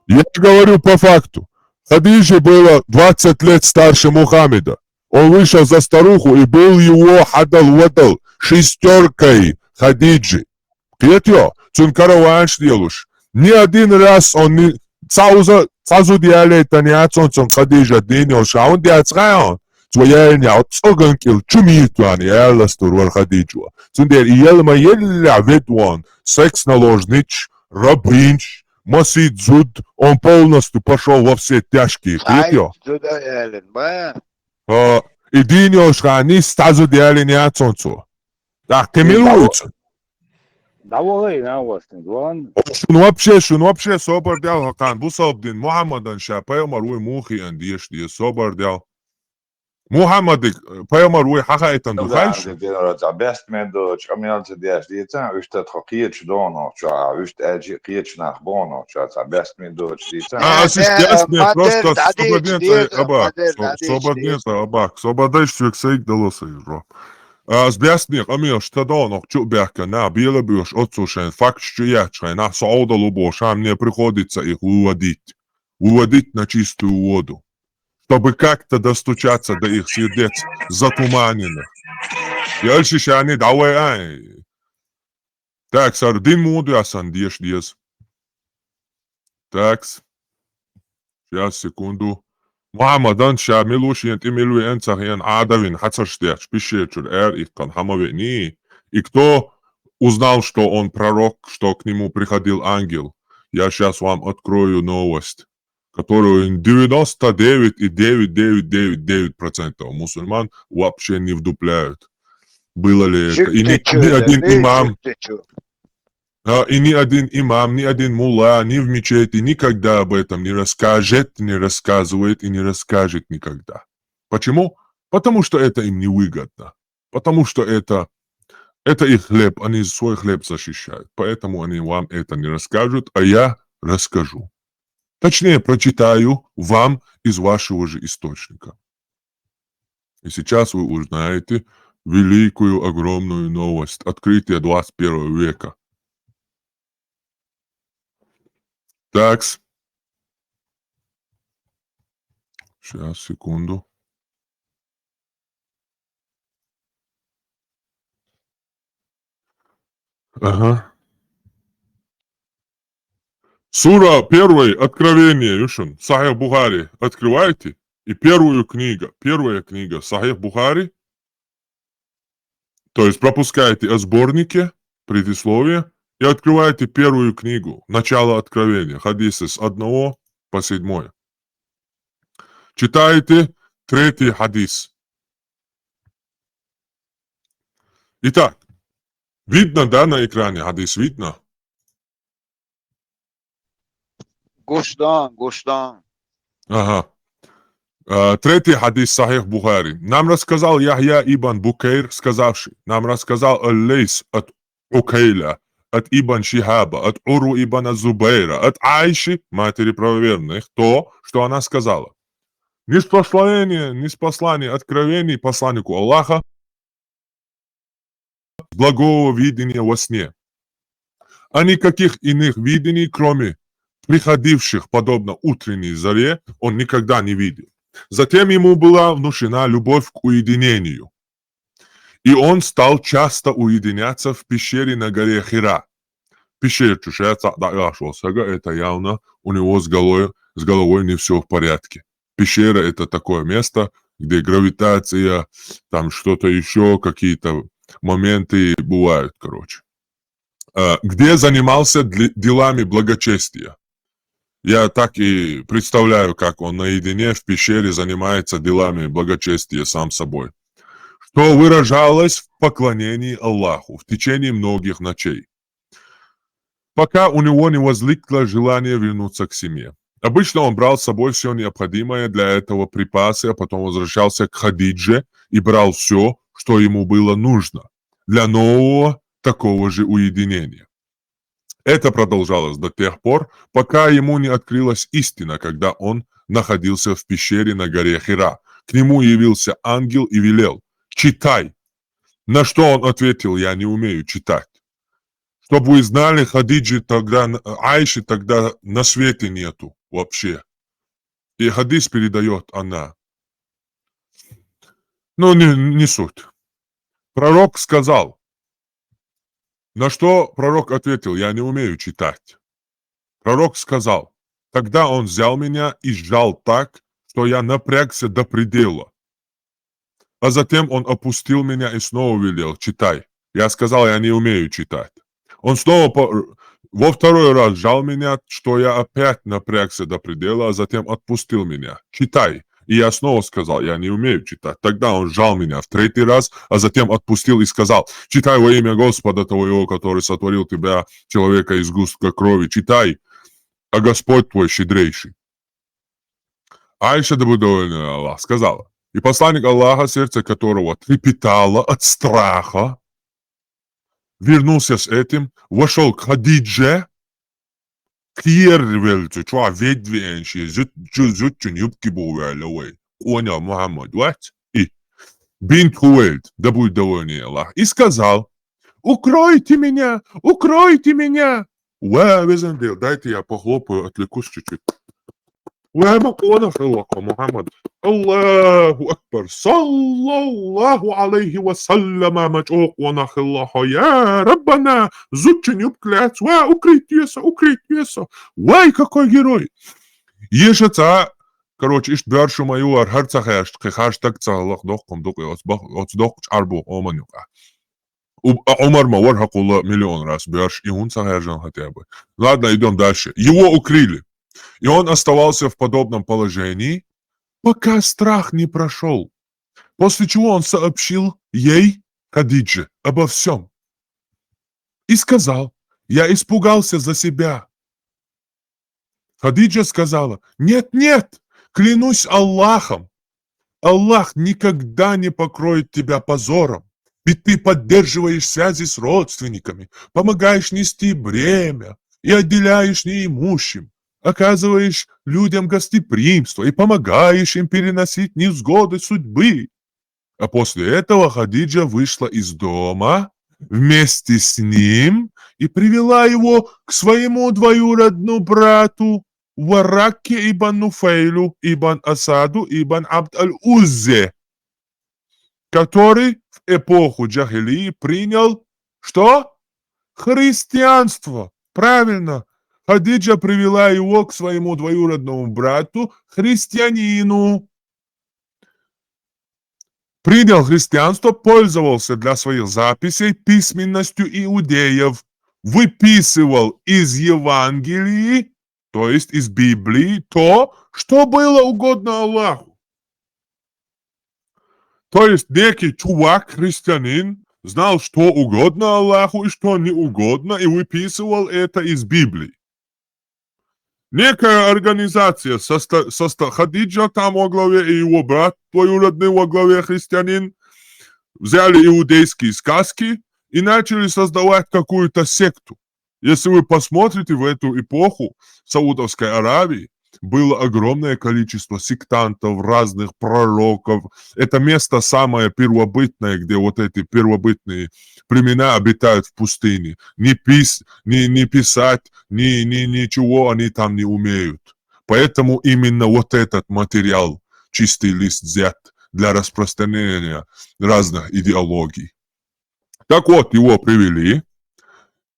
Я говорю по факту. Хадиже было двадцать лет старше Мухаммеда. Он вышел за старуху и бил его хьадал-вадал шестёркой Хадиджи. Кхетайо, цуьнан караванаш лелуш. Ни один раз он ни, цхьа уза, цхьа зуда ялийтина яц он цунна Хадижа дийна йолуш, а хӀунда яц хаьий хьуна? Цо яьллинехь оцу цӀоган кӀел чу мийта ваьхна ялластур вара Хадиджа. Цундела и яла ма еллехь ведда вон, секс-наложниц, рабынаш, масийтта зуда, он полностью пошёл во все тяжкие. Кхетайо? Зуда ялина, ма? А, и дийна йолуш хьан нисса цхьа зуда ялийна яц хьуна цо. ТӀаккха кхин мила вуьйцу? ДӀавахай, нагӀостин, ван. Шуна вообще, шуна вообще собар дел хьо кхана бусалба дин Мухьаммадан ша пайхамар вуй муха хиъна деша деза, собар дел. Мухьаммадиг, э, пайхамар вуй хьан хаийтина ду, хай шу? Цхьа бестме доцу, къамел ца деш дийцан, уьш тӀе тхо кхечу доно чохь, уьш тӀе аьлчи кхечу нах боно чохь, цхьа бестме доцу дийцан. А, ас иш бестме, просто собар ден цӀе абак, собар ден цӀе абак, собар дайш соьга сайга дало сайжо. Ас бестме къамелаш ца доно чу а баьхкина, нах бела боьш, оццул шайн факташ чу яьчхьайн, нах со Ӏовдал ву бохуш, а мне приходится их выводить, выводить на чистую воду, чтобы как-то достучаться до их сердец, затуманенных. Я альши шани дӀавай ай. Так, сар дин муду я сан деш дез. Такс. Сейчас, секунду. Мухьаммадан ша мила ву шен тӀе мила веана ца хиъна Ӏадавина хьацарш детташ, пишечуьра эр иккхана хьама веъний. И кто узнал, что он пророк, что к нему приходил ангел? Я сейчас вам открою новость, которую девяносто девять и девять девять девять девять процентов мусульман вообще не вдупляют. Было ли это? И ни, ни один имам, а, и ни один имам, ни один мулла, ни в мечети никогда об этом не расскажет, не рассказывает и не расскажет никогда. Почему? Потому что это им невыгодно. Потому что это, это их хлеб, они свой хлеб защищают. Поэтому они вам это не расскажут, а я расскажу. Точнее, прочитаю вам из вашего же источника. И сейчас вы узнаете великую, огромную новость, открытие двадцать первого века. Такс. Сейчас, секунду. Ага. Сура первая, Откровение, Юшин, Сахих Бухари. Открываете? И первую книгу, первая книга, Сахих Бухари. То есть пропускаете о сборнике, предисловие, и открываете первую книгу, Начало Откровения, хадисы с одного по седьмое. Читайте третий хадис. Итак, видно, да, на экране хадис видно? Гушдан, гушдан. Ага. А, третий хадис Сахих Бухари. Нам рассказал Яхья ибн Букейр, сказавший: нам рассказал Аль-Лейс от Укейля, от Ибн Шихаба, от Уру ибн Зубейра, от Айши, матери правоверных, то, что она сказала. Ниспослание, ниспослание откровений посланнику Аллаха, благого видения во сне. А никаких иных видений, кроме приходивших подобно утренней заре, он никогда не видел. Затем ему была внушена любовь к уединению. И он стал часто уединяться в пещере на горе Хира. Пещера чушаца, да, я шел сага, это явно у него с головой, с головой не все в порядке. Пещера — это такое место, где гравитация, там что-то еще, какие-то моменты бывают, короче. А, где занимался дли- делами благочестия. Я так и представляю, как он наедине в пещере занимается делами благочестия сам собой, что выражалось в поклонении Аллаху в течение многих ночей, пока у него не возникло желание вернуться к семье. Обычно он брал с собой все необходимое для этого припасы, а потом возвращался к Хадидже и брал все, что ему было нужно для нового такого же уединения. Это продолжалось до тех пор, пока ему не открылась истина, когда он находился в пещере на горе Хира. К нему явился ангел и велел: «Читай». На что он ответил: «Я не умею читать». Чтобы вы знали, Хадиджи тогда, Айши тогда на свете нету вообще. И хадис передает она. Но не, не суть. Пророк сказал, на что пророк ответил: «Я не умею читать». Пророк сказал: «Тогда он взял меня и сжал так, что я напрягся до предела. А затем он опустил меня и снова велел: «Читай». Я сказал: «Я не умею читать». Он снова по- во второй раз сжал меня, что я опять напрягся до предела, а затем отпустил меня: «Читай». И я снова сказал: «Я не умею читать». Тогда он сжал меня в третий раз, а затем отпустил и сказал: «Читай во имя Господа твоего, который сотворил тебя, человека из сгустка крови. Читай, а Господь твой щедрейший». Айша, да будет довольна Аллах, сказала: «И посланник Аллаха, сердце которого трепетало от страха, вернулся с этим, вошел к Хадидже, кьер велцу, чуа ведвенши, зут- зу- зутчун юбки бувяла вай, кьона Мухаммад вац, и бинт Хувейлид, да будет довольна Аллах, и сказал: «Укройте меня, укройте меня». Ва, везан Дел, дайте я похлопаю, отвлекусь чуть-чуть. Ва, ма кьона хилла кьо Мухаммад. Аллаху акбар. Саллаллаху алейхи ва саллама, ма чӀо кьона хилла хьо. Я Раббана, зутчун юбки лац. Ва, укрыть веса, укрыть веса. Вай, какой герой. Еша ца, короче, ишт бяршу ма юар, хар ца хаш, кхы хаш так ца лах дохкум дукъи, оц бах- оц дохкуч арбу оман юкъа. У- а Умар ма вар хьакъула миллион раз бярш, и хӀун ца хержан хотя бы. Ладно, идем дальше. Его укрыли. И он оставался в подобном положении, пока страх не прошел. После чего он сообщил ей, Хадидже, обо всем. И сказал: «Я испугался за себя». Хадиджа сказала: «Нет, нет, клянусь Аллахом, Аллах никогда не покроет тебя позором, ведь ты поддерживаешь связи с родственниками, помогаешь нести бремя и отделяешь неимущим, оказываешь людям гостеприимство и помогаешь им переносить невзгоды судьбы». А после этого Хадиджа вышла из дома вместе с ним и привела его к своему двоюродному брату Вараке ибн Нуфейлю ибн Асаду ибн Абд-аль-Уззе, который в эпоху джахилии принял что? Христианство. Правильно. Хадиджа привела его к своему двоюродному брату, христианину. Принял христианство, пользовался для своих записей письменностью иудеев, выписывал из Евангелии то есть из Библии, то, что было угодно Аллаху. То есть некий чувак, христианин, знал, что угодно Аллаху и что не угодно, и выписывал это из Библии. Некая организация, соста- соста- Хадиджа там во главе, и его брат двоюродный во главе, христианин, взяли иудейские сказки и начали создавать какую-то секту. Если вы посмотрите в эту эпоху Саудовской Аравии, было огромное количество сектантов, разных пророков. Это место самое первобытное, где вот эти первобытные племена обитают в пустыне. Ни, пис, ни, ни писать, ни, ни, ничего они там не умеют. Поэтому именно вот этот материал, чистый лист, взят для распространения разных идеологий. Так вот, его привели,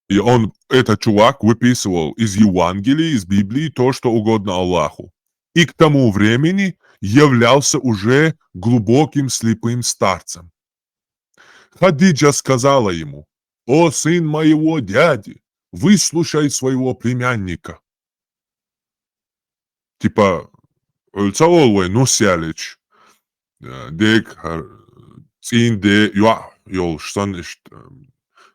и он, этот чувак, выписывал из Евангелия, из Библии то, что угодно Аллаху. И к тому времени являлся уже глубоким слепым старцем. Хадиджа сказала ему: «О сын моего дяди, выслушай своего племянника». Типа, оьлса ол вай, ну, сялич. Э, дег, хар, цин де, юа, йол, штан, ишт, э,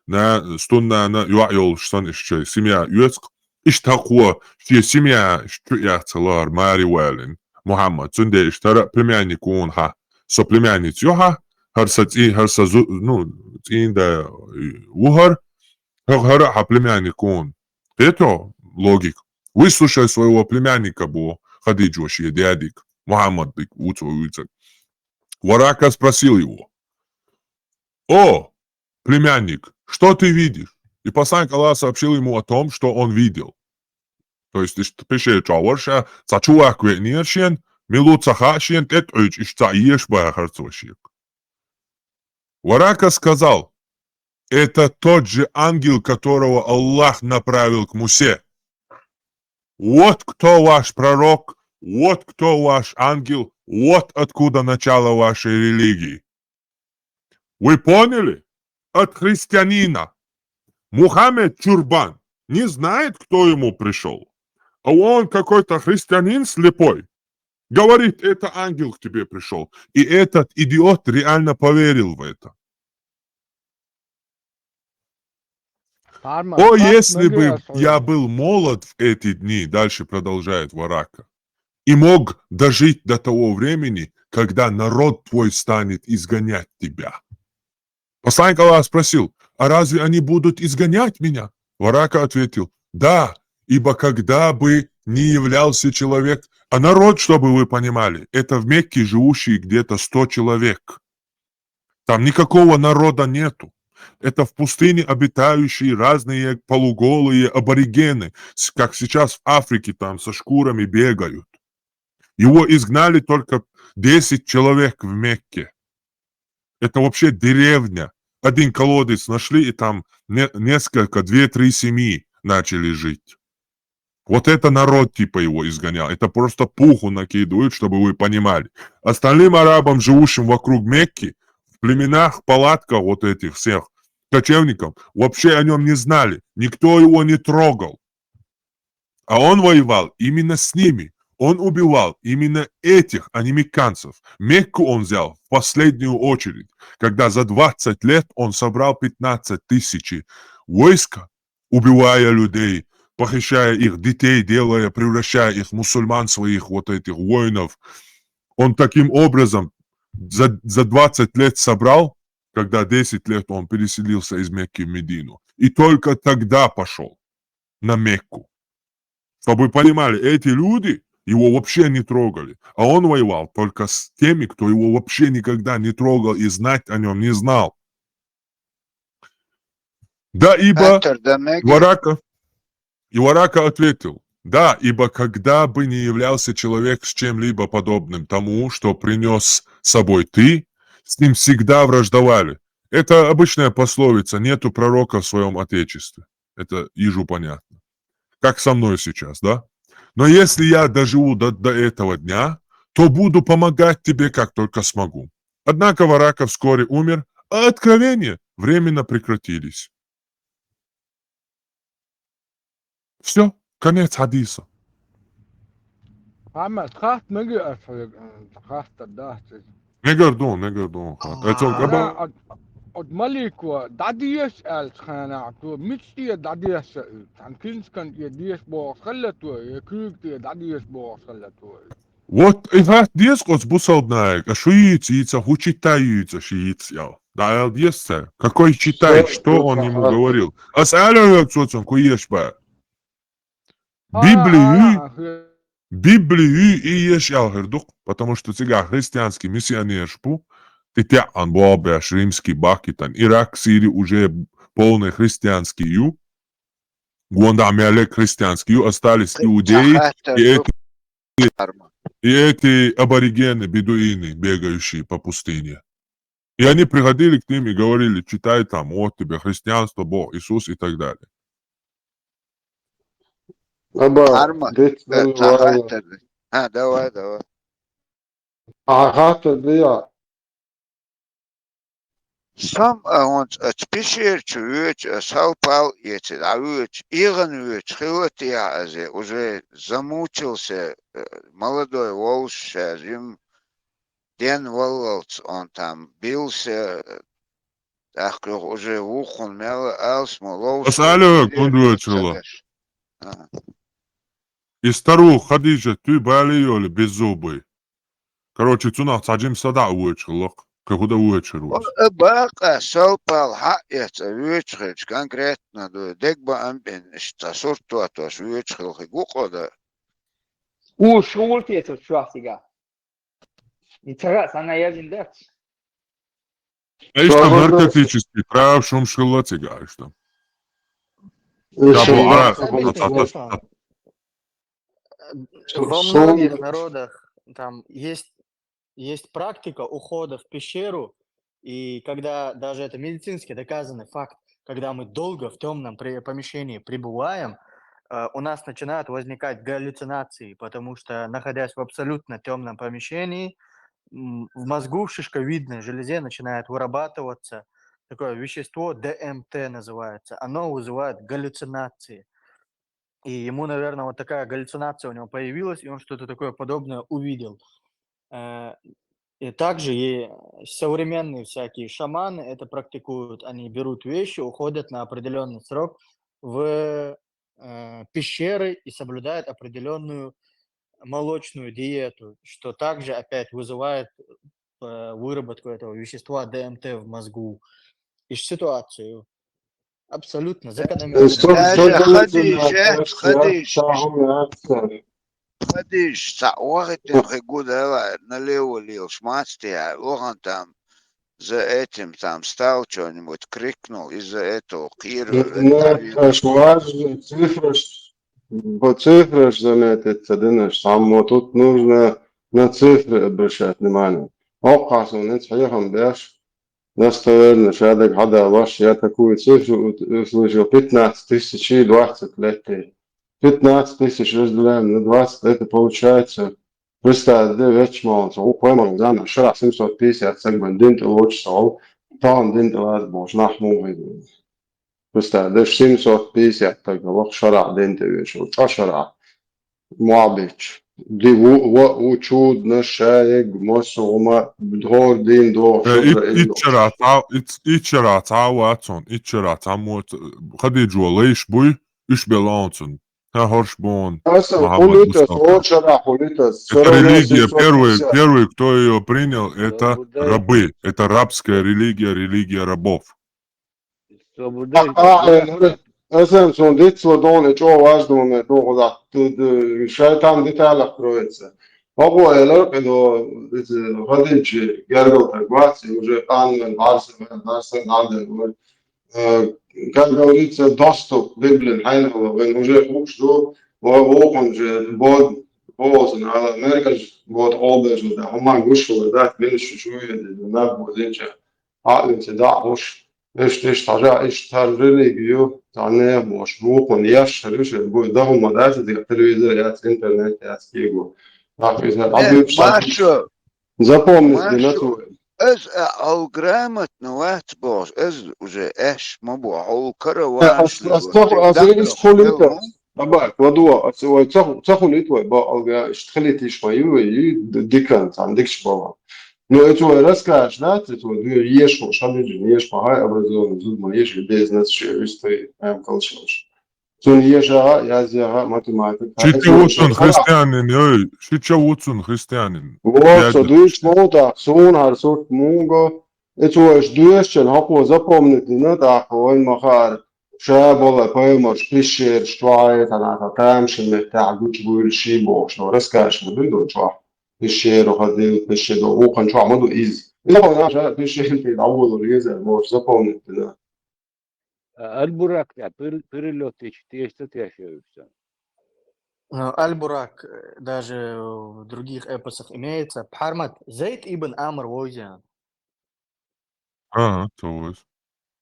на, стун, на, на, юа, йол, штан, ишт, чай, семья, юэцк, ишт, хакуа, шье семья, ишт, чу, я, целар, Мари Вален, Мухаммад, цун де, ишт, хара племянник, он, ха, со племянниц, ю, ха, хар са ци, хар са зу, ну, цин да, э, ухар, ха, хара, ха, племянник, он. Это логик. Выслушай своего племянника, бо, Хадиджа, шье дядик, Мухаммад, дик, уцо, уцо. Варака спросил его: «О, племянник, что ты видишь?» И посланник Аллаха сообщил ему о том, что он видел. То есть, ишт пише чаварша, ца чувак ве нершен, милу ца хашен, тет ойч, ишт ца еш ба харцвашек. Варака сказал: «Это тот же ангел, которого Аллах направил к Мусе. Вот кто ваш пророк, вот кто ваш ангел, вот откуда начало вашей религии». Вы поняли? От христианина. Мухаммед Чурбан не знает, кто ему пришёл. А он какой-то христианин слепой. Говорит: «Это ангел к тебе пришёл». И этот идиот реально поверил в это. О, если бы я был молод в эти дни, дальше продолжает Варака, и мог дожить до того времени, когда народ твой станет изгонять тебя. Посланник Аллаха спросил: «А разве они будут изгонять меня?» Варака ответил: «Да, ибо когда бы ни являлся человек», а народ, чтобы вы понимали, это в Мекке живущие где-то сто человек. Там никакого народа нету. Это в пустыне обитающие разные полуголые аборигены, с- как сейчас в Африке, там со шкурами бегают. Его изгнали только десять человек в Мекке. Это вообще деревня. Один колодец нашли, и там не- несколько, две-три семьи начали жить. Вот это народ типа его изгонял. Это просто пуху накидывают, чтобы вы понимали. Остальным арабам, живущим вокруг Мекки, в племенах, палатках вот этих всех кочевников, вообще о нём не знали. Никто его не трогал. А он воевал именно с ними. Он убивал именно этих, а не мекканцев. Мекку он взял в последнюю очередь, когда за двадцать лет он собрал пятнадцать тысяч войска, убивая людей, похищая их детей, делая, превращая их в мусульман, своих вот этих воинов. Он таким образом за, за двадцать лет собрал, когда десять лет он переселился из Мекки в Медину. И только тогда пошёл на Мекку. Чтобы вы понимали, эти люди его вообще не трогали. А он воевал только с теми, кто его вообще никогда не трогал и знать о нём не знал. Да, ибо Варака, и Варака ответил: «Да, ибо когда бы ни являлся человек с чем-либо подобным тому, что принёс с собой ты, с ним всегда враждовали». Это обычная пословица: «Нету пророка в своём отечестве». Это ижу понятно. Как со мной сейчас, да? «Но если я доживу до, до этого дня, то буду помогать тебе, как только смогу». Однако Варака вскоре умер, а откровения временно прекратились. Всё, конец хадиса. Хьамас, хатта мега аш хьоьга, хатта дац иза. Мегар ду, мегар ду. Эцо Ага. габа. Ана, от, от Малико, дӀадеша аьллача хана, то мича тӀе дӀадеша, цхьан кинскан тӀе деша бохуш хилла то, я куьйга тӀе дӀадеша бохуш хилла то. Вот и хатта деза оцу бусалбанайга, а шу йийца, йийца, хӀу читай йийца, ши йийца ял. Да, аьлла деза цара. Какой читай, что он ему говорил? Ас аьлла хьоьга цо цунна, ку еш бара. Библию, Библию и еш аьлла хир ду, потому что цигахь христианский миссионерш бу, и тӀеӀан боху беш римский бакитан. Ирак, Сири уже полный христианский ю. Гондахь меллиг христианский ю, остались иудеи, и эти, и эти аборигены, бедуины, бегающие по пустыне. И они приходили к ним и говорили: «Читай там, вот тебе христианство, Бог, Иисус» и так далее. Аба, Арма, дит э, вала. цхьа хаттар ду. А, давай, давай. А хаттар ду я. Сам а хӀунца оцу пещера чу воьдуш, а салпал эци дӀавоьдуш, ийгӀан воьдуш хилла те яхь азе, уже замучился, э, молодой волуш ша жим ден валлалц он там бился, э, тӀаккха юха уже вукхун мел алсмо ловш. Ас аьлла хьоьга, хӀунда воьдуш хилла? И старуха Хадижат туй бали йоли беззубый. Короче, цунах цхьа жим садаӀа воьдуш хилла-кх. Кхин хӀу дан воьдуш хир ву? Бакъа салпал хьаэца воьдуш хилча конкретно ду, дегба амбин иштта сурт тотош воьдуш хилла хи гукъо да. Уж шугӀур тецар чохь цигахь. И цара санна яздина дац. Иштта наркотический траваш хӀумаш хилла цигахь иштта. Иштта Шабо наркотический ара, Самое та- та- интересное. та- Во Шо- многих народах там есть, есть практика ухода в пещеру, и когда даже это медицински доказанный факт, когда мы долго в темном помещении пребываем, э, у нас начинают возникать галлюцинации, потому что, находясь в абсолютно темном помещении, м, в мозгу, в шишковидной железе начинает вырабатываться такое вещество, Д М Т называется. Оно вызывает галлюцинации. И ему, наверное, вот такая галлюцинация у него появилась, и он что-то такое подобное увидел. Э, И также и современные всякие шаманы это практикуют. Они берут вещи, уходят на определенный срок в э, пещеры и соблюдают определенную молочную диету, что также опять вызывает э, выработку этого вещества Д М Т в мозгу. И ситуацию. Абсолютно закономерно. Шо- шо- Даже шо- Хадижа, шо- Хадиж, шо- Хадиж, цхьа вахийтина хи гу дала, налево лелаш мац тӀехь, вахана там, за этим там стал что-нибудь крикнул, из-за этого кхийра Ну, это ж важно, цифраш, по цифраш заметить ца динаш, там вот тут нужно на цифры обращать внимание. Оккхасунец хьехам беш, достоверно, шадак хьада ваш, я такую цифру ут- услышал, пятнадцать тысяч и двадцать лет. Пятнадцать тысяч разделяем на двадцать, это получается, представь, де вечмалца, у Пойман Гана, шарах семьсот пятьдесят, сагбан дин тӀе лочу сал, там дин тӀе лаз бош, нах мугы. Представь, де семьсот пятьдесят, так, лох шарах дин тӀе вешал, цӀа шарах. Муабич. Ди ву, ва, у чудно, шаег, мосума, дхор дин до, Э, ит- Итчара цхьа, ит- итчара цхьа вацун, итчара цхьа моц, Хадиджо лайш буй, уьш белонцун. Ха хорш бон. Аса Мухаммад хулитас, Мустафа. о шара хулитас. Это религия, первый, первый, кто ее принял, это рабы. Это рабская религия, религия рабов. Эсэм сон дицло дон, и чо важно ме дон, да, шайтан деталях кроется. Папа элер, когда Хадиджи гергал так бац, и уже панмен барса, барса, надо, э, как говорится, доступ к Библии, хайнхала, вен уже хукш ду, во вокон же, бод, бозен, ала, меркаш, бод, обежу, да, хуман гушвала, да, меньше чует, да, бозенча. А, эти, да, уж, эш, эш, тажа, эш, тар религию, та не, уж, вокон, яш, рыше, бой, да, хума, да, эти, телевизор, я, интернет, я, скигу. Так, из, Э, Машо, Запомни, Машо, Дмитрий. Аз а хьол грамотно вац бохуш, аз уже эш ма бу, хьол кара вац. Ас, ас, ас, ас, ас, Баба, кладу, а ц-, ой, ца ху-, ца хули твой, ба, алга, ишт хали тиш ма ю, ю, д-, дикан, там, дикш бала. Ну, это ой, расскажешь, да, это ой, ду, еш ху, шали, еш ху, хай образованный, зуд ма еш, без нас, что, истой, эм, колчилш. Цун еш, ага, яз, ага, математика. Шича вуцун христианин, ой, шича вуцун христианин. Вот, со душ мута, сун, хар сурт мунго. Это ой, душ чен, хаку запомнить, не, так, ой, махар. Ша бола поймаш, пещер, что это, она там, ши, не, так, гуч, гуч, ши, бо, что, расскажешь, мы, ду, чё. Пещеру ходил, пещеру, ухан, чё, мы, ду, из. Ну, она же пещер, ты, да, вот, реза, можешь запомнить, да. Аль-Бурак, да, пыр-, пырылёт течи, течи, течи, всё. Э, Аль-Бурак, э, даже в других эпосах имеется. Пхьармат, Зайд ибн Амр войзян. А, то есть.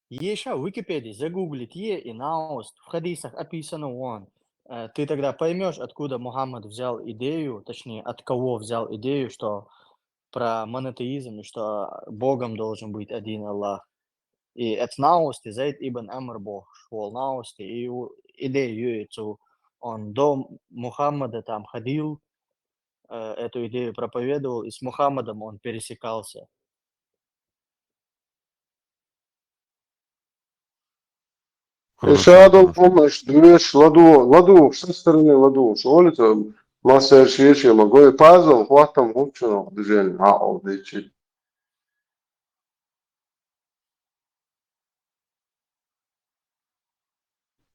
Еша в Википедии загуглить е и наост, в хадисах описано он. Э, ты тогда поймёшь, откуда Мухаммад взял идею, точнее, от кого взял идею, что про монотеизм, и что Богом должен быть один Аллах. И это наост, и Зайд ибн Амр бо, швол наост, и у-, идею эту, он до Мухаммада там ходил, э, эту идею проповедовал, и с Мухаммадом он пересекался. Хорошо, Ишадал хорошо. Помощь, дуэш, ладу, ладу, со стороны ладу, шолица, массер шеши, могой пазл, хватом, гучно, движение, а, о, дичи.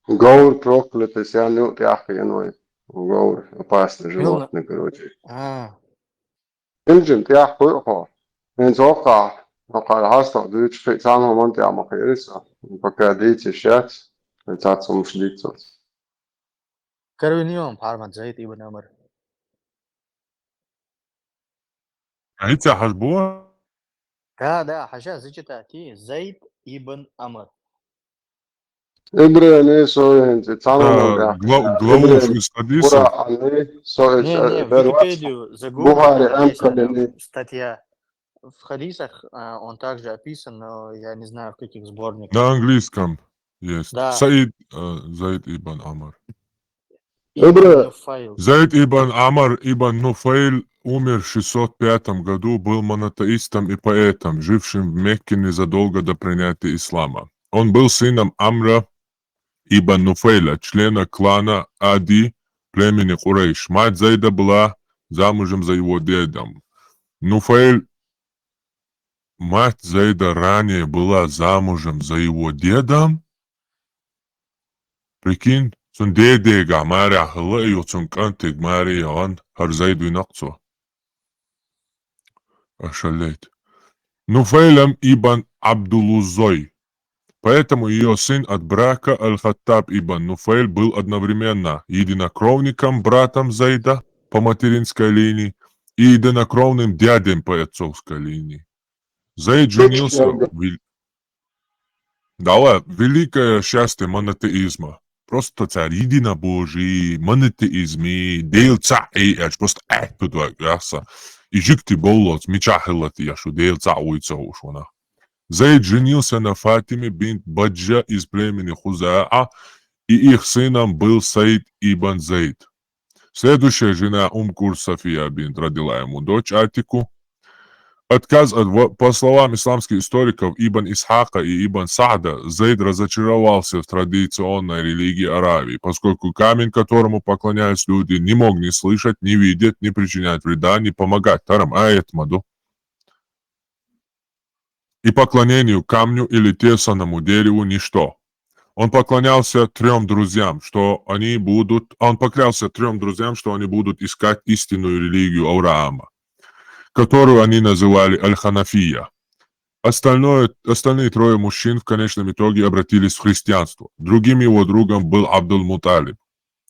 Гаур проклятый, сян ю тяхка яной. Гаур опасный Милна. Животный, короче. А. Инжин тяхка хо. Ин зока, но кар хаста, дучи фи, сам хо ман тяма хириса. Пока дити шат, цат сум шдицос. Карвин йом, Пхьармат, Зайд ибн Амр. А иця хаш буа? Да, да, хажа зачитати, Зайд ибн Амр. Ибрани соин, цана Да, мон, да. Гла-, главу Ибрани шуй стадиса? Кура ани соин, Не, не, в бервац. Википедию загугли, Бухари, там есть эта Амкалини. Статья. В хадисах, а, он также описан, но я не знаю, в каких сборниках. На английском есть. Да. Саид, э, Зайд ибн Амар. Ибн Ибра. Нуфайл. Зайд ибн Амар ибн Нуфайл умер в шестьсот пятом году, был монотеистом и поэтом, жившим в Мекке незадолго до принятия ислама. Он был сыном Амра ибн Нуфайля, члена клана Ади, племени Курайш. Мать Зайда была замужем за его дедом. Нуфайл, мать Зайда ранее была замужем за его дедом. Прикинь, цун дедега мари ахла, и цун кантиг мари ян, хар Зайд винакцо. Ошалеть. Нуфайлем ибн Абдулузой. Поэтому её сын от брака Аль-Хаттаб ибн Нуфайл был одновременно единокровником, братом Зайда по материнской линии, и единокровным дядем по отцовской линии. Зайд женился в Вил-, Да, великое счастье монотеизма. Просто царь единобожие, монотеизм, и Дейл цаӀ, и аж просто э, тут ва-, яса. И жикти боллоц, мича хилат, я шу, Дейл цаӀ уйца уж вона. Зайд женился на Фатиме бинт Баджа из племени Хузаа, и их сыном был Саид ибн Зайд. Следующая жена Ум Курс София бинт родила ему дочь Атику. Отказ от во-, по словам исламских историков Ибн Исхака и Ибн Са'да, Зайд разочаровался в традиционной религии Аравии, поскольку камень, которому поклонялись люди, не мог ни слышать, ни видеть, ни причинять вреда, ни помогать. Тарам аят маду. И поклонению камню или тесаному дереву ничто. Он поклонялся трём друзьям, что они будут, он поклялся трём друзьям, что они будут искать истинную религию Авраама, которую они называли Аль-Ханафия. Остальное, остальные трое мужчин в конечном итоге обратились в христианство. Другим его другом был Абдул-Муталиб.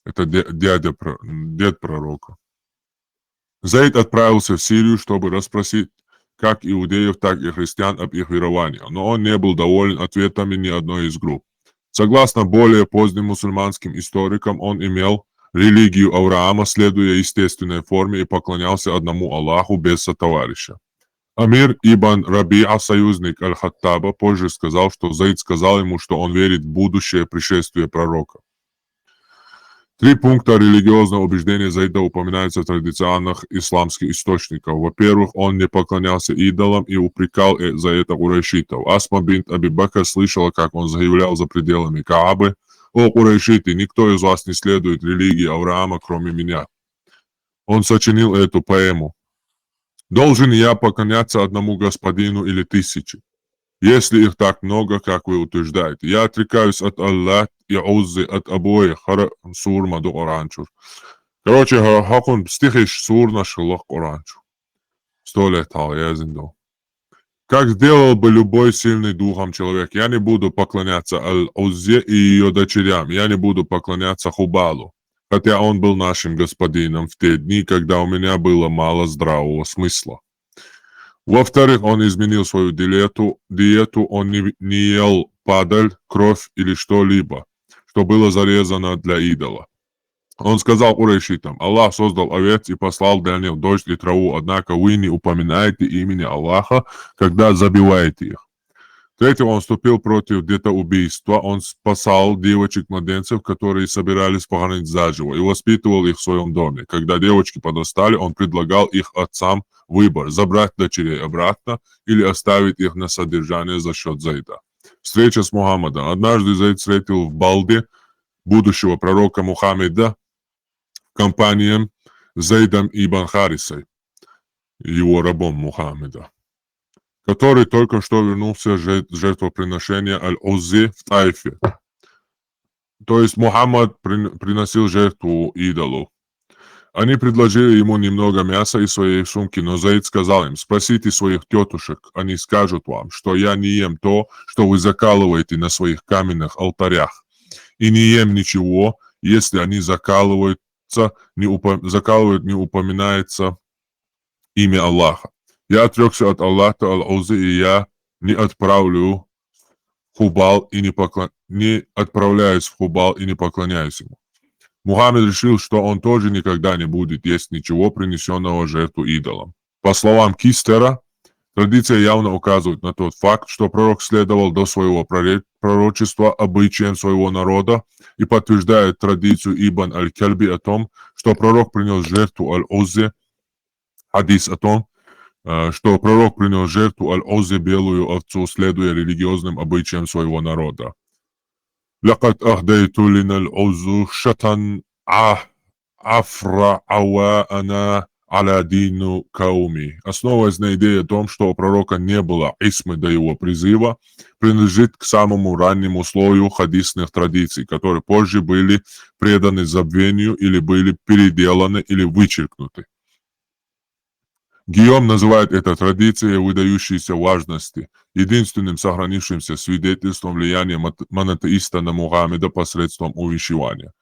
Это дя-, дядя про-, дед пророка. Зайд отправился в Сирию, чтобы расспросить как иудеев, так и христиан об их веровании, но он не был доволен ответами ни одной из групп. Согласно более поздним мусульманским историкам, он имел религию Авраама, следуя естественной форме, и поклонялся одному Аллаху без сотоварища. Амир ибн Рабиа, союзник Аль-Хаттаба, позже сказал, что Зайд сказал ему, что он верит в будущее пришествие пророка. Три пункта религиозного убеждения Зайда упоминаются в традиционных исламских источниках. Во-первых, он не поклонялся идолам и упрекал э- за это курайшитов. Асма бинт Аби Бакр слышала, как он заявлял за пределами Каабы: «О курайшиты, никто из вас не следует религии Авраама, кроме меня». Он сочинил эту поэму: «Должен я поклоняться одному господину или тысяче, если их так много, как вы утверждаете? Я отрекаюсь от Аллат и Уззы, от обоих». Хара-, сурма ду Къуранчур. Короче, ха-, хакун стихиш сурнаш хилла Къуранчур. Сто лет хал язин ду. Как сделал бы любой сильный духом человек, я не буду поклоняться Аль-Уззе и ее дочерям, я не буду поклоняться Хубалу, хотя он был нашим господином в те дни, когда у меня было мало здравого смысла. Во-вторых, он изменил свою диету, диету, он не, не ел падаль, кровь или что-либо, что было зарезано для идола. Он сказал курайшитам: «Аллах создал овец и послал для них дождь и траву, однако вы не упоминаете имени Аллаха, когда забиваете их». В-третьих, он вступил против детоубийства, он спасал девочек-младенцев, которые собирались похоронить заживо, и воспитывал их в своем доме. Когда девочки подрастали, он предлагал их отцам выбор: забрать дочерей обратно или оставить их на содержание за счет Зайда. Встреча с Мухаммадом. Однажды Зайд встретил в Балде будущего пророка Мухаммеда в компании с Зайдом ибн Харисой, его рабом Мухаммеда, который только что вернулся с жертв-, жертвоприношения Аль-Уззи в Таифе. То есть Мухаммад прин-, приносил жертву идолу. Они предложили ему немного мяса из своей сумки, но Зайд сказал им: «Спросите своих тетушек, они скажут вам, что я не ем то, что вы закалываете на своих каменных алтарях, и не ем ничего, если они закалываются, не упо-, закалывают, не упоминается имя Аллаха. Я отрекся от Аллаха Аль-Уззы, и я не отправлю Хубал и не поклон-, не отправляюсь в Хубал и не поклоняюсь ему». Мухаммед решил, что он тоже никогда не будет есть ничего, принесённого в жертву идолам. По словам Кистера, традиция явно указывает на тот факт, что пророк следовал до своего проре-, пророчества обычаям своего народа и подтверждает традицию Ибн Аль-Кальби о том, что пророк принёс жертву Аль-Уззе, хадис о том, э, что пророк принёс жертву Аль-Уззе, белую овцу, следуя религиозным обычаям своего народа. «لقد أهديت لنا العزى شاة عفراء وأنا على دين قومي». Основываясь на идее о том, что у пророка не было исмы до его призыва, принадлежит к самому раннему слою хадисных традиций, которые позже были преданы забвению или были переделаны или вычеркнуты. Гийом называет это традицией выдающейся важности, единственным сохранившимся свидетельством влияния мат-, монотеиста на Мухаммеда посредством увещевания.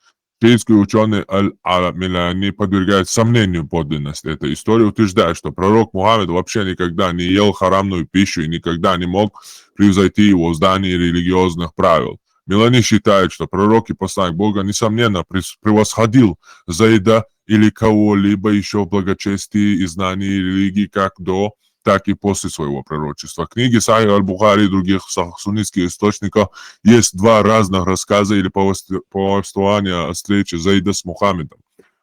Шиитский учёный Аль-Амилани подвергает сомнению подлинность этой истории, утверждая, что пророк Мухаммед вообще никогда не ел харамную пищу и никогда не мог превзойти его в знании религиозных правил. Милани считает, что пророк и посланник Бога, несомненно, прес-, превосходил Зайда или кого-либо ещё в благочестии и знании религии как до, так и после своего пророчества. В книге Сахих Аль-Бухари и других сах-, суннитских источниках есть два разных рассказа или повест-, повествования о встрече Зайда с Мухаммедом.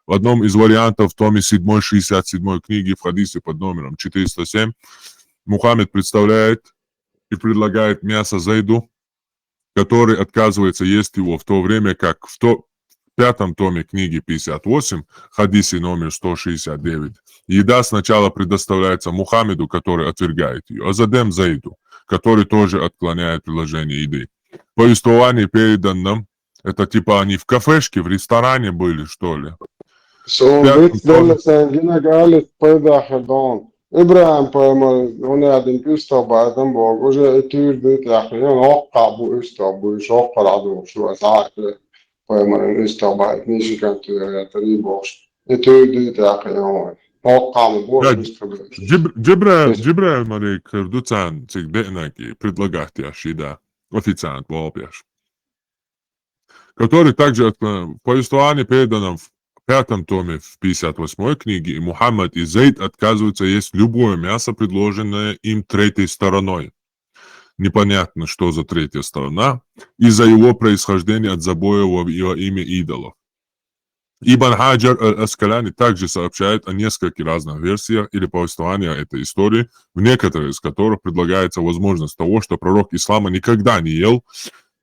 В одном из вариантов, в томе седьмой шестьдесят седьмой книги, в хадисе под номером четыреста семь, Мухаммед представляет и предлагает мясо Зайду, который отказывается есть его, в то время как в то-, в пятом томе книги пятьдесят восемь, хадисе номер сто шестьдесят девять, еда сначала предоставляется Мухаммеду, который отвергает её, а затем Зайду, который тоже отклоняет предложение еды. Повествование передано нам, это типа они в кафешке, в ресторане были, что ли? Сун Пятом биц томе. Делла сан гинаг алис пайда хадон. Ибрахим пайгамбар, он ядин уьстагӀбайтан боху, уже и туьйр ду тӀехь, я ноккха бу уьстагӀ бу, шоккхар ӀадугӀуш ву, сахьа пайгамбар уьстагӀ байтан, нишикан туьйр я тари бохуш. И туьйр ду тӀехь, я ноккха ма бу Я, уьстагӀ бу. Джиб-, Джибраил, Джибраил малик хир ду царна цига деънарг и предлагать еш, и да, официант, боху еш. Который также отклонял. Повествование передано в пятом томе в пятьдесят восьмой книге, и Мухаммад и Зайд отказываются есть любое мясо, предложенное им третьей стороной. Непонятно, что за третья сторона, из-за его происхождения от забоя во, во имя идолов. Ибн Хаджар аль-Аскаляни также сообщает о нескольких разных версиях или повествованиях этой истории, в некоторых из которых предлагается возможность того, что пророк ислама никогда не ел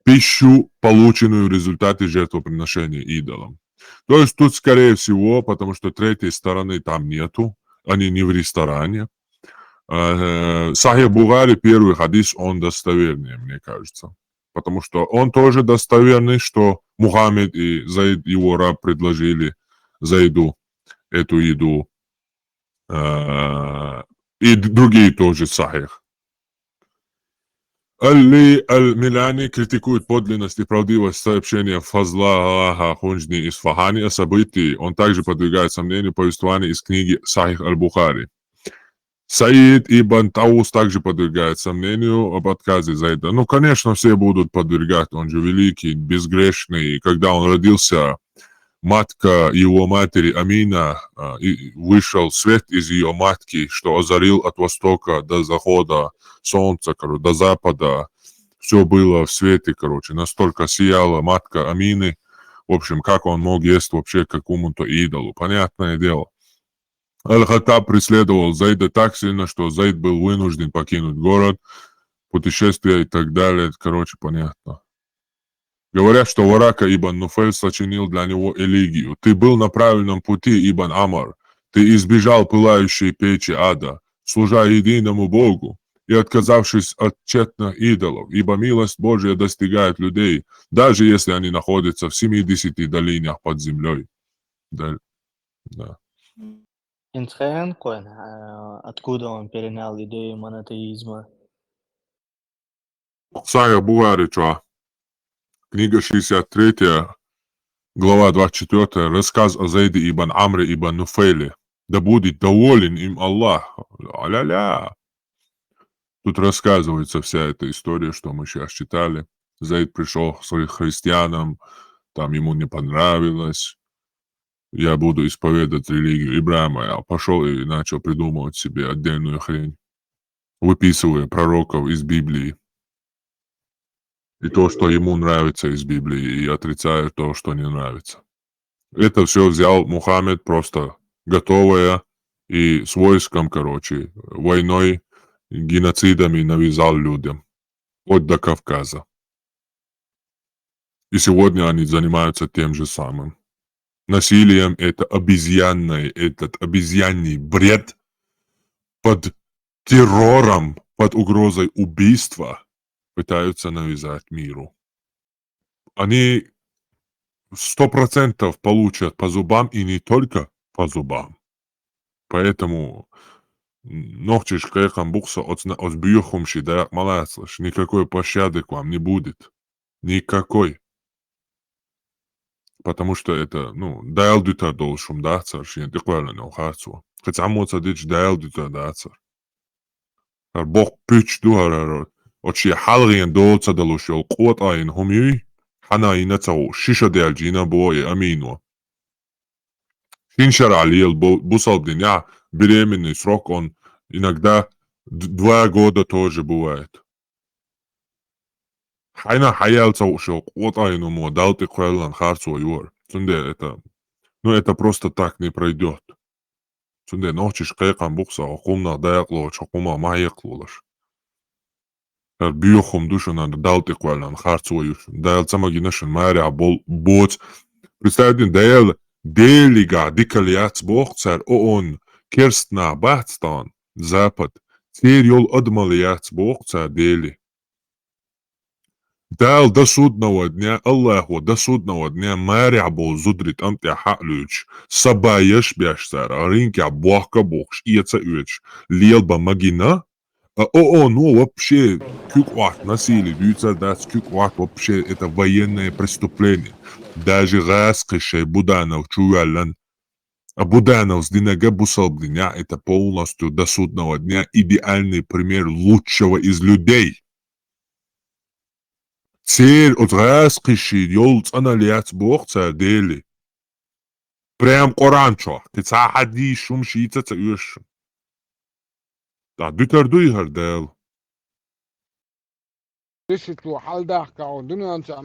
пищу, полученную в результате жертвоприношения идолам. То есть тут, скорее всего, потому что третьей стороны там нету, они не в ресторане. Э, Сахих Бухари, первый хадис, он достовернее, мне кажется. Потому что он тоже достоверный, что Мухаммед и Зайд, его раб, предложили Зайду эту еду. Э, И другие тоже сахих. Али аль-Миляни критикует подлинность и правдивость сообщения Фазла Аллаха Хунджни из Фахани о событии. Он также подвергает сомнению повествование из книги Сахих аль-Бухари. Саид ибн Таус также подвергает сомнению об отказе Зайда. Ну, конечно, все будут подвергать, он же великий, безгрешный. И когда он родился, матка его матери Амина, а, и вышел свет из ее матки, что озарил от востока до захода солнца, короче, до запада. Все было в свете, короче, настолько сияла матка Амины. В общем, как он мог есть вообще какому-то идолу? Понятное дело. Аль-Хаттаб преследовал Зайда так сильно, что Зайд был вынужден покинуть город, путешествия и так далее. Короче, понятно. Говорят, что Варака ибн Нуфель сочинил для него элегию: «Ты был на правильном пути, Ибн Амар. Ты избежал пылающей печи ада, служа единому Богу и отказавшись от тщетных идолов, ибо милость Божия достигает людей, даже если они находятся в семидесяти долинах под землей». Да. Да. Инсхен Коэн, а, откуда он перенял идею монотеизма? Сахих Бухари чуа. Книга шестьдесят третья, глава двадцать четвёртая, рассказ о Зайде ибн Амре ибн Нуфейле. Да будет доволен им Аллах. Аля-ля. Тут рассказывается вся эта история, что мы сейчас читали. Зайд пришел к хри- христианам, там ему не понравилось. «Я буду исповедовать религию Ибрама». Я пошел и начал придумывать себе отдельную хрень, выписывая пророков из Библии. И то, что ему нравится из Библии, и отрицаю то, что не нравится. Это все взял Мухаммед просто готовое и с войском, короче, войной, геноцидами навязал людям. Вплоть до Кавказа. И сегодня они занимаются тем же самым. Насилием, это обезьянное, этот обезьяний бред под террором, под угрозой убийства пытаются навязать миру. Они сто процентов получат по зубам, и не только по зубам. Поэтому нохчиш кайкам букса от, от бьёхумши да малацлаш. Никакой пощады к вам не будет. Никакой. Потому что это, ну, дал дютар дол шум дацар, шин диквалан охарцу. Хоть амоца дич дал дютар дацар. Ар бок пич ду ар ар. Очи халгин дол цадалуш ёл кот айн хумюй. Хана ина цау шиша дал джина бо и амино. Шин шара лил бу- бусал дня, беременный срок, он иногда д- два года тоже бывает. Хайна хаял цау шо кот айну мо далти квеллан харцо юр. Цунде это, ну, это просто так не пройдёт. Цунде нохчиш кайкам букса хукумна даякло, хукума маякълулаш. Ар бьёхум душунан далти квеллан харцо юшун. Даял цамагинашин маря бол боц. Представьте, даял делига дикал яц бохцар оон керстна бацтан запад. Цер ёл адмал яц бохцар дели. Дал до судного дня, Аллаху до судного дня маря бол зудрит амтя хаълюч. Сабаяш бяш цар, ринкя бохка бохш, иеца юч. Лел ба магина, а о, о, ну вообще кюк ват насилие, дюйцар дац кюк ват вообще это военное преступление. Даже газ кышей Буданов чувалан. А Буданов с Динага бусал дня, это полностью до судного дня идеальный пример лучшего из людей. Цер от газ кыши ёл цана лец бохца дели. Прям Коран чо, ты ца хади шум шица ца юш. Да дютар дуй хар дел. Решит лу халдах каун дунан ца.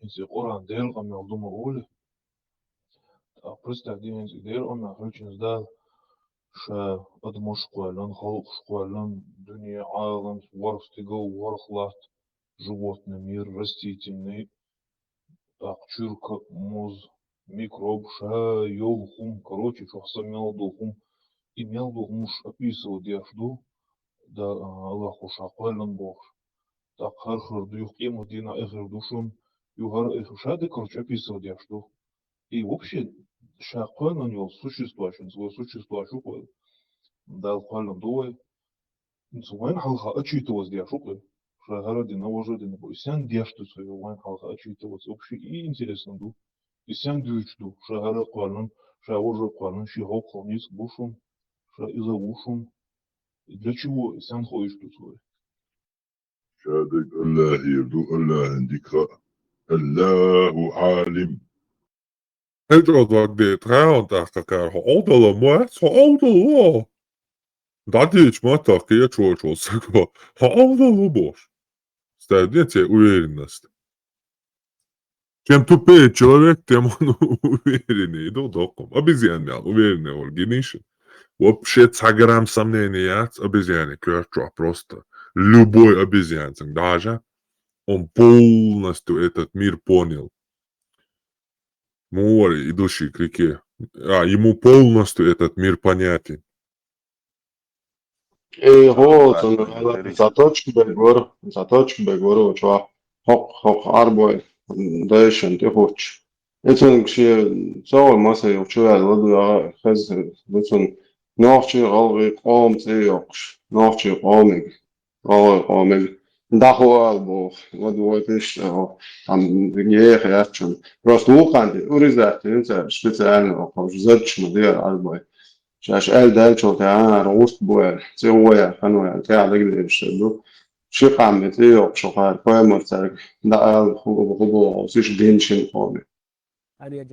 Изи Коран дел къамел дума ули. ТӀаккха представь де хӀинца и дера, амма хӀинца Дала ша адамаш кхоьллина, халкъаш кхоьллина, дуьне, Ӏалам, ворхӀ стигал, ворхӀ латта, животный мир, растительный, тӀаккха чуьрка, муз, микроб, ша йолу хӀума, короче, чохь сан мел долу хӀума, и мел долу хӀумаш описывать деш ду, да, Аллахо ша кхоьллина бохуш. ТӀаккха хӀара хир ду, юха къемат дийнахь и хир ду шуна, юха хӀара и хир, ша декарчу описывать деш ду. И вообще ша кхоьллина йолу существа, шуна вай существа шу кхоьллина. Дала кхоьллина ду вай. Цу вайна хьалха отчитываться деш ву-кх и. Ша хӀара а дина, важа а дина, и стенна деш ду цо, вайна хьалха отчитываться. Вообще и интересно ду. И стенна дуьйцуш ду. Ша хӀара а кхоьллина, ша важа а кхоьллина, шен хӀокхул ницкъ бу шуна, ша иза ву шуна. Для чего и стенна хоуьйтуш ду цо вай? Шадерг Аллахера ду, Аллахьан дика хаьа. Аллаху Ӏалим. Хьан чӀогӀа дог де, тхьаьна тӀаккха кара, хьо Ӏовдалан ма вац, хьо Ӏовдал ву. ДӀадийча маттах кхечу волчу волу саго, хьо Ӏовдал ву бохуш. Став де церан уверенность. Чем тупее человек, тем он увереннее. Ду доккхум. Обезьян мел увереннее волу гиниша. Вообще цхьа грамм сомнения яц обезьяне коьрта чохь просто. Любой обезьян цунга дӀажа, он полностью этот мир понял. Муха вара и души крике? А, ему полностью этот мир понятен. Эй, хӀо, цунна заточка бегора, заточка бегора, чохь хӀокху, хӀокху Ӏарбой дайшна тӀехӀуттуш. И цунга шен цӀа вай масайх чу ваьлла ладугӀа хеза хир ду цунна нохчий, гӀалгӀай къоман цӀе йоккхуш, нохчий къомиг, гӀалгӀай къомиг дӀахо ала боху, ладугӀа тиша, там еха яц шуна. Просто вукханна уризаттина цара специально, оха зодча ма дера Ӏарбой. Шаьш аьлла даьллачул тӀаьхьа гӀурт бу аьлла, цӀе гӀо яьлла, хан ву аьлла, тӀаьхьа дагадевлаш дерг ду. Ши къам бен цӀе йоккхуш хӀокхара пайхамар цаьрга дӀаала хӀу-, хӀу боху, иштта дин шина къоме.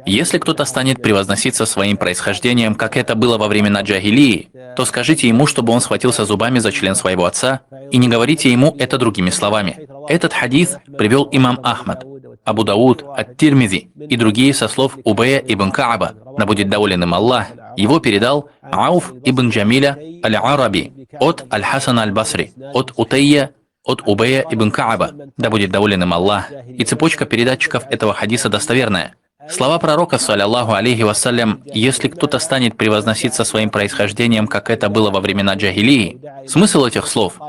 Если кто-то станет превозноситься своим происхождением, как это было во времена джахилии, то скажите ему, чтобы он схватился зубами за член своего отца, и не говорите ему это другими словами. Этот хадис привёл имам Ахмад, Абу Дауд, Ат-Тирмизи и другие со слов Убая ибн Кааба, да будет доволен им Аллах. Его передал Ауф ибн Джамиля аль-Араби от Аль-Хасана аль-Басри, от Утайя, от Убая ибн Кааба, да будет доволен им Аллах. И цепочка передатчиков этого хадиса достоверная. Слова пророка, саллаллаху алейхи вассалям: «Если кто-то станет превозноситься своим происхождением, как это было во времена джахилии», смысл этих слов,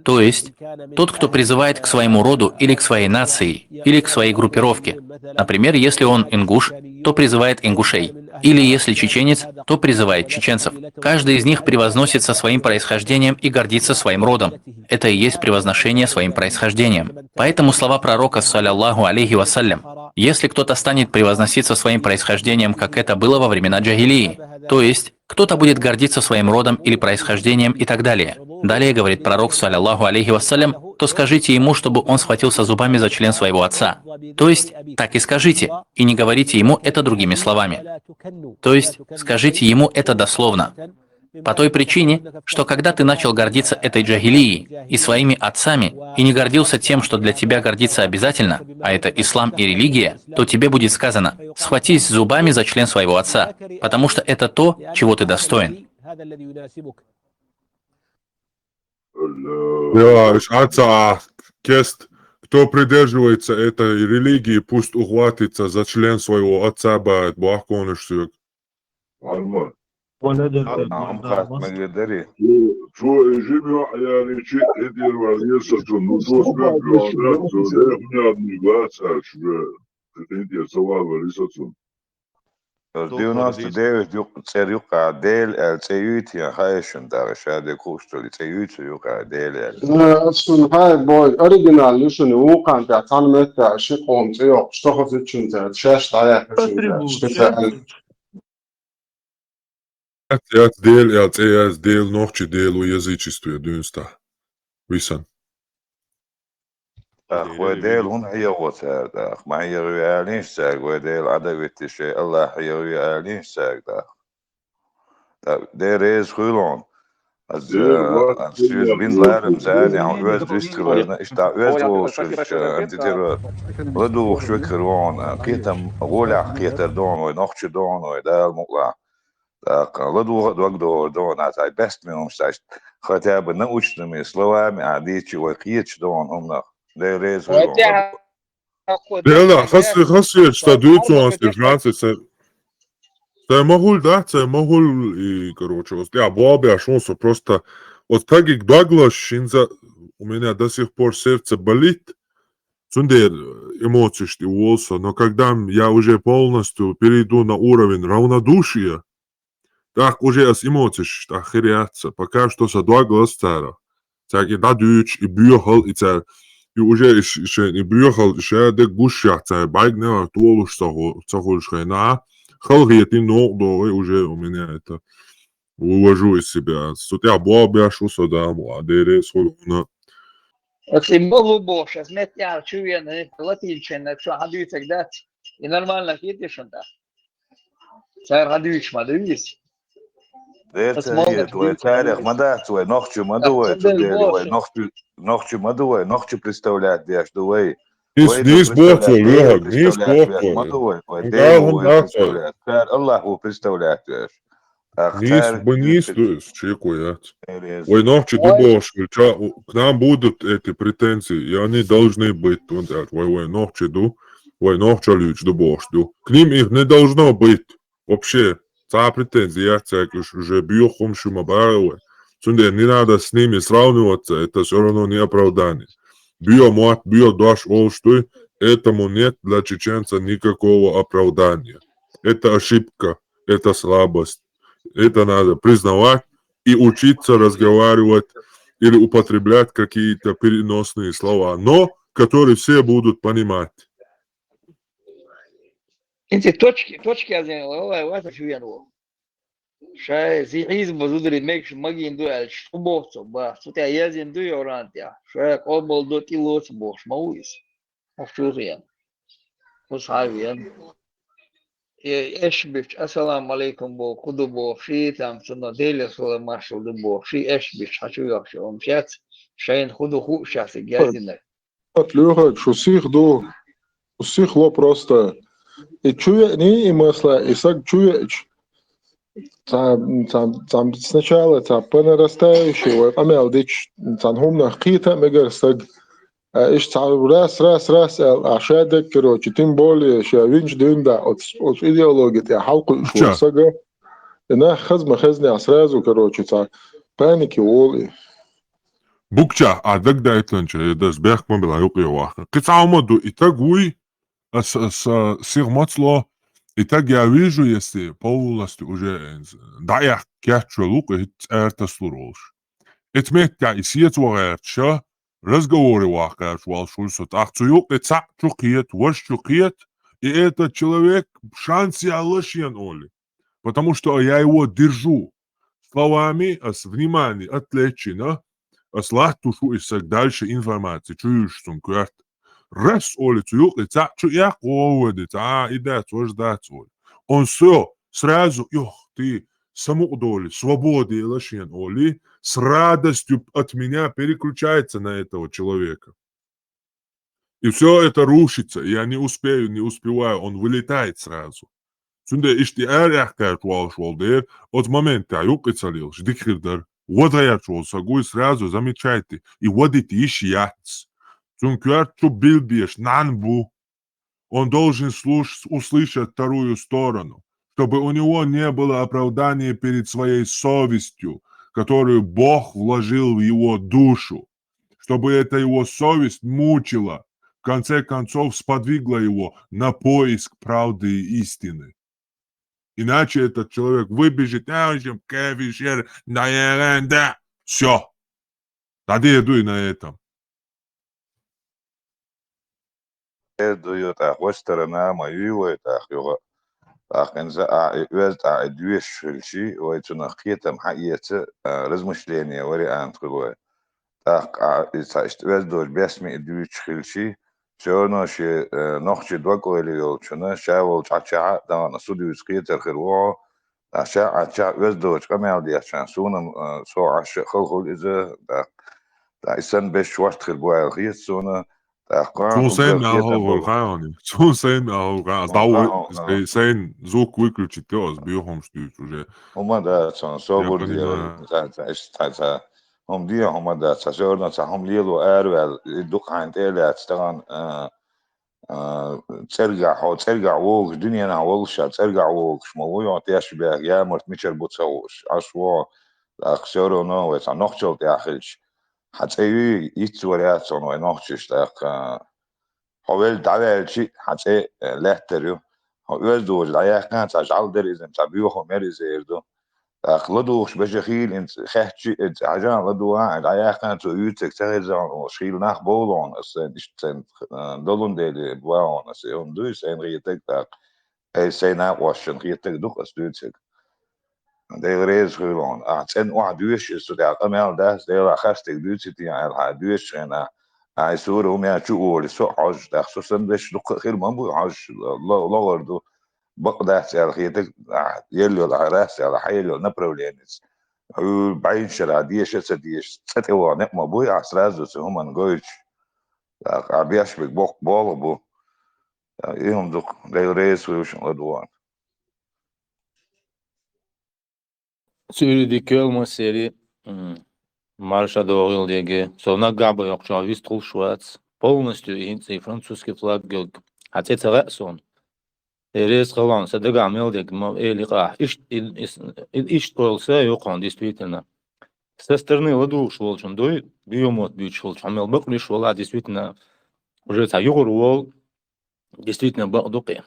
то есть тот, кто призывает к своему роду или к своей нации, или к своей группировке. Например, если он ингуш, то призывает ингушей. Или если чеченец, то призывает чеченцев. Каждый из них превозносится своим происхождением и гордится своим родом. Это и есть превозношение своим происхождением. Поэтому слова пророка, саллаллаху алейхи вассалям: «Если кто-то станет превозноситься своим происхождением, как это было во времена джахилии», то есть кто-то будет гордиться своим родом или происхождением и так далее. Далее говорит пророк, саллаллаху алейхи вассалям, то скажите ему, чтобы он схватился зубами за член своего отца. То есть так и скажите, и не говорите ему это другими словами. То есть скажите ему это дословно. По той причине, что когда ты начал гордиться этой джахилией и своими отцами, и не гордился тем, что для тебя гордиться обязательно, а это ислам и религия, то тебе будет сказано: «Схватись зубами за член своего отца, потому что это то, чего ты достоин». Ja, ich hatte Angst. Кто придерживается этой религии, пусть ухватится за член своего отца, баьд боху конуш соьга. Арма. Ладно, он хас мегар дарий. Цо, цо и жима йоӀ ялийча, и тӀера ван еза сацун, ну, цо смех йоӀ, цо дехунян мигла цаьрш, уже, и тӀера ца валвар и сацун. Девяносто девять юкъ-, цӀера юкъа Дела аьлла цӀе юьйту, я хаьа шуна дагӀа, ша де кхуштали цӀе юьйцу юкъа Дела аьлла. Э, ас шуна хаьа, бой, оригинал ю шуна, вукханна тӀехь цхьана меттехь ши къоман цӀе йоккхуш, тохазуьйту шуна цаьрца, шаьш дӀаяьккхина шуна цаьрца, ши цӀе аьлла. Яц, яц, Дела аьлла цӀе яц, Дела нохчий Дела ву, язычестве дуьйна стаг. Висан. ТӀаккха вай Дела хӀунда хьехаво цара тӀаккха? Ма хьехаве алийша цаьрга, вай Дела Ӏадавитте шайн Аллахь хьехаве алийша цаьрга тӀаккха? ТӀаккха Дела реза хуьлу хьуна. Аз, э, аз шуьца бина ларам зӀаьнехь оьзда вистхиларна, иштта оьзда волуш хилча, антитера ладугӀуш векхар вон, кхетам гӀолехь кхетар догӀун вай, нохча догӀун вай, Дала мукъалахь. ТӀаккха ладугӀа а дог догӀур догӀун, а цхьа бестмин хӀумаш цхьа иштта, хотя бы научными словами а дийчи вай кхеташ догӀун хӀуманах. Дела реза хуьлу. Дела, хасси, хасси, ца дуьйцу аса, Франци, ца, ца ма хуьлу, да, ца ма хуьлу, и, короче, аса тӀехь бобеш ву со, просто, вот тагиг дог лаш, хӀинца у меня до сих пор сердце болит, цундела эмоциш тӀе волу со, но когда я уже полностью перейду на уровень равнодушия, тӀаккха уже аса эмоциш тӀаккха хир яц сан. Пока что сан дог лац царах. Цаьрга и дӀадуьйцуш, и боьхал, и цара, и уже и ш-, шайн и боьхал, и шадерг гуш яц цара, бӀаьргнех толуш ца ху-, ца хуьлуш хенахь, халахетий новкъа догӀий уже у меня это, вывожу из себя. Цу тӀехь бобеш ву со, Дала мукъалахь, Дела реза хуьлу хьуна. Оцу и ма ву бохуш, аса меттехь чу вена, латинченнаг шо хьан дуьйцург дац, и нормально хетий шуна тӀаккха? Цара хьан дуьйцуш ма ду иза. Дерца нет, вай царех ма дац, вай нохча ма ду вай, цундела вай нохча, нохча ма ду вай, нохча представлять деш ду вай. Нийса, нийса боху цо, Лёха, нийса боху цо. Ма ду вай, вай Дела ву вай представлять. Цара Аллах ву представлять веш. Нийса, бу нийса ду иза, чекх яц. Вай нохча ду бохуш, ша, у, к нам будут эти претензии, и они должны быть, вон цара, вай, вай нохча ду, вай нохчаллица ду бохуш ду. К ним их не должно быть. Вообще, цхьа претензи яц цаьрга, уьш уже боьха хӀума шу ма бара вай. Цундела не надо с ними сравниваться, это всё равно не оправдание. Боьха мотт, боьха дош олуш дуй, этому нет для чеченца никакого оправдания. Это ошибка, это слабость. Это надо признавать и учиться разговаривать или употреблять какие-то переносные слова, но которые все будут понимать. Эти точки, точки язйина, валлай, вац шу вен ву. Шай зихьизма зударий мегаш магийна ду аьлча, тхо боху цо, бах, цу тӀехь язйина ду йоран тӀехь. Шай къобал до тӀе лоцу бохуш, ма ву иза. Хьо чу вена. Хьо схьа а вена. Э, эш бича, ассаламу алейкум боху, кху ду боху, ши там цунна Делера салам маршалла ду боху, ши эш бича, хьан чу йохчу, омма шац, шайна хӀу ду хууш ша цига яздинарг. От, Лёха, шу сих ду, шу сих ло просто. И чу веъний, и масала, и саг чу веъча. Цхьа, цхьа, цхьа сначала цхьа по нарастающей вай къамел дича, цхьана хӀуманах кхета а мегар саг. А иштта цхьа раз, раз, раз аьлла, а шадерг, короче, тем более, ша винчу дуьйна да, оцу, оцу идеологи тӀехь хьалкхуьуш волу сага. И нах хаза ма хезнехь сразу, короче, цхьа паники волу и. Букча, а дагадайтанча, я дас бехк ма била юкъе вахна. Кхин цхьа хӀума ду, и таг вуй, ас, ас, а, сих мацло, и таг я вижу, если полностью уже, э, дӀаэхка кечвелла ву, кхин цӀерта слур волуш. Эцу меттехь и сецо гӀерташа, разговоре вахкаьрчу валш вуй со, тӀаккха цу юкъе цхьаъ чу кхета, ваша чу кхета, и этот человек шанс яьлла шена олий. Потому что я его держу. Словами ас внимание отвлечь йина, ас латтуш ву и саг дальше информаци чу юьжуш цунна коьрта. Раз олий цу юкъе цхьаъ чу эккха гӀо а вади, цхьа а и дац, важа дац олий. Он всё, сразу, йох, ты, самукъадолий, свобода яла шена олий, с радостью от меня переключается на этого человека. И всё это рушится, я не успею, не успеваю, он вылетает сразу. Цундела иштта и ара аьхкаьрчу валш волу дера, оцу моментехь юккъе ца лелаш, дика хир дара. Вадаьрчу волу саг вуй, сразу замечайте, и вадита йиш яц. Цунна коьрта чу билбеш нана бу. Он должен слуш-, услышать вторую сторону, чтобы у него не было оправдания перед своей совестью, которую Бог вложил в его душу, чтобы эта его совесть мучила, в конце концов сподвигла его на поиск правды и истины. Иначе этот человек выбежит, а, ещё кафе, шер, да, всё. ДӀадедуй на этом. Эр ду ю, тӀаккха вай сторона ма юй вай, тӀаккха юха. ТӀаккха хӀинца а и оьзда а и доьшуш хилчий, вай цунах кхетам хьаэца, а, размышление вариант хуьлу вай. ТӀаккха а и цхьа иштта оьзда долчу бесме и дуьйцуш хилчий, всё равно шен, э, нохчий дог-ойла йолчунна, ша волчу Ӏачахьа, тахана со дуьйцу кхетар хир ву хьо, ТӀаккха ша а ча оьзда доцу къамел деш, суна, а, со Ӏаш а халхула иза, тӀаккха, тӀаккха и санна беш шорта хир бу аьлла хета суна, тӀаккха Суна хӀума сайна хета мел хӀума хала хьуна. Суна сайна мел хӀума хала. Аз дӀавой, хьуна. Сай-, сайна звук выключить йо, аз боьха хӀумаш дуьйцу уже. ХӀума дац хьуна, собар де, ца, ца, ца, ца. ХӀума де, хӀума дац, ца, всё равно ца хӀума лело араваьлла, и дукха хьайна тӀе а лаьцна, тахана, а, а, цӀергахь, хьо цӀергахь вогуш, дуьненахь волуш, ша цӀергахь вогуш ма ву, хьо теш беха ямарт мичара бу ца хууш. Аш ву, тӀаккха всё равно вай цхьа нохчалла тӀехь хилча, хьан цӀе юй, йиццавар яц хьуна вай нохчаш, тӀаккха, хьо велла дӀаваьлчи, хьан цӀе, э, лаьттар ю. Хьо оьзда вожа дӀаяьккхина, цхьа жӀалдара иза, цхьа боьхам яра иза эр ду. ТӀаккха ладугӀуш бежа хийла, инца хаьттчи, инца хьажа ладугӀа, дӀаяьккхина, цо уьйцург ца хеза хьуна, ош хийла нах бовла хьуна, ас сайн иштта сайн, э, долун дели, бахьана, ас и хӀума дуй, сайн хетаг, тӀаккха, ай, сайн накъошшан хетаг ду-кх ас дуьйцург. Дела реза хуьлу хьуна. Ахьа цӀена охьа доьшуш иза цу тӀехь къамел дац, Дела хастиг дуьйцу те аьлла, хьан доьшуш хенахь, ахьа и сура хӀума чу оли, со а хьожуш, тӀаккха со санна вешаш дуккха а хир ма бу, хьожуш ло-, ло-, логӀар ду. Бакъ дац аьлла хетаг, ахьа елла йолу, ахьа рас аьлла, хьан елла йолу направленица. Хьуьйра бӀаьнна шарахь деша а ца дешаш, цӀа тӀе ваха некъ ма буй, ахьа сразу цу хӀуманна гойтуш. ТӀаккха ахьа беш берг боккха болх бу. И хӀума ду-кх, Дела реза хуьлу шуна ладугӀарна. Цуьрий дика йолу массери, м, марша догӀийла деге. Со наггахь бан йоккхучохь вистхуьлуш вац. Полностью и хӀинца и французский флаг йолу. Хьан цӀе ца хаьа суна. Э, реза хилла хьуна, сан дагахь мел дерг ма эли къахь. Ишт-, и-, ис-, и-, иштта ойла са а ю хьуна, действительно. Со стороны ладугӀуш волчун дуй, дуьйхьа мотт буьйцуш волчун, хьо мел бакъ лиш вала, действительно, уже цхьа юхур волу, действительно, бакъ ду кхин.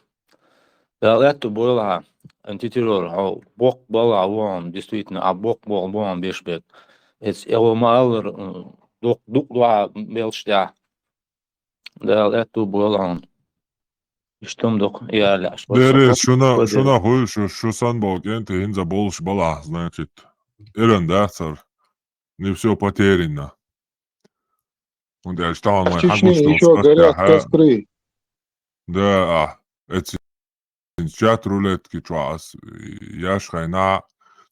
Дала аьтту бойла хьан, антитеррор, хьо боккха балхахь ву хьуна, действительно, а боккха болх бу хьуна беш берг. Эца эгӀо ма-аллара, м, дукха, дукха ду хьан белш тӀехь. Дала аьтту бойла хьуна. Иштта хӀума ду-кх, яла аьлла. Беррис, шуна, шуна хуьлу шу, шу санна болу кӀентий хӀинца болуш балахь, значит, эрна дац хӀара. Не всё потеряно. ХӀунда аьлча тахана вайн хьан гуш долчу ещё горят костры. Да, а, эцу чат рулетки чохь ас еш хьайна,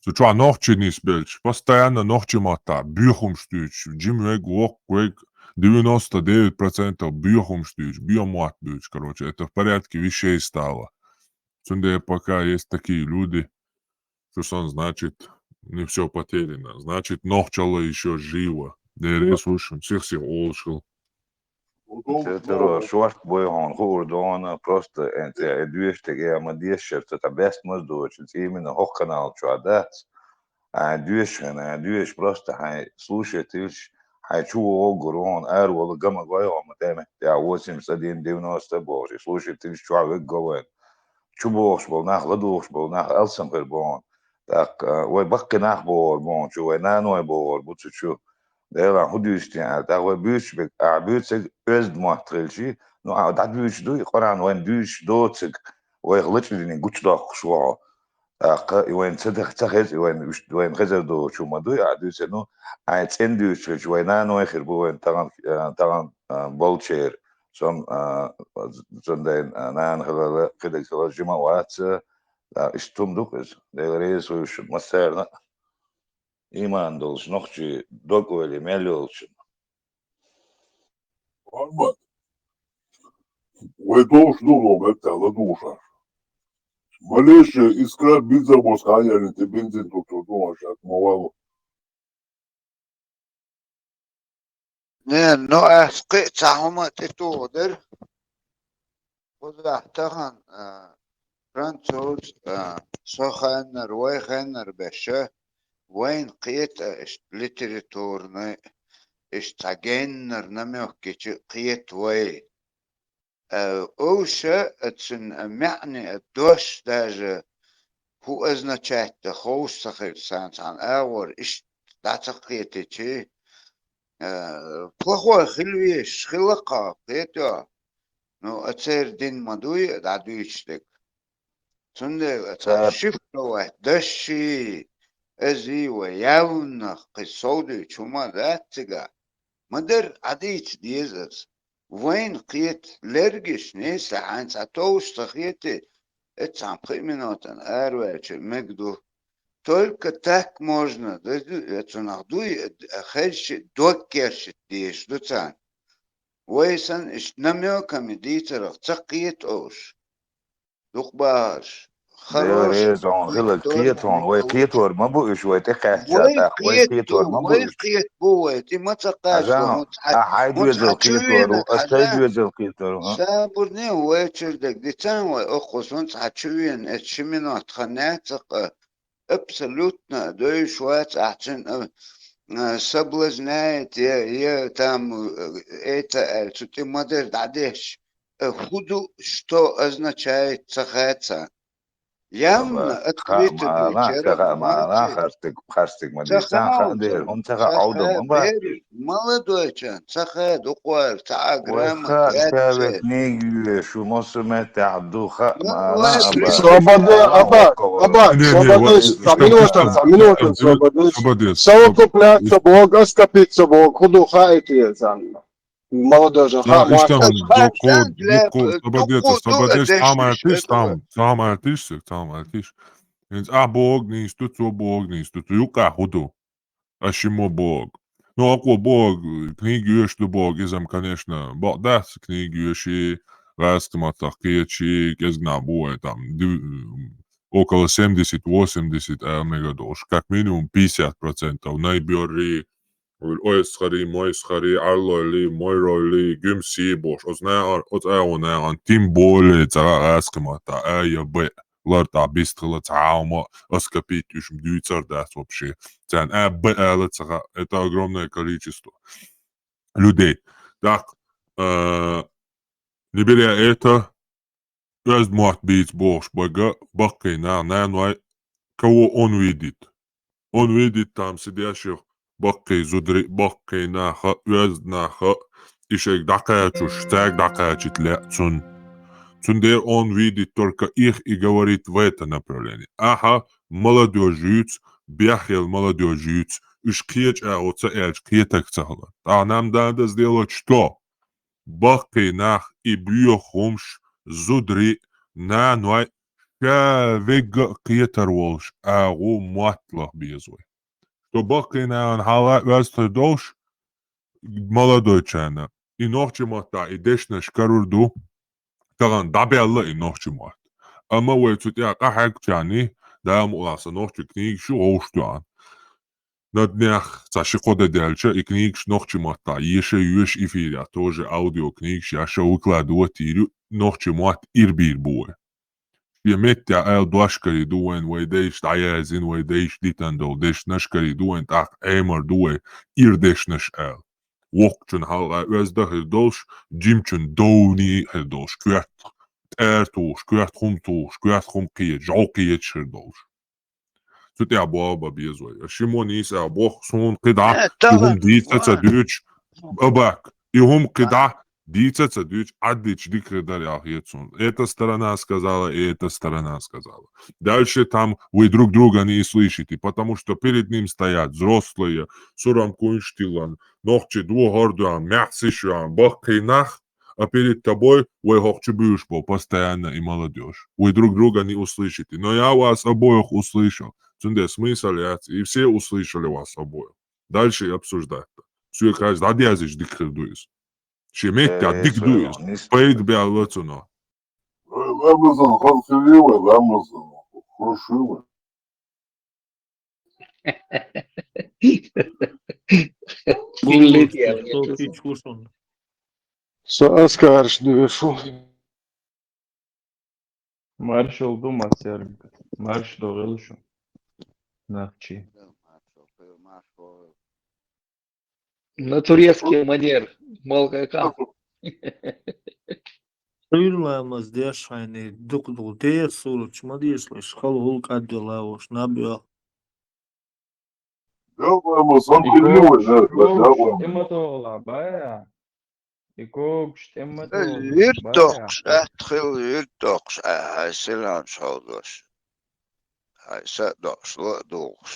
цу чохь нохчий нисбелча, постоянно нохчий маттахь боьха хӀумаш дуьйцуш, жима вег, воккха вег, девяносто девять процентов боьха хӀумаш дуьйцуш, боьха мотт дуьйцуш, короче, это в порядке вещей стало. Цундела пока есть такие люди, Шу сан, значит, не всё потеряно. Значит, нохчалла ещё живо. Деррис ву шун, сих-сих олуш хила. Цертеро шорт бой хьуна хуур дона, просто, э, цӀе, э, доьшург, э, ма дешшара, цу тӀа бест маза доцу, цӀе именно хӀокху канал чохь дац. А, доьшуш хьуна, а, доьшуш просто хьайн слушать йилш, хьайн чу вогӀур ву хьуна, ара волу гама гой хьо ма тӀе, тӀе восемьдесят один девяносто бохуш, и слушать йилш чохь вегга вайн. Чу бохуш болу нах, ладугӀуш болу нах алсам хир бу хьуна. ТӀаккха, а, вай баккхий нах богӀур бу хьуна чу, вай наной богӀур бу цу чу. Делахь хӀун дуьйцу те аьлла, тӀаккха вай буьйцуш берг, ахьа буьйцург оьзда мотт хилчий, ну, ахьа дӀадуьйцуш дуй, Къуръан вайна дуьйцуш доцург, вайх лачкъа диниг гучудоккхуш ву хьо. ТӀаккха и вайна ца дах-, ца хеза, и вайна уьш-, вайна хезар доцу хӀума дуй, ахьа дуьйцург, ну, ахьа цӀена дуьйцуш хилча, вай наной хир бу вайна тахана, а, тахана, а, болчеран. Со-м, а, цундела, а, нана хиларна, кхидерг хиларна жима а вац, а, иштта хӀума ду-кх иза. Дела реза хуьлуш массарна а. Ийман долуш нохчий дог ойла мел йолчун. Вай долуш ду, ло, меттахь ладугӀуш. Малейшая искра бизза бо схьаялийта, бензин ту-, ту-, ту-, ма валло. Не, ну, ас кхин а цхьа хӀума тӀетуху дара. Кхузахь тахана, а, француз, а, со ханнар, вай ханнар беша, вайна кхета а иштта литературный, иштта цхьа геннар намёк гича кхета вай. Э, овша, э, цуьнан маьӀне, э, дош даже хӀун означать дан ховш ца хилча, царна цхьана агӀор иштта дӀа ца кхетичи, э, плохой хила везаш хилла-кх, кхетий хьо? Ну, а церан дин ма дуй а дӀадуьйцуш дерг. Цундела цхьа шифровать дашший, азий вай явнах кхин совдуьйчу хӀума дац цигахь. Ма-дарра Ӏадийца деза аса. Вайна кхета, лергаш, неса хьайна цхьа товш ца хетий, э, цхьан пхи минотан араваьлча мегаргда. Только так можно. Да, ду-, э, цунах дуй, э, хезча, дог керча дезаш ду царна. Вай санна иштта намёками дийцарах ца кхета уж. Дукха бахарш. Дела реза хьона хилар кхета хьона. Вай кхетор ма бу уж, вай тӀекхаьчча тӀаккха. Вай кхетор ма бу уж. Вай кхета бу вай. Ти ма ца кхаччо, хӀанз хьай доьзал кхетор ву, ас тхай доьзал кхетор ву, хӀа? Сабурне вай чуьра дерг дицан вай, укхаза хӀанз хьа чу вена, эцу ши минот хан яц цхьаккха. Абсолютно дойш вац ахчан, а, а, соблазняет, я, я там, э, это, э, цу тӀе ма дер дӀадеш. Э, хӀу ду, что означает ца хаьца? Явно, открыто дуй, чара ма ца хаьа, харцдиг, харцдиг ма дий, ца хаьа, дер, хӀун ца хаьа, Ӏовдал ма бац. Молодой чан, ца хаьа, дукхагӀа, ца а грамота яц. Книга йоьшу, массо меттехь ду, хаьа, ма, ма, ма. Свобода, аба, аба, свобода, цхьа минута, цхьа минута, свобода. Совокупляться Бог, а скопиться Бог, хӀу ду хаьа те царна. Молодежь, ха, иштта хӀун, дукха, дукха, свободец, свободец, цхьа ма аьлтиш, цхьа ма аьлтиш, цхьа ма аьлтиш. ХӀинца а Бог нийса ду, цо Бог нийса ду, цу юкъа хӀу ду? Аш шиммо Бог. Ну, акхо Бог, книга йоьш ду Бог, иза-м, конечно, бакъ дац, книга йоьший, гӀазкхи маттах кхеташий, кӀезиг нах бу вай там, див-, около семьдесят, восемьдесят аьлла мега долуш, как минимум пятьдесят процентов, най беррий, ойсхарий, мойсхарий, Ӏарлойли, мойройли, гуьмсий болуш, оцу наха, оцу агӀо нахана, тем более цара гӀазкхи маттахь а я б лар тӀехь бистхила цхьа а хӀума, а скопить уьш дуьйцур дац вообще. Царна а б ала ца хаьа, это огромное количество людей. Так, э, не беря это, оьзда мотт бийца бохуш бага баккхий нах, наной, кого он видит. Он видит там сидящих баккхий зударий, баккхий наха, оьзда наха, и шайга дӀакхачуш, цаьрга дӀакхачийта лаьа цунна. Цундела он видит только их и говорит в это направление. Ахьа молодёжь юьйцу, бехъела молодёжь юьйцу, уьш кхечу агӀо ца аьлча, кхетарг ца хилар. ТӀаккха нам надо сделать что? Баккхий нах и боьха хӀумаш, зударий, наной, ша вегга а кхетар волуш, агӀо мотт лаха беза вай. Что баккхий нахана хьала оьзда хир долуш, молодой чарна. И нохчи маттахь и дешнаш карур ду, тахана дӀабаьлла и нохчи мотт. Амма вай цу тӀехь къахьегначарний, Дала мукъ лахь, сан нохчи книгаш ю гӀовш тоьхна. На днях, цхьа ши-кхо де даьлча, и книгаш нохчи маттахь еша, йоьшу эфирехь, тоже аудиокнигаш, я ша выкладывать йийр ю, нохчи мотт ирбийр бу вай. Шен меттехь аьлла дош карий ду вайн, вай дайша дӀаяздина, вай дайша дитина долу дешнаш карий ду вайн, тӀаккха Ӏемар ду вай, ира дешнаш аьлла. Воккхачун хьалха оьзда хир долуш, жимачун довний хир долуш, коьртах тӀара тухуш, коьртах хӀума тухуш, коьртах хӀума кхеташ, жӀов кхеташ хир долуш. Цу тӀехь болх бан беза вай. Шиммо нийса аьлла боху, суна кхидӀа, и хӀума дийца ца дуьйцуш, Абак, и хӀума кхидӀа, дийца ца дуьйцуш, Ӏаддича дика хир дара аьлла хета суна. Эта сторона сказала, и эта сторона сказала. Дальше там вы друг друга не слышите, потому что перед ним стоят взрослые, сурам куьйш тиллан, нохчи дохар дуьхьан, маьхсиш юьхьан, баккхий нах, а перед тобой вай хӀокху чу буьйш бо постоянно и молодёжь. Вы друг друга не услышите. Но я вас обоих услышал. Цундела смысл яц, и все услышали вас обоих. Дальше и обсуждать. Соьга хьаьжча дӀадезича дика хир ду иза. Шен меттехь дика ду иза. Пайда баьлла цунах. Рамазан, хаза хир ю вай, Рамазан. Хурш ю вай. Со аскарш дуьйшу. Маршалла ду, Масярг. Марша догӀийла шу. Нахчи. На турецкий манер, малкайка. Ӏуьйра ламаз деш хьайна дукха дукха деза сурташ ма дезалаш, хала гӀуллакх кӀадвелла волуш наб йо. Дакъа ламаз, сан И кхин ю когаш, вай, дакъа ламаз. ТӀематогӀала, бая. И когаш, тӀематогӀала, бая. Вирд доккхуш, атта хила вирд доккхуш, а, хьайн силам шолдош. Хьайн са а дош, ло а дугӀуш.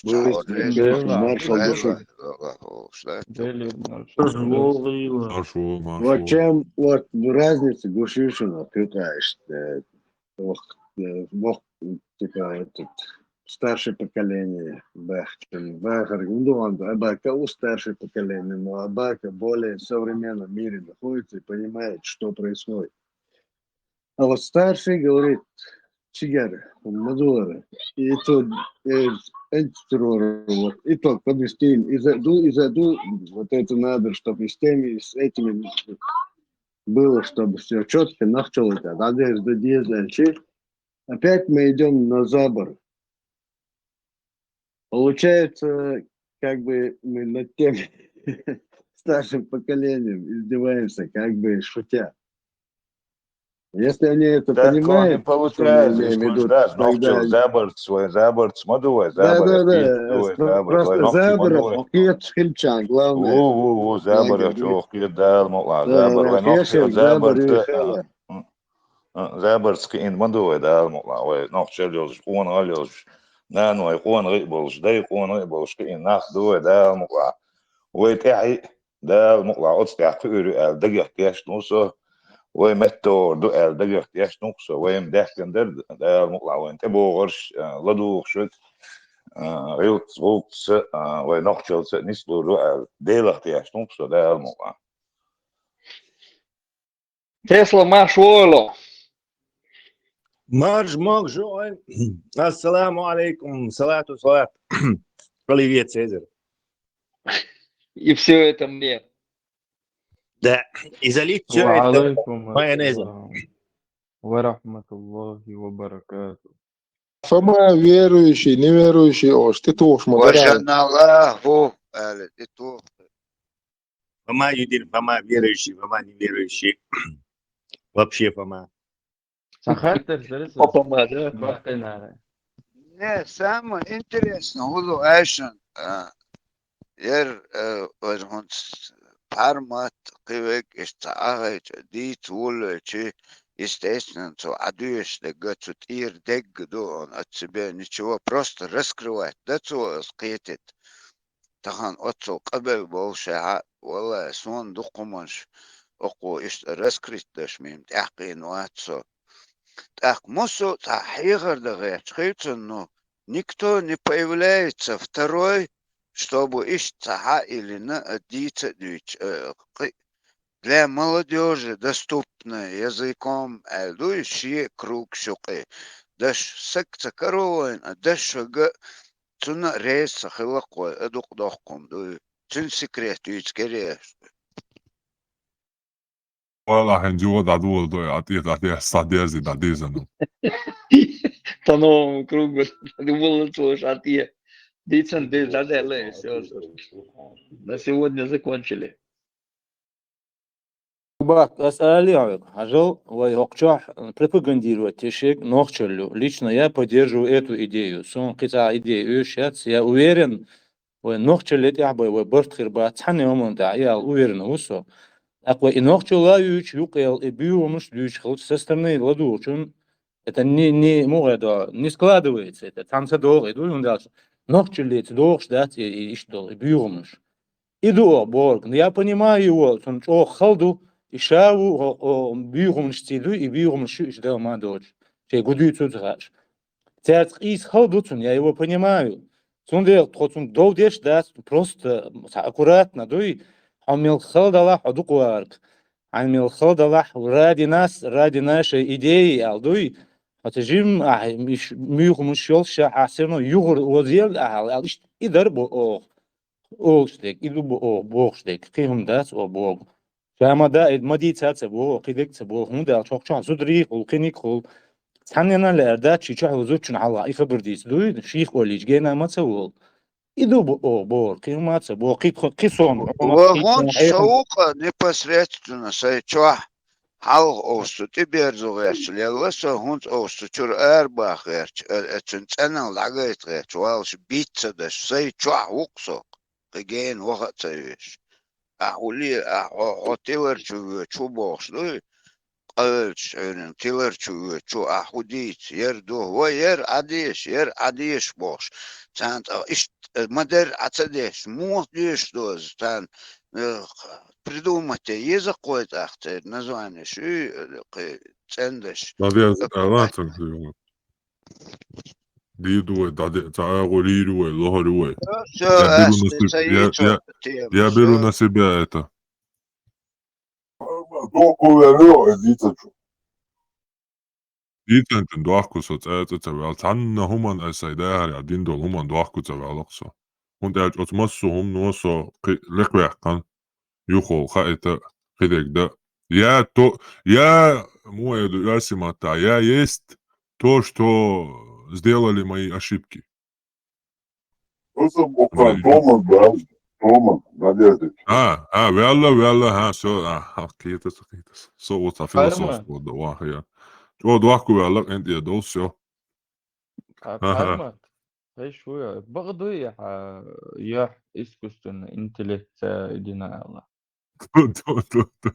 Маршалла ду шуьга. Маршалла. Маршалла, маршалла. Маршалла. Ва чем, вот, разница гуш ю шуна, кхин къаьшта, э, вох-, э, вох-, типа, этот, старшее поколение бахчан, бахар, ну, он, Абака у старшее поколение, но Абака более современном мире находится и понимает, что происходит. А вот старший говорит: «Чигар, мадуара, и то, э, энтитрур, вот, и то, подвести, и заду, и заду, вот это надо, чтобы и с теми, и с этими было, чтобы всё чётко, нахчалыта, да, да, да, да, да». Опять мы идём на забор. Получается, как бы мы над тем старшим поколением издеваемся, как бы шутя. Если они это понимают, что мы имеем в виду, тогда забарц, свой забарц, мадуа, да, забарц, да, да, просто забар, охкет хильчан, главное. Во, во, во, забар, охкет, да, мукъа, забар, вай нохча, забар, забарц кхиъна ма ду вай, Дала мукъа, вай нохчалла йолуш, къонахалла йолуш, нана вай къонахий болуш, дай къонахий болуш кхиъна нах ду вай, Дала мукъа. Вай тӀаьхьа Дала мукъа, оцу тӀехь кхуьур ю аьлла дагах тешна ву со, вай меттахӀор ду аьлла дагах тешна ву со, вайна даьхкина дара Дала мукъа, вайна тӀебогӀарш, а, ладугӀуш верг, а, гӀиллакхца, гӀуллакхца, а, вай нохчалца а нислур ду аьлла, Делах тешна ву со, Дала мукъа. Тесла, марш вогӀийла! Марш могуш ву вай! Ассаламу алейкум, салату салат. Оливье Цезарь. И всё это мне. Да, и залить всё это майонезом. Ва алейкум ассалам ва рахматуллахи ва баракатух. Фома верующий, неверующий ош, тӀетухуш ма дара. Вашан Аллаху, аьлла, тӀетуху. Фома юдин, Фома верующий, Фома неверующий. Вообще Фома. Сан хаттар сара со. Фома, да? Баккхинара. Не, самое интересное, хӀун ду аьшна, а, яр, а, вай хӀунца формат, кхин верг иштта цхьа Ӏахайча, дийца волавелча, естественно, цо Ӏадоьшуш дерг, цу тӀера дерг ду он от себя ничего, просто раскрывать, да, цо ас кхетийта. Тахана оццул къабел болу шайхьа, валлахӀи, суна дукха хӀуманаш оккхо иштта раскрыть деш мийна тӀаьхкхийна вац со. ТӀаккха массо а цхьа хьехар дан гӀерташ хилча, ну, никто не появляется второй, чтобы иштта цхьа хьа а йиллина, а, дийца а дуьйцуш, а, кхин а для молодёжи доступный языком аьлла дуй, шен круг шуьйкъе. Даш саг ца каро вайна, а даш шуьга цунна а реза ца хилла кхой, а дукха доккхун дуй. Цуьнан секрет дуьйцу кереш. Валлахьин жугӀа дӀадоладой, а тӀе, а тӀе, схьадерзи, дӀадеза ну. По новому кругу. Дувала цо ша тӀе. Дийцан деза дӀадаьлла, и всё. На сегодня закончили. Бат, ас али хьоьга, хьажал, вай хӀокху чохь пропагандировать ешерг нохчалла ю. Лично я поддерживаю эту идею. Суна кхин цхьа идея оьшуш яц, я уверен, вай нохчалле тӀехь бай вай барт хир бац цхьанна хӀуманна тӀехь, и ала уверен ву со. ТӀаккха вай и нохчалла а юьйцуш, юкъел и буьйхамаш дуьйцуш хилча, со стороны ладугӀучун, это не, не, муха до, не складывается это, цхьаьна ца догӀу и дуй, хӀунда аьлча нохчаллица догӀуш дац и, и иштта долу и буьйхамаш. И ду оха бохург. Я понимаю его, цунна чӀогӀа хала ду, и ша ву, о, о, буьйхамашций дуй, и буьйхамаш шу иша дала ма доцуш, шайн гу дуьйцу ца хаьаш. Цаьрца къийса хала ду цунна, я его понимаю. Цундела тхо цунна дов деш дац, просто цхьа аккуратно дуй, хьо мел хала далахь, хьо дукха варг. Хьайн мел хала далахь, ради нас, ради нашей идеи аьлла дуй, хьо ца жимма ахь, миш-, муьйхамаш йолуш ша, ахь все равно юхур озел ахьа, аьлла, иштта и дар бо оха. Олуш дерг, и ду бо-, оха бохуш дерг, кхин хӀума дац оха боху. Ша ма да, и ма дийца а ца боху, кхин дерг а ца боху, хӀунда аьлча хӀокху чохь зударий хуьлу, кхиниг хуьлу. Цхьаннена а лаьара дац, ши чохь зудчун хьалха и хабар дийца дуй, шийх олийча гена ма ца волу. И ду бо-, оха бохург, кхин хӀума а ца боху, кхин тхо-, кхин сон. Ва хӀунда со ву-кха непосредственно сайн чохь? Хьалха овсу тӀеберзо гӀерташ лелла со, хӀунца овсу чуьра арабаха гӀерташ, э, э, цуьнан цӀенал дӀагайта гӀерташ, валлаш биц ца даш, сайн чохь ву-кха со, кхин гена ваха а ца веш. Ахь хӀулле, ахь хьо, хьо тилар чу воьдуш ву бохуш дуй, къавелчаш Ӏуьйранна тилар чу воьдуш ву, ахь хӀун дийца, яр ду, ва яр Ӏадеша, яр Ӏадеша бохуш. Царна тӀаккха иштта ма-дарра Ӏа ца деш, муха доьшуш доза царна, э, Думате, еза кхой тӀаккха церан название, шуй, э, кхы цӀендаш. Дадя, э, а, ладно, кхы. Диду вай, дадя, ца агӀо лири вай, лохари вай. Всё, всё, я беру на себя, я, я, я беру на себя это. Доку верю, а дица чу. Дийцинтин дохку со цӀе-, цӀе ца ваьлла. Цхьанна хӀуман ай сай дехар я дин долу хӀуман дохку ца ваьлла со. ХӀунда аьлча оцу массо хӀумано со кхи-, лекхваьккхана юхол хаита кхидерг дан. Я то, я, муэду, я симата, я есть то, что сделали мои ошибки. Просто около дома, да, дома, Надежда. А, а, вялла, вялла, ха, всё, а, ха, кхетас, кхетас. Со вот а философство да, ва, я. Чё, дохку вялла, энтия дол, всё. Ага. Пармат, хеш хуя, бакъ дуй, а, я искусственный интеллект, э, идина Алла. Ду, ду, ду, ду.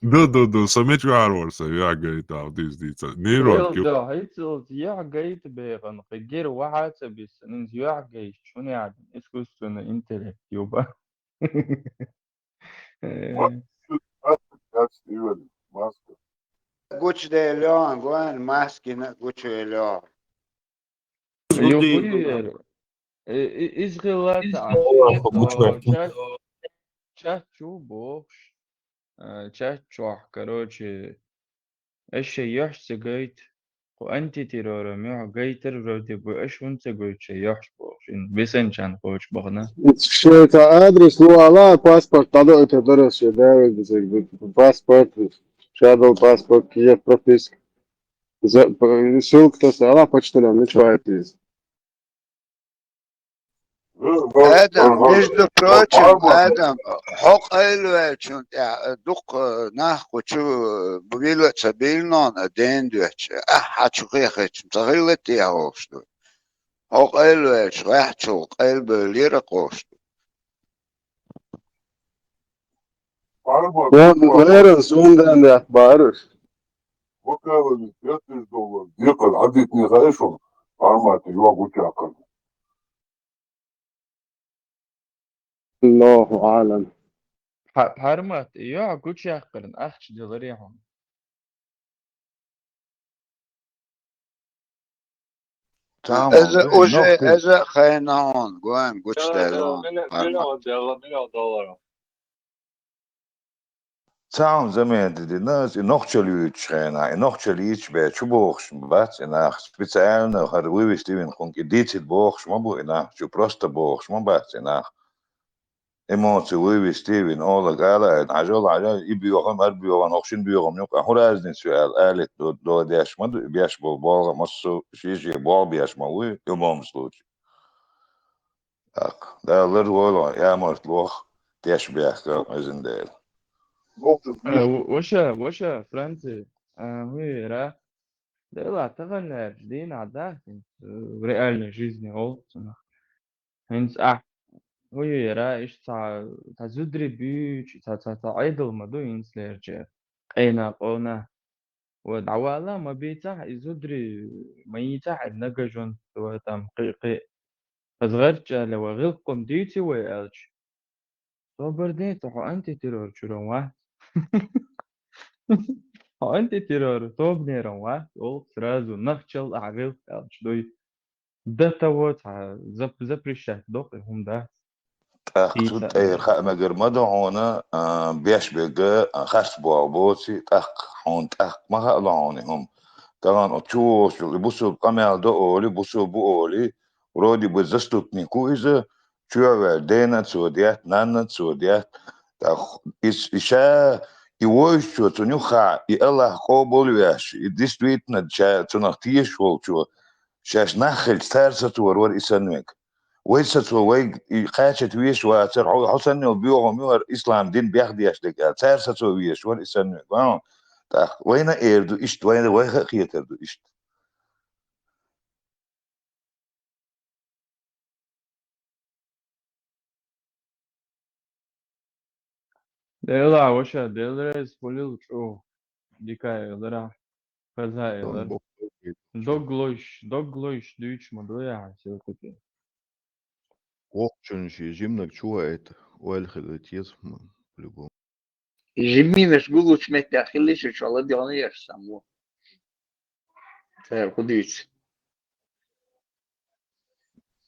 Ду, ду, ду, со меч вар вар со, я гайта, диз, дица. Нейрон, Ил кю- да, хицил, я гайта беган, кхы гир вахаца бис, нин я гайта, шуни ад, искусственный интеллект, юба. Э. Маска. Гучделён, гуэн маскина гучделён. Юбуер. Э, э, изгъилат, Аллаху а, акбар. Чат, чат чу бохш. Э, чат чух, короче, эшшей йохш ца гайт. Ху антитеррором йохш гайтар вроде бы, эш хун ца гайт, ше йохш бохш. Ин бесенчан хоч бахна. Шеца адрес, ну, ала паспорт, тадо это дорос, ше, да, паспорт, шадал паспорт, Киев прописка. За, п-, ссылка-то стала почтальон, ну, чё это есть? Адам, между прочим, Адам, хьо къайлаваьлчун тӀехь дукха нах кху чу вила ца билнон а ден доьча, ахьа чу хехачун ца хилла те хьовш ду. Хьо къайлаваьлчу ваьхьчул къайлабевллера кховш ду. Леран сундан яхь бараш. Вакалани пять тысяч доллар. Декъал хьадитни хаьшун. Армати йогу чакан. Аллаху алам. Пхьармат, йо, гучахкъарн, ахча делари хьун. Тамам. Эза уже, эза хайнаон, гоем гучделон. Миллион, миллион доллар. Цаун замена дина, и нохчал юйчу хена, и нохчал йийчу бе чу бохуш бац и нах. Специально хар вывести вин хунки дицит бохуш ма бу и нах, чу просто бохуш ма бац и нах. Эмоци вывести вин, олаг ала, хьажал, хьажал, и боьхам, ар боьхам, хӀокху шин боьхам юкъа. ХӀун разница ю аьлла, алит до, до деш ма ду, беш болу болу массо ши-ши болу беш ма вуй, в любом случае. Так, Дала лар войла, ямарт лох, деш бехка, изин дела. Э, в-, ваша, ваша, Франция, а, хуй ра. Дела, таган лер, дин а да, э, в реальной жизни олцунах. ХӀинца ахь хӀун ю яра, иштта цхьа, цхьа зудри буьйчу, цхьа, цхьа, цхьа Ӏедал ма ду хӀинца лерча, къена къона. Ва дӀавала ма бийцахь, и зудри ма йийцахь, и нагажон, ва там кхи-, кхи-, хаза гӀерчӀале ва гӀилкхум дийци вай аьлча. Собар де, цо хьо антитеррор чуран вац. Хьо антитеррор, собнеран вац, олу сразу нахчал ахь гӀилкх аьлча дуй. До того цхьа зап-, запрещать докъу хӀума дац. ТӀаккха цу тӀера хаа мегар ма ду хьуна, а, беш бега, а, харц боху боций, тӀаккха хьуна тӀаккха ма хаало хьуна и хӀума. Тахана оцу чу волчул и бусулба къамел до олий, бусулба бу олий, вроде бы заступник ву иза, чоьхьа ваьлла дена а цо детта, нанна а цо детта. ТӀаккха и, и ша, и вовшачо цунна юххехь, и Аллах къобалвеш, и действительно ша цунах тешаш волчо, шаьш нах хилча, цара сацор вара и санна вега. Вай сацо, вай и кхачат веш вацара, хьо, хьо санна йолу боьхам ю хӀара ислам дин бехдеш дерг аьлла, цара сацо веш вара и санна вега. Вау. ТӀаккха вайна а эр ду иштта, вайна, вайха а хетар ду иштта. Дела, ваша, Дела реза хуьлийла чӀогӀа. Дика элира, хаза элира. Дог лойш, дог лойш дуьйцуш ма ду яхьа, селкъе. Воккхачун шен жиманиг чу ваийта, ойла хила теза, м, по-любому. Жиминаш гулуч меттехь хилла шу чола дегӀана еш саму. Цара кху дуьйцу.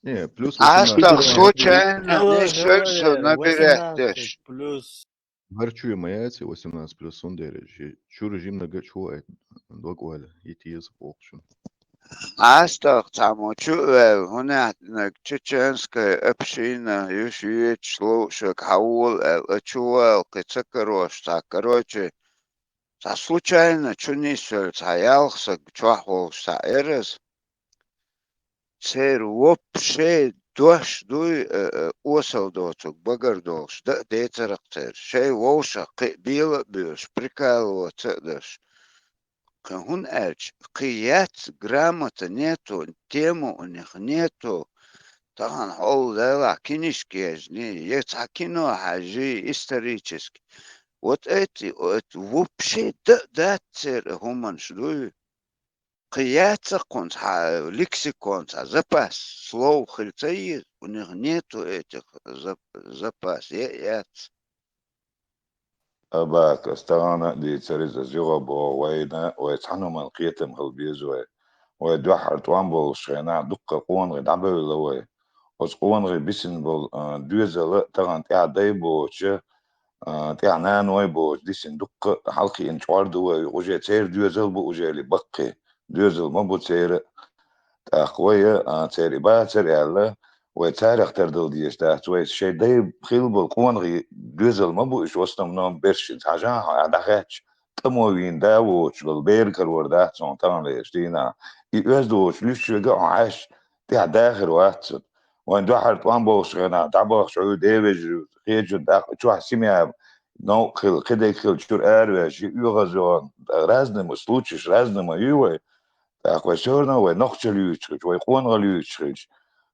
Не, плюс Астагъ восемнадцать. случайно Алло, не шерша алло, набирать восемнадцать деш. Плюс. Варчу ма яц, восемнадцать плюс он дереш. Чура жимнага чу ай дог ойла, и теза бохчун. Астагъ цхьаммо чу вел, хӀунда аьлча чеченская община, юш юьйцуш ловшаг хьавола аьлла, чу вел, кхин ца карош, цхьа, короче, цхьа случайно чу нисвелла, цхьа ялх саг чохь волуш цхьа эраз. Церан вообще дош дуй, э, э, осал доцург багар долуш, дан а децарх церан. Шайн вовшах кхин а бела а боьлуш, прикалываться а деш. Кхин хӀунда аьлча, кхин яц, грамота нету, тема у них нету. Тахана хьол лелахь кинишка ежний, я цхьа кино хьажий, исторический. Вот эти, это вообще дан а дац церан хӀуманаш дуй. Кхин яц кхунца хьан лексиконца, запас слов хила ца еза, у них нету этих зап-, запас, е а яц. Абакас тахана а дийцар иза, юха боху вайна, вай цхьана хӀуманна кхетам хила беза вай. Вай дуьххьара тӀом болуш хенахь дуккха къонахий дӀабевлла вай. Оцу къонахий бисина болу, а, доьзал а тахана тӀаьхьа дай боцучу, а, тӀаьхьа наной боцучу дисина дуккха а хьалакхиъна чкъор ду вай, уже церан доьзал бу уже ли баккхий. Доьзал ма бу церан а. ТӀаккха вай, а, церан и бацара аьлла, вай царах тардала дезаш дац. Вай шайн дай хилла болу къонахий доьзал ма бу уьш, в основном бершин. Цхьа жан хьо дӀахаьчча, тӀамо вийна да воцуш болу бер карор дац хьуна тахана лераш дийнахь. И оьзда воцуш луьстучуьнга а хьо Ӏаш, тӀаьхьа дахар вац цунна. Вайн дуьххьара тӀом болуш хенахь, дӀабахча хьуьй, девежарий, хечун тӀаккха чохь семья, новкъа хила, кхидерг хила, чуьра араваьжча, и оьгӀаз йогӀун, разный ма случаеш, разный ма ю вай. ТӀаккха вай всё равно вай нохчалла юьйцуш хилча, вай къонахалла юьйцуш хилча,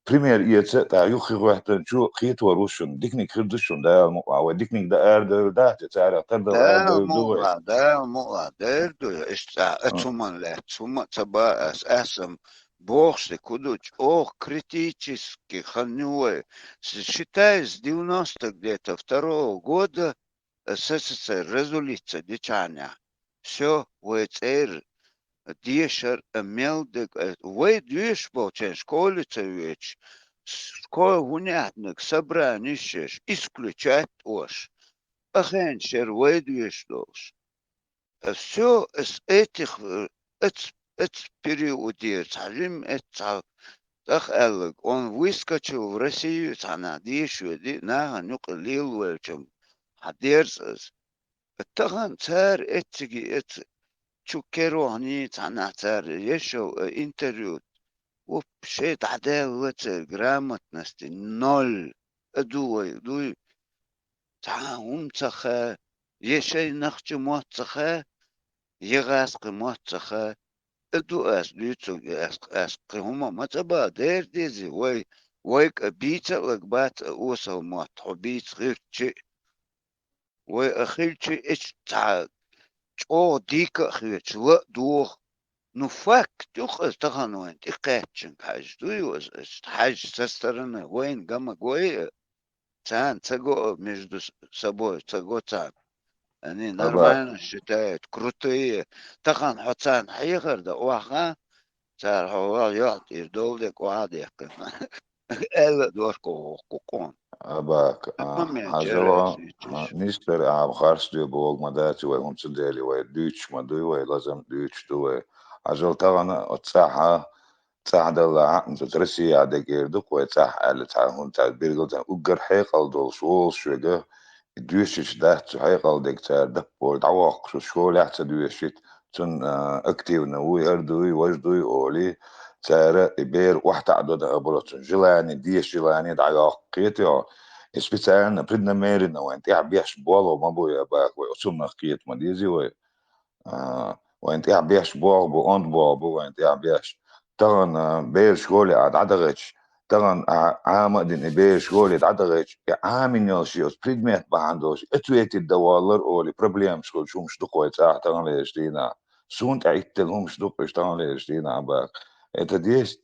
пример эца а, тӀаккха юххе хӀоьттинчо кхетор ву шуна, диканиг хир ду шуна, Дала мукъ лахь. Вай диканиг дан арадевлла дац, царах тардала Дала арадевлла ду мукъ вай. лахь, Дала мукъ лахь, дер ду, иштта цхьа а хӀуманна лаьцна хӀума а ца ба ас, ас-м бохуш дерг хӀун ду, чӀогӀа критически хан ю вай. С-, считай, с девяносто где-то второго года СССР разулиться дичхьанехь, всё, вай цӀера дешар а мел дерг а, вай доьшуш болчеран школе ца воьдуш, школа хӀунда аьлча собраниш еш, исключать ош, ахенаш яра вай доьшуш долуш. А всё, с этих, э, эц-, эц периодера цхьа жимма эц цхьа тӀаккха аьлларг, он выскочил в Россию, цхьа нах деша воьдий, нахана юкъа лелавелча-м хьан дерза ас. Тахана цара эцциге эца чу керохний цхьаннахь цара ешал, э, интервью. Вообще дӀадаьлла церан грамотности ноль. А ду вай, дуй. Цхьа а хӀума ца хаьа, я шайн нохчийн мотт ца хаьа, я гӀазкхийн мотт ца хаьа. А ду ас дуьйцург, ас, ас кхин хӀума ма ца боху, дера дезий, вай, вай кӀа бийца а лаг бац а осал мотт, хьо бийца хилча а. Вай а хилча а, эчу цхьа чӀогӀа дика а хеташ, ла а доху. Ну, факт ю-кх, аса тахана вайна тӀе кхаьччинга хьаьжча, дуй аса, аса хьаьжча со стороны, вайна гама гой а, царна ца го а, между с-, собой ца го царна. Они нормально считают, крутые. Тахана хьо царна хьехар дан охьахаа, цара хьо вал йохь тӀера долу дерг охьа а дехкина. Аьлла а дохку воккху къона. Абак, а, Момент хьажал, яра ас иччиш. Нистер, а, харц дуьйцу бохург ма дац вай, хӀума цу дели вай дуьйцуш ма дуй вай, лазам дуьйцуш ду вай. Хьажал тахана оцу цӀахьа, цӀахь далла хьаъна цу Россия дегера ду-кх вай цӀахь аьлла, цхьа хӀума цхьа биргал цхьа уггар хьекъал долуш волуш вега, и доьшуш дац цу хьекъал дег цара даппор дӀавоккхуш, школехь а ца доьшуьйту, цунна, а, активно вуй, хӀара дуй, важа дуй олий, цара и бер охьатаӀадо дан а бара цунна желание, деша желание дӀайоккху, кхетий хьо? И специально, преднамеренно вайн тӀехь беш болу ма бу я баха вай, оцуннах кхета ма дезий вай. А, вайн тӀехь беш болу бу, онда болу бу вайн тӀехь беш. Тахана бер школе а дӀадахийтча, тахана а, Ӏама а дина и бер школе дӀадахийтча, и Ӏамийна йолуш и оцу предмет бахьана долуш, ответить дан воллар олий, проблемаш хуьлуш хӀумаш ду-кх вай цӀахь тахана лераш дийнахь. Суна тӀе Ӏиттина хӀумаш ду-кх уьш тахана лераш дийнахь баха. Это десять.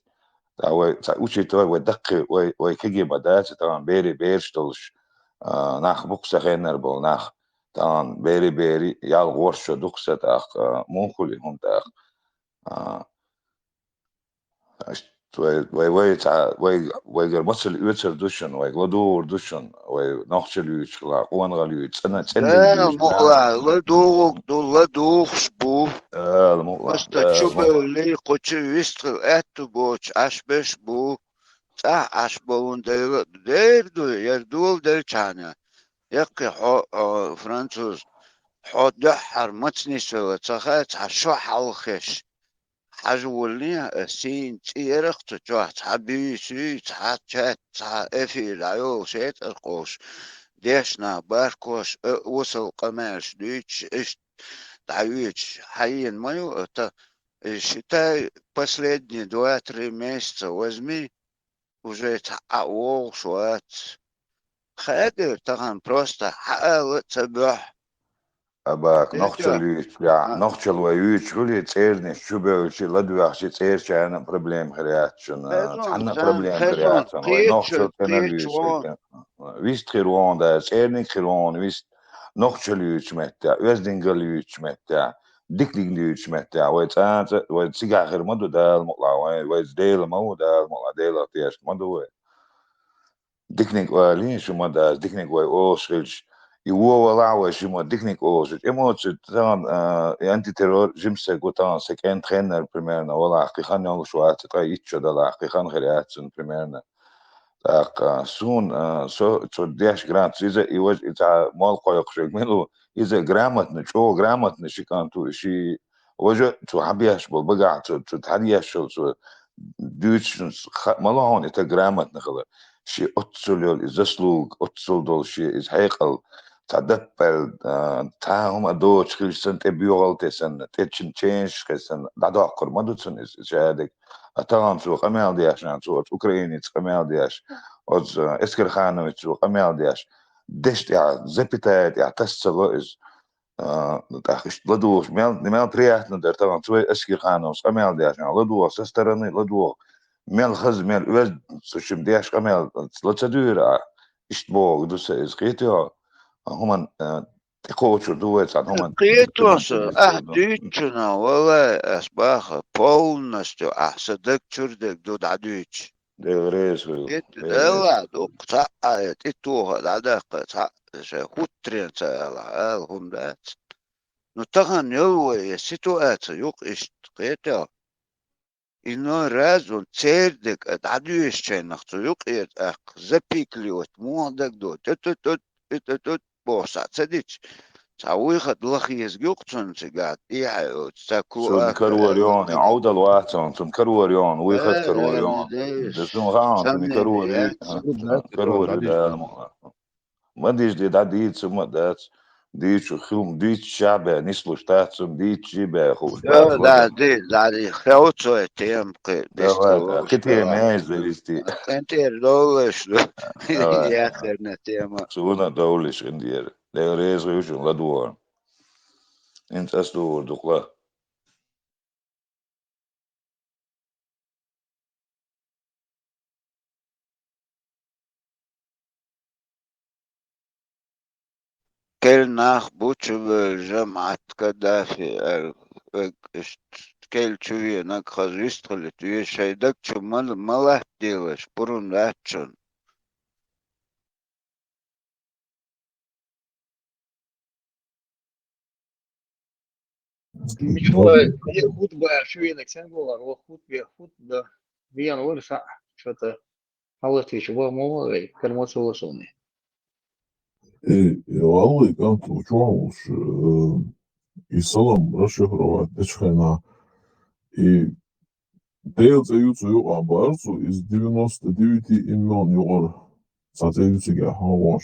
Ткъа вай, ца, учитывая, вай даккхий, вай, вай кегий ма дац, тахана берий бераш долуш. А, нах бу-кх са хеннара бола нах. Тахан бери-бери ял гӀорш шо ду-кх са тӀаккха, а, муха хуьлу хӀума тӀаккха. А, аш-, вай, вай, вай, цхьа, вай, вайгара мацалла оьцур ду шуна, вайга ладугӀур ду шуна, вай нохчалла юьйцуш хила, къонахалла юьйцуш, цӀена-, цӀена Дала дийна мукъ лахь, ладугӀург ду, ладугӀуш бу. Дала мукъ лахь, Просто Дала мукъ лахь. Чубевлли, кху чу вистхила аьтту боцуш Ӏаш берш бу. ЦӀахь Ӏаш болун дела а ду, дера ду, яра дола делчхьана. Яккхий хьо, хьо, француз, хьо дуьххьара маца нисвелла ца хаьа, цхьа шо хьалххеш. Хьажа воллин а, сийна цӀе ярах цу чохь, цхьа буьйса юй, цхьа чат, цхьа эфир дӀайолуш, хетар кхуш, дешна баркош, а, осал къамелаш дуьйцуш, иштта дӀайоьцуш, хьаена ма ю ата, и, считай, последние два-три месяца возьми, уже цхьа а вогӀуш вац. Хадер тахана просто хьаала а ца боьхь. Абак, Э, нохчалла чё? Юьйцуш, я, А. Нохчалла вай юьйцуш хуьлий, цӀернаш чу бевлчи, ладоьгӀчи, цӀерчарна а проблема хир яц шуна, Хезон, цхьанна а сан, проблема хир хезон, яц шуна, вай кхечу, нохчалла цӀена кхечу юьйцуш вон. Вист хир вон да, цӀерниг хир вон, вист нохчалла юьйцуш меттехь, оьздангалла юьйцуш меттехь, диканиг юьйцуш меттехь, вай цӀа-, цӀа-, вай цигахь хир ма ду Дала мукъ лахь, вай, вай Дела ма ву Дала мукъ лахь, Делах тешна ма ду вай. Диканиг олий, шу ма дац, диканиг вай олуш хилча, и вон валахь вай шу ма диканиг олуш хилча. Эмоци тахана, а, и антитеррор жимчу стаг ву тахана, сан кӀентан хеннара примерно валахь, кхин хан йолуш вац, ткъа итт шо далахь, кхин хан хир яц цунна примерно. ТӀаккха суна, а, со, цо деш грант, иза и важа, и цхьа молла кхойкхуш верг мила ву, иза грамотно, чӀогӀа грамотно ши кӀант ву, и ши важа цо хьан беш болу багахь, цо, цо хьан деш йолу, цо дуьйцуш ха-, ма ло хьуна, и стаг грамотно хила. Шен оццул йолу и заслуга, оццул долу шен иза хьекъал, цхьа даппаьлла, а, цхьа а хӀума а доцуш хилча санна, тӀе боьгӀал те санна, тӀе чин ченаш хе санна, дӀадоккхур ма ду цунна иза, иза шадерг. А тахана цо къамел деш, а, цо оцу Украиница къамел деш, оцу, а, Эскерхановица цо къамел деш, дешна тӀехь, запятая тӀехь таса ца ло иза. А, тӀаккха иштта ладугӀуш, мел, мел приятно дара тахана, цо вай Эскерхановс къамел деш, а, ладугӀу со стороны, ладугӀу, мел хаза, мел оьзда, цу шимма деш къамел ла ца дуьйра, а, иштта боху ду сан иза, кхетий хьо? А, хӀуман, а, тӀекхочур ду вай цхьана хӀуман. Кхетий со, ахь дуьйцучунах, валлай, ас баха, полностью ахь сан даг чуьра дерг ду дӀадуьйцуш. Дела реза хуьлда. Дела реза хуьлда. Дела, дукха цхьаъ а тӀетоха дӀадаккха, цхьаъ шайн хӀуттаренца ала, ала хӀума дац. Ну, тахана йолу вай я ситуация юкъа иштта, кхетий хьо? Иной раз вон церан дерг а дӀадоьшучарнах цу юкъера тӀаккха запикли вот муха дагадо, ту-ту-ту, ту-ту-ту, бохуш цхьаъ ца дича, цхьа вуй хатта лаха еза юкъа цунна цигахь, тӀехьа йоцу, цхьа клу Цунна а карор йону, Ӏовдал вац цунна, цунна карор йону, вуй хатта карор йону. Э, цунна хаьа, цунна карор ю, карор ю, Дала ма. Ма дижде, дӀадийца хӀума а дац. Дийцу хилма, дийца шаьбе, нислуш дац, цунна дийца ши бе хууш дац. Да, да, ди, да, ди, хевцой тема кхе, давай, да, кхе тема, эй, завести. КӀентера довлаш ду. Давай. Яхарна тема. Суна довлаш, индера. Дела реза хуьлда шуна, ладугӀу. Инца ас дугӀур ду-кх ла. Кхел нах бу чубевлла жамаӀат Каддафи аьлла, вег иштта кхел чу венаг хаза вистхилийта веза, шайн даг чу ма, ма латтаделаш, пурам дац шуна. Мичула, э, хутба шуьйнаг сен гулар, ваха хутбе, хутба, вен вара саъ, что-то хьалатвича, ва ма варай, кар ма ца васални. Э, э, валлай, кӀант, чу ван волуш, э, и салам расшифровать дечу хенахь, и Делан цӀе ю цу юкъахь бара цо, иза девяносто девять имен юкъара цхьа цӀе ю цигахь хьан вош.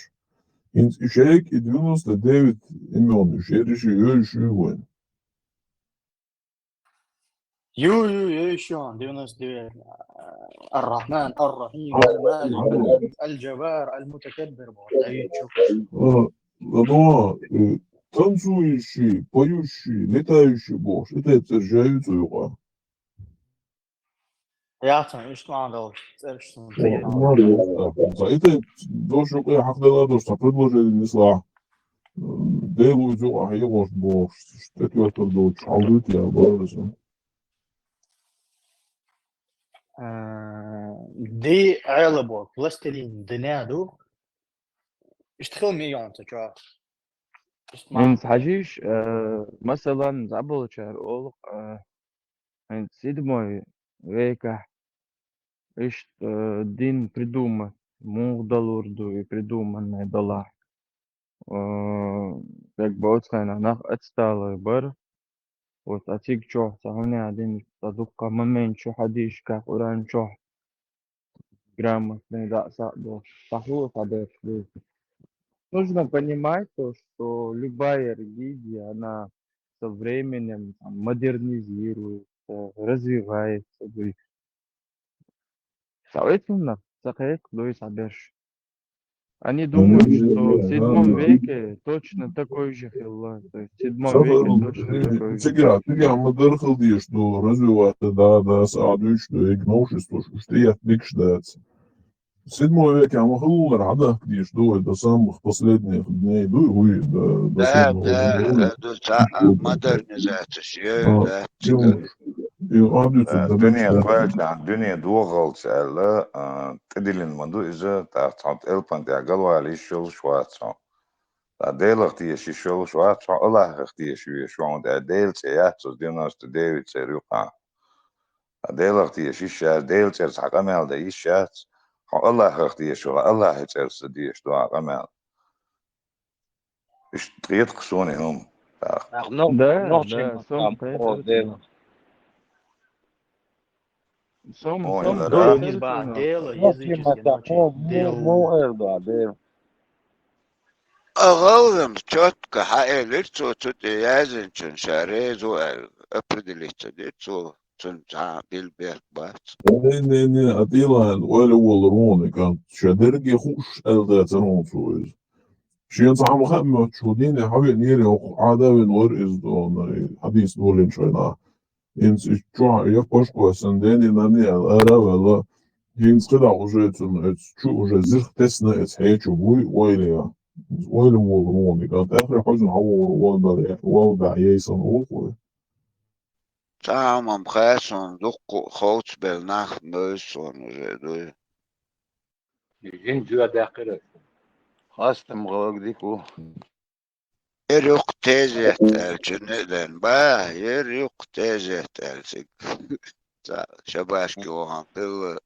ХӀинца и шайга и девяносто девять имен ю, шераши йойуш ю вайн. Ю, ю, йойуш ю, девяносто девять. Ар-Рахман, Ар-Рахим, Аль-Малик, Аль-Джаббар, Аль-Мутакаббир боху. Э, ладо, э, танцующий, поющий, летающий бохуш, и тайпа цӀераш ю цу юкъахь. Яцан, иштта ма долуш, цӀераш цунна тӀе. Ца итт дош юкъе хьахдала дош, ца предложение нислахь. Делу иза юкъа хьегӀош бохуш, тӀетоьттур доцуш, хьал дуьйцу я бара сан. Э, ди Ӏела боху, властелин дина ду. Иштта хила ма йогӀу цу чохь. Иштта ма- ХӀинца хьажийша, э, масалан, заболчар олу, э, хӀинца седьмой векахь иштта, э, дин придумать муха далур ду и придуманный далахь. Э, как бы оцу хенахь нах отсталый бара. Вот, а цига чохь ца хьуна дина, ца дуккха момент чу хьадийшка Къуръан чохь грамотный да а схьа а долуш. Ца хьула ца берш ду. Нужно понимать то, что любая религия, она со временем там модернизируется, развивается. Соответственно, ца кхайкха дуй ца берш. Они думают, что в седьмом веке точно такой же хилла. То есть в седьмом веке точно такой же. Цига, цига ма дар хила дезаш ду, развиваться, да, да, са а дуьйцуш ду, эгношество, уж тӀеэцна дикаш дац. Седьмой веке ма хилла, хьадахка дезаш ду, вай до самых последних дней ду, вуй, до, до Да, самого да, времени. Да, ду, ца, а, модернизация, ё, да, цига. Дуьне кхоьллина, дуьне догӀалц аьлла, а, тӀедиллина ма ду иза, тӀаккха цхьа элпан тӀехь галвала йиш йолуш вац хьо. Ткъа Делах теша йиш йолуш вац хьо, Аллахьах теша везаш ву хьуна, тӀе Делан цӀе яц оцу девяносто девять цӀеран юкъахь. Ткъа Делах теша йиш яц, Делан цӀерца хьан къамел дан йиш яц, хьо Аллахьах теша вала, Аллахьан цӀерца деша ду хьан къамел. Иштта кхета-кх суна и хӀума. Да, да, сом кхетар. Сом, сом кхетар. Дела, языческий, значит, Дела. А гӀалгӀана чётко хьаэлира цо, цу тӀе яздинчун ша реза ву аьлла, определиться дира цо, цунна цхьа а билберг бац. Не, не, не, а Делан ойла волур ву хьуна и кӀант, ша дерриге хууш аьлла дацара хьуна цо иза. Шена цхьа хӀума хаа моьттуш ву, дийне хьан веана йира йоккха, Ӏада а вина вара иза, хьадийца долийначу хенахь. ХӀинца и чохь я пашкхой сан дени нани аьлла, ара а ваьлла, хӀинца кхидӀа уже цунна оцу чу уже зирх тесна оцу хье чу буй ойла ян. Ойла волур ву хьуна и кӀант, тӀаккха хьуьзна хьан вогӀур вон бара, вон баьхьа яйсан ву хьуна. Цхьа хӀума-м хаьа суна, дуккха а ховцабелла нах а бевза суна уже дуй. Жин жоьдаьккхира. Хастам гӀалаг дика ву. Ер юккъа тезет аьлла, чу не а ден. Ба, ер юккъа тезет аьлла цига. Ца, шабашки вахана хилла,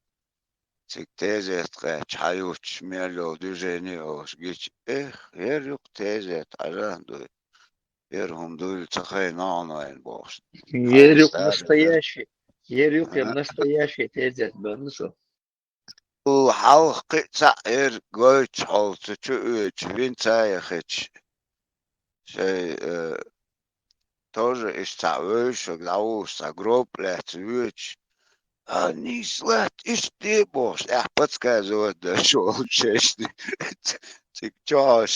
цига тезет кхаьчча, хьан юттуш мел йолу движение олуш гича. Эх, ер юккъа тезет, хьажахьа дуй. Ер хӀума дуйла ца хайна ногӀанойн бохуш. Ер юккъа настоящий, ер юккъа настоящий тезет бан со. Хьалха кхин а цхьаъ яра гойтуш хьолца чу оьцуш, винца а яхича. Шай, э, тоже иштта цхьаъ вевзаш, дӀавуллуш цхьа гроб лаьцна воьдуш. А, нийса латта, иштта де бохуш, тӀаьхьа подсказывать деш волу шайшна. Цига чохьаш.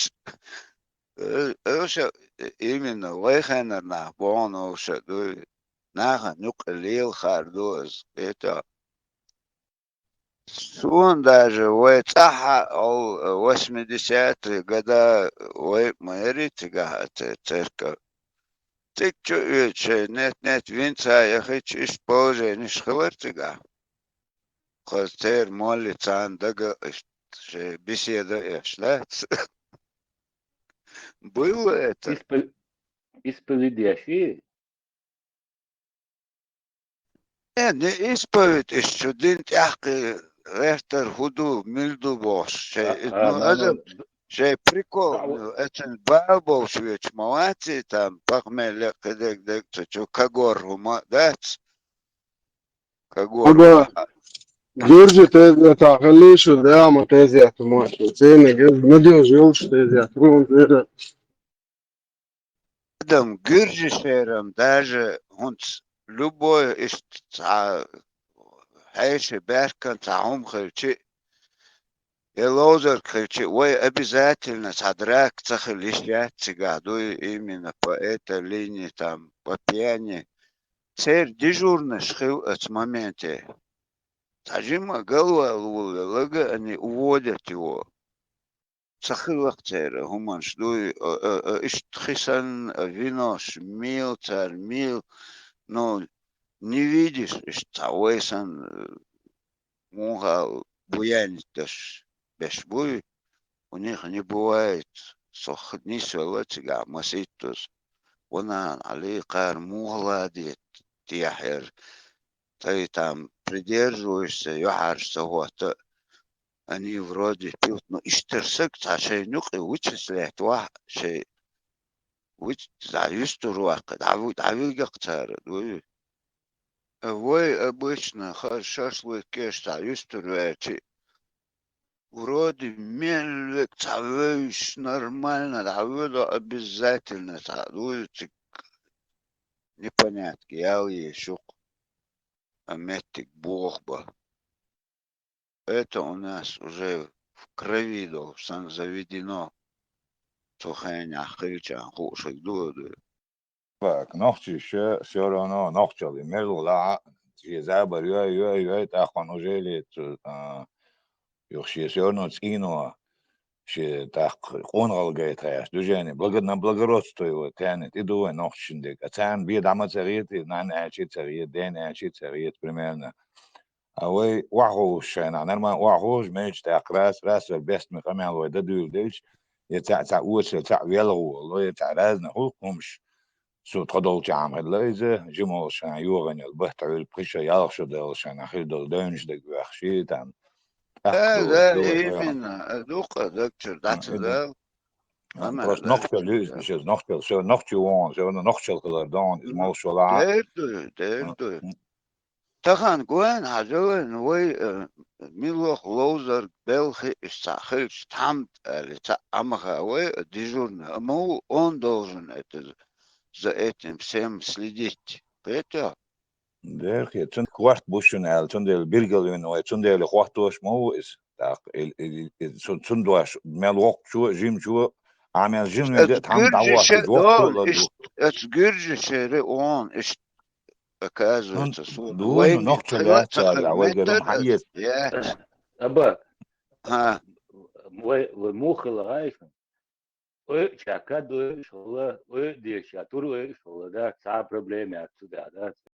Э, э, ша, именно, вай хенара нах бохуш ша дуй. Нахана юккъе лела хаар ду аса. Это Суна даже вай цӀахь а, ол, восьмидесятые года вай ма яри цигахь а церков. Цига чу оьцуш шайн нет-нет винца а яхича, иштта положенеш хилар цигахь. Кхуза церан молли царна дага а иштта шайн беседа а еш, да? Было это. Испов-, исповедь еш и? Э, не исповедь, иштта чу дин тӀехь кхин гӀертар хӀун ду, мила ду бохуш, шайн, а, ну, а, адам, ну, шайн прикол, а, ну, эцан бала болуш веча ма ваций, там, похмелье, кхидерг, дерг ца чу, кагор хӀума дац. Кагор. Ага. Гуржи тезета хилла шу, да, ма тезета ма шу. Цена гуржи, надежа йолуш тезета, ну, тезета. Адам гуьржишерам даже хӀунца любой иштта цхьа хьеший баьркан цхьа хӀума хилчи, я ловзарг хилчи, вай обязательно цхьа драка ца хила йиш яц цигахь дуй, именно по этой линии, там, по пьяни. Церан дежурныйш хилла оцу моменте. Цхьа жима галваьлла волалга, они уводят его. Ца хилла-кх церан хӀуманаш дуй, а, а, а, иштта хи санна, а, винош мел, цара мел, но не видишь, иштта цхьа вай санна, э, муха аьлла, буянить деш берш буй, у них не бывает, со х-, нийсвелла цигахь масийттаза. Ванан Ӏали, кхара муха ладийта техьа яр, тхай там придерживаешься, юьхьӀаьржа ца хӀотта, они вроде пьют, но иштта саг цхьа шайна юкъе вычислять вахь, шай вич-, дӀа юьстур ваккха, дӀа ву-, дӀавилгакх цара, дуй. А вай обычно ха-, шашлык кеш цхьа юьстур ваьчи, вроде мел век цхьа вевзаш нормально дӀавоьду, обязательно цхьа дуй, циг непонятки ял еш ю-кх, а меттиг боху бан. Это у нас уже в крови, должно, заведено. Цу хенахь хилчахьана хууш хилла ду, ду. Так, нохчаша всё равно нохчалла и мерло лаьа, шен забар йой, йой, йой, тӀаккха уже ли цу, а, юха шен всё равно цӀийно, шен тӀаккха къонахалла гайта хьаьш, движение, благо-, на благородство его тянет, и ду вай нохчашна дерг. А царна бен дӀа ма ца хета, нана аьлча а ца хета, дена аьлча а ца хета, примерно. А вай охьаховшаш шайнахь, нормально охьаховшаш, мелча тӀаккха раз, раз вай бестамийн къамел вай дан дуьйла делча, я цхьаъ, цхьаъ оццул, цхьаъ велха волу, я цхьаъ разна хуьлу хӀумаш, цу тхо долчу Ӏам хилла иза, жима волуш шайна йогӀина йолу баттахь Ӏуьллу пхи шо, ялх шо долуш шайна хир долу девнаш дага ваьхна ши там. Да, да, именно, а, дукха дагчуьра дӀа ца дала. Просто нохчалла ю иза, нохчалла, всё, нохчи вон, всё равно нохчалла хилар дон, иза молуш вала. Дер ду, дер ду. Тахана гойна хьажа вайна вай, э, милох ловзарг белхи иштта цхьаъ хилча, тхьамда аьлла, цхьаъ Ӏамаха вай, э, дежурный, а ма ву, он должен это, за этим всем следить. Кхетий? Дерхе, цуьнан корта бу шуна аьлла, цундела билгалвина вай, цундела хӀоттош ма ву иза. ТӀаккха и, и, и, цу-, цуьнан дош мел воккхачо а, жимачо а, Ӏа мел жима вина де а, тхьамда дӀавоттуш, воккхачо а лар ду. Оцу гуьржашера он иштта, оказывается, суна вайна нохчалла яц аьлла, вай герам хьаэца. Аба, вай, вай муха хилла гӀайша? Ой, чаьрка дойуш хилла, ой, дешча, тур ойуш хилла, да, цхьа проблема яц цу тӀехь, да.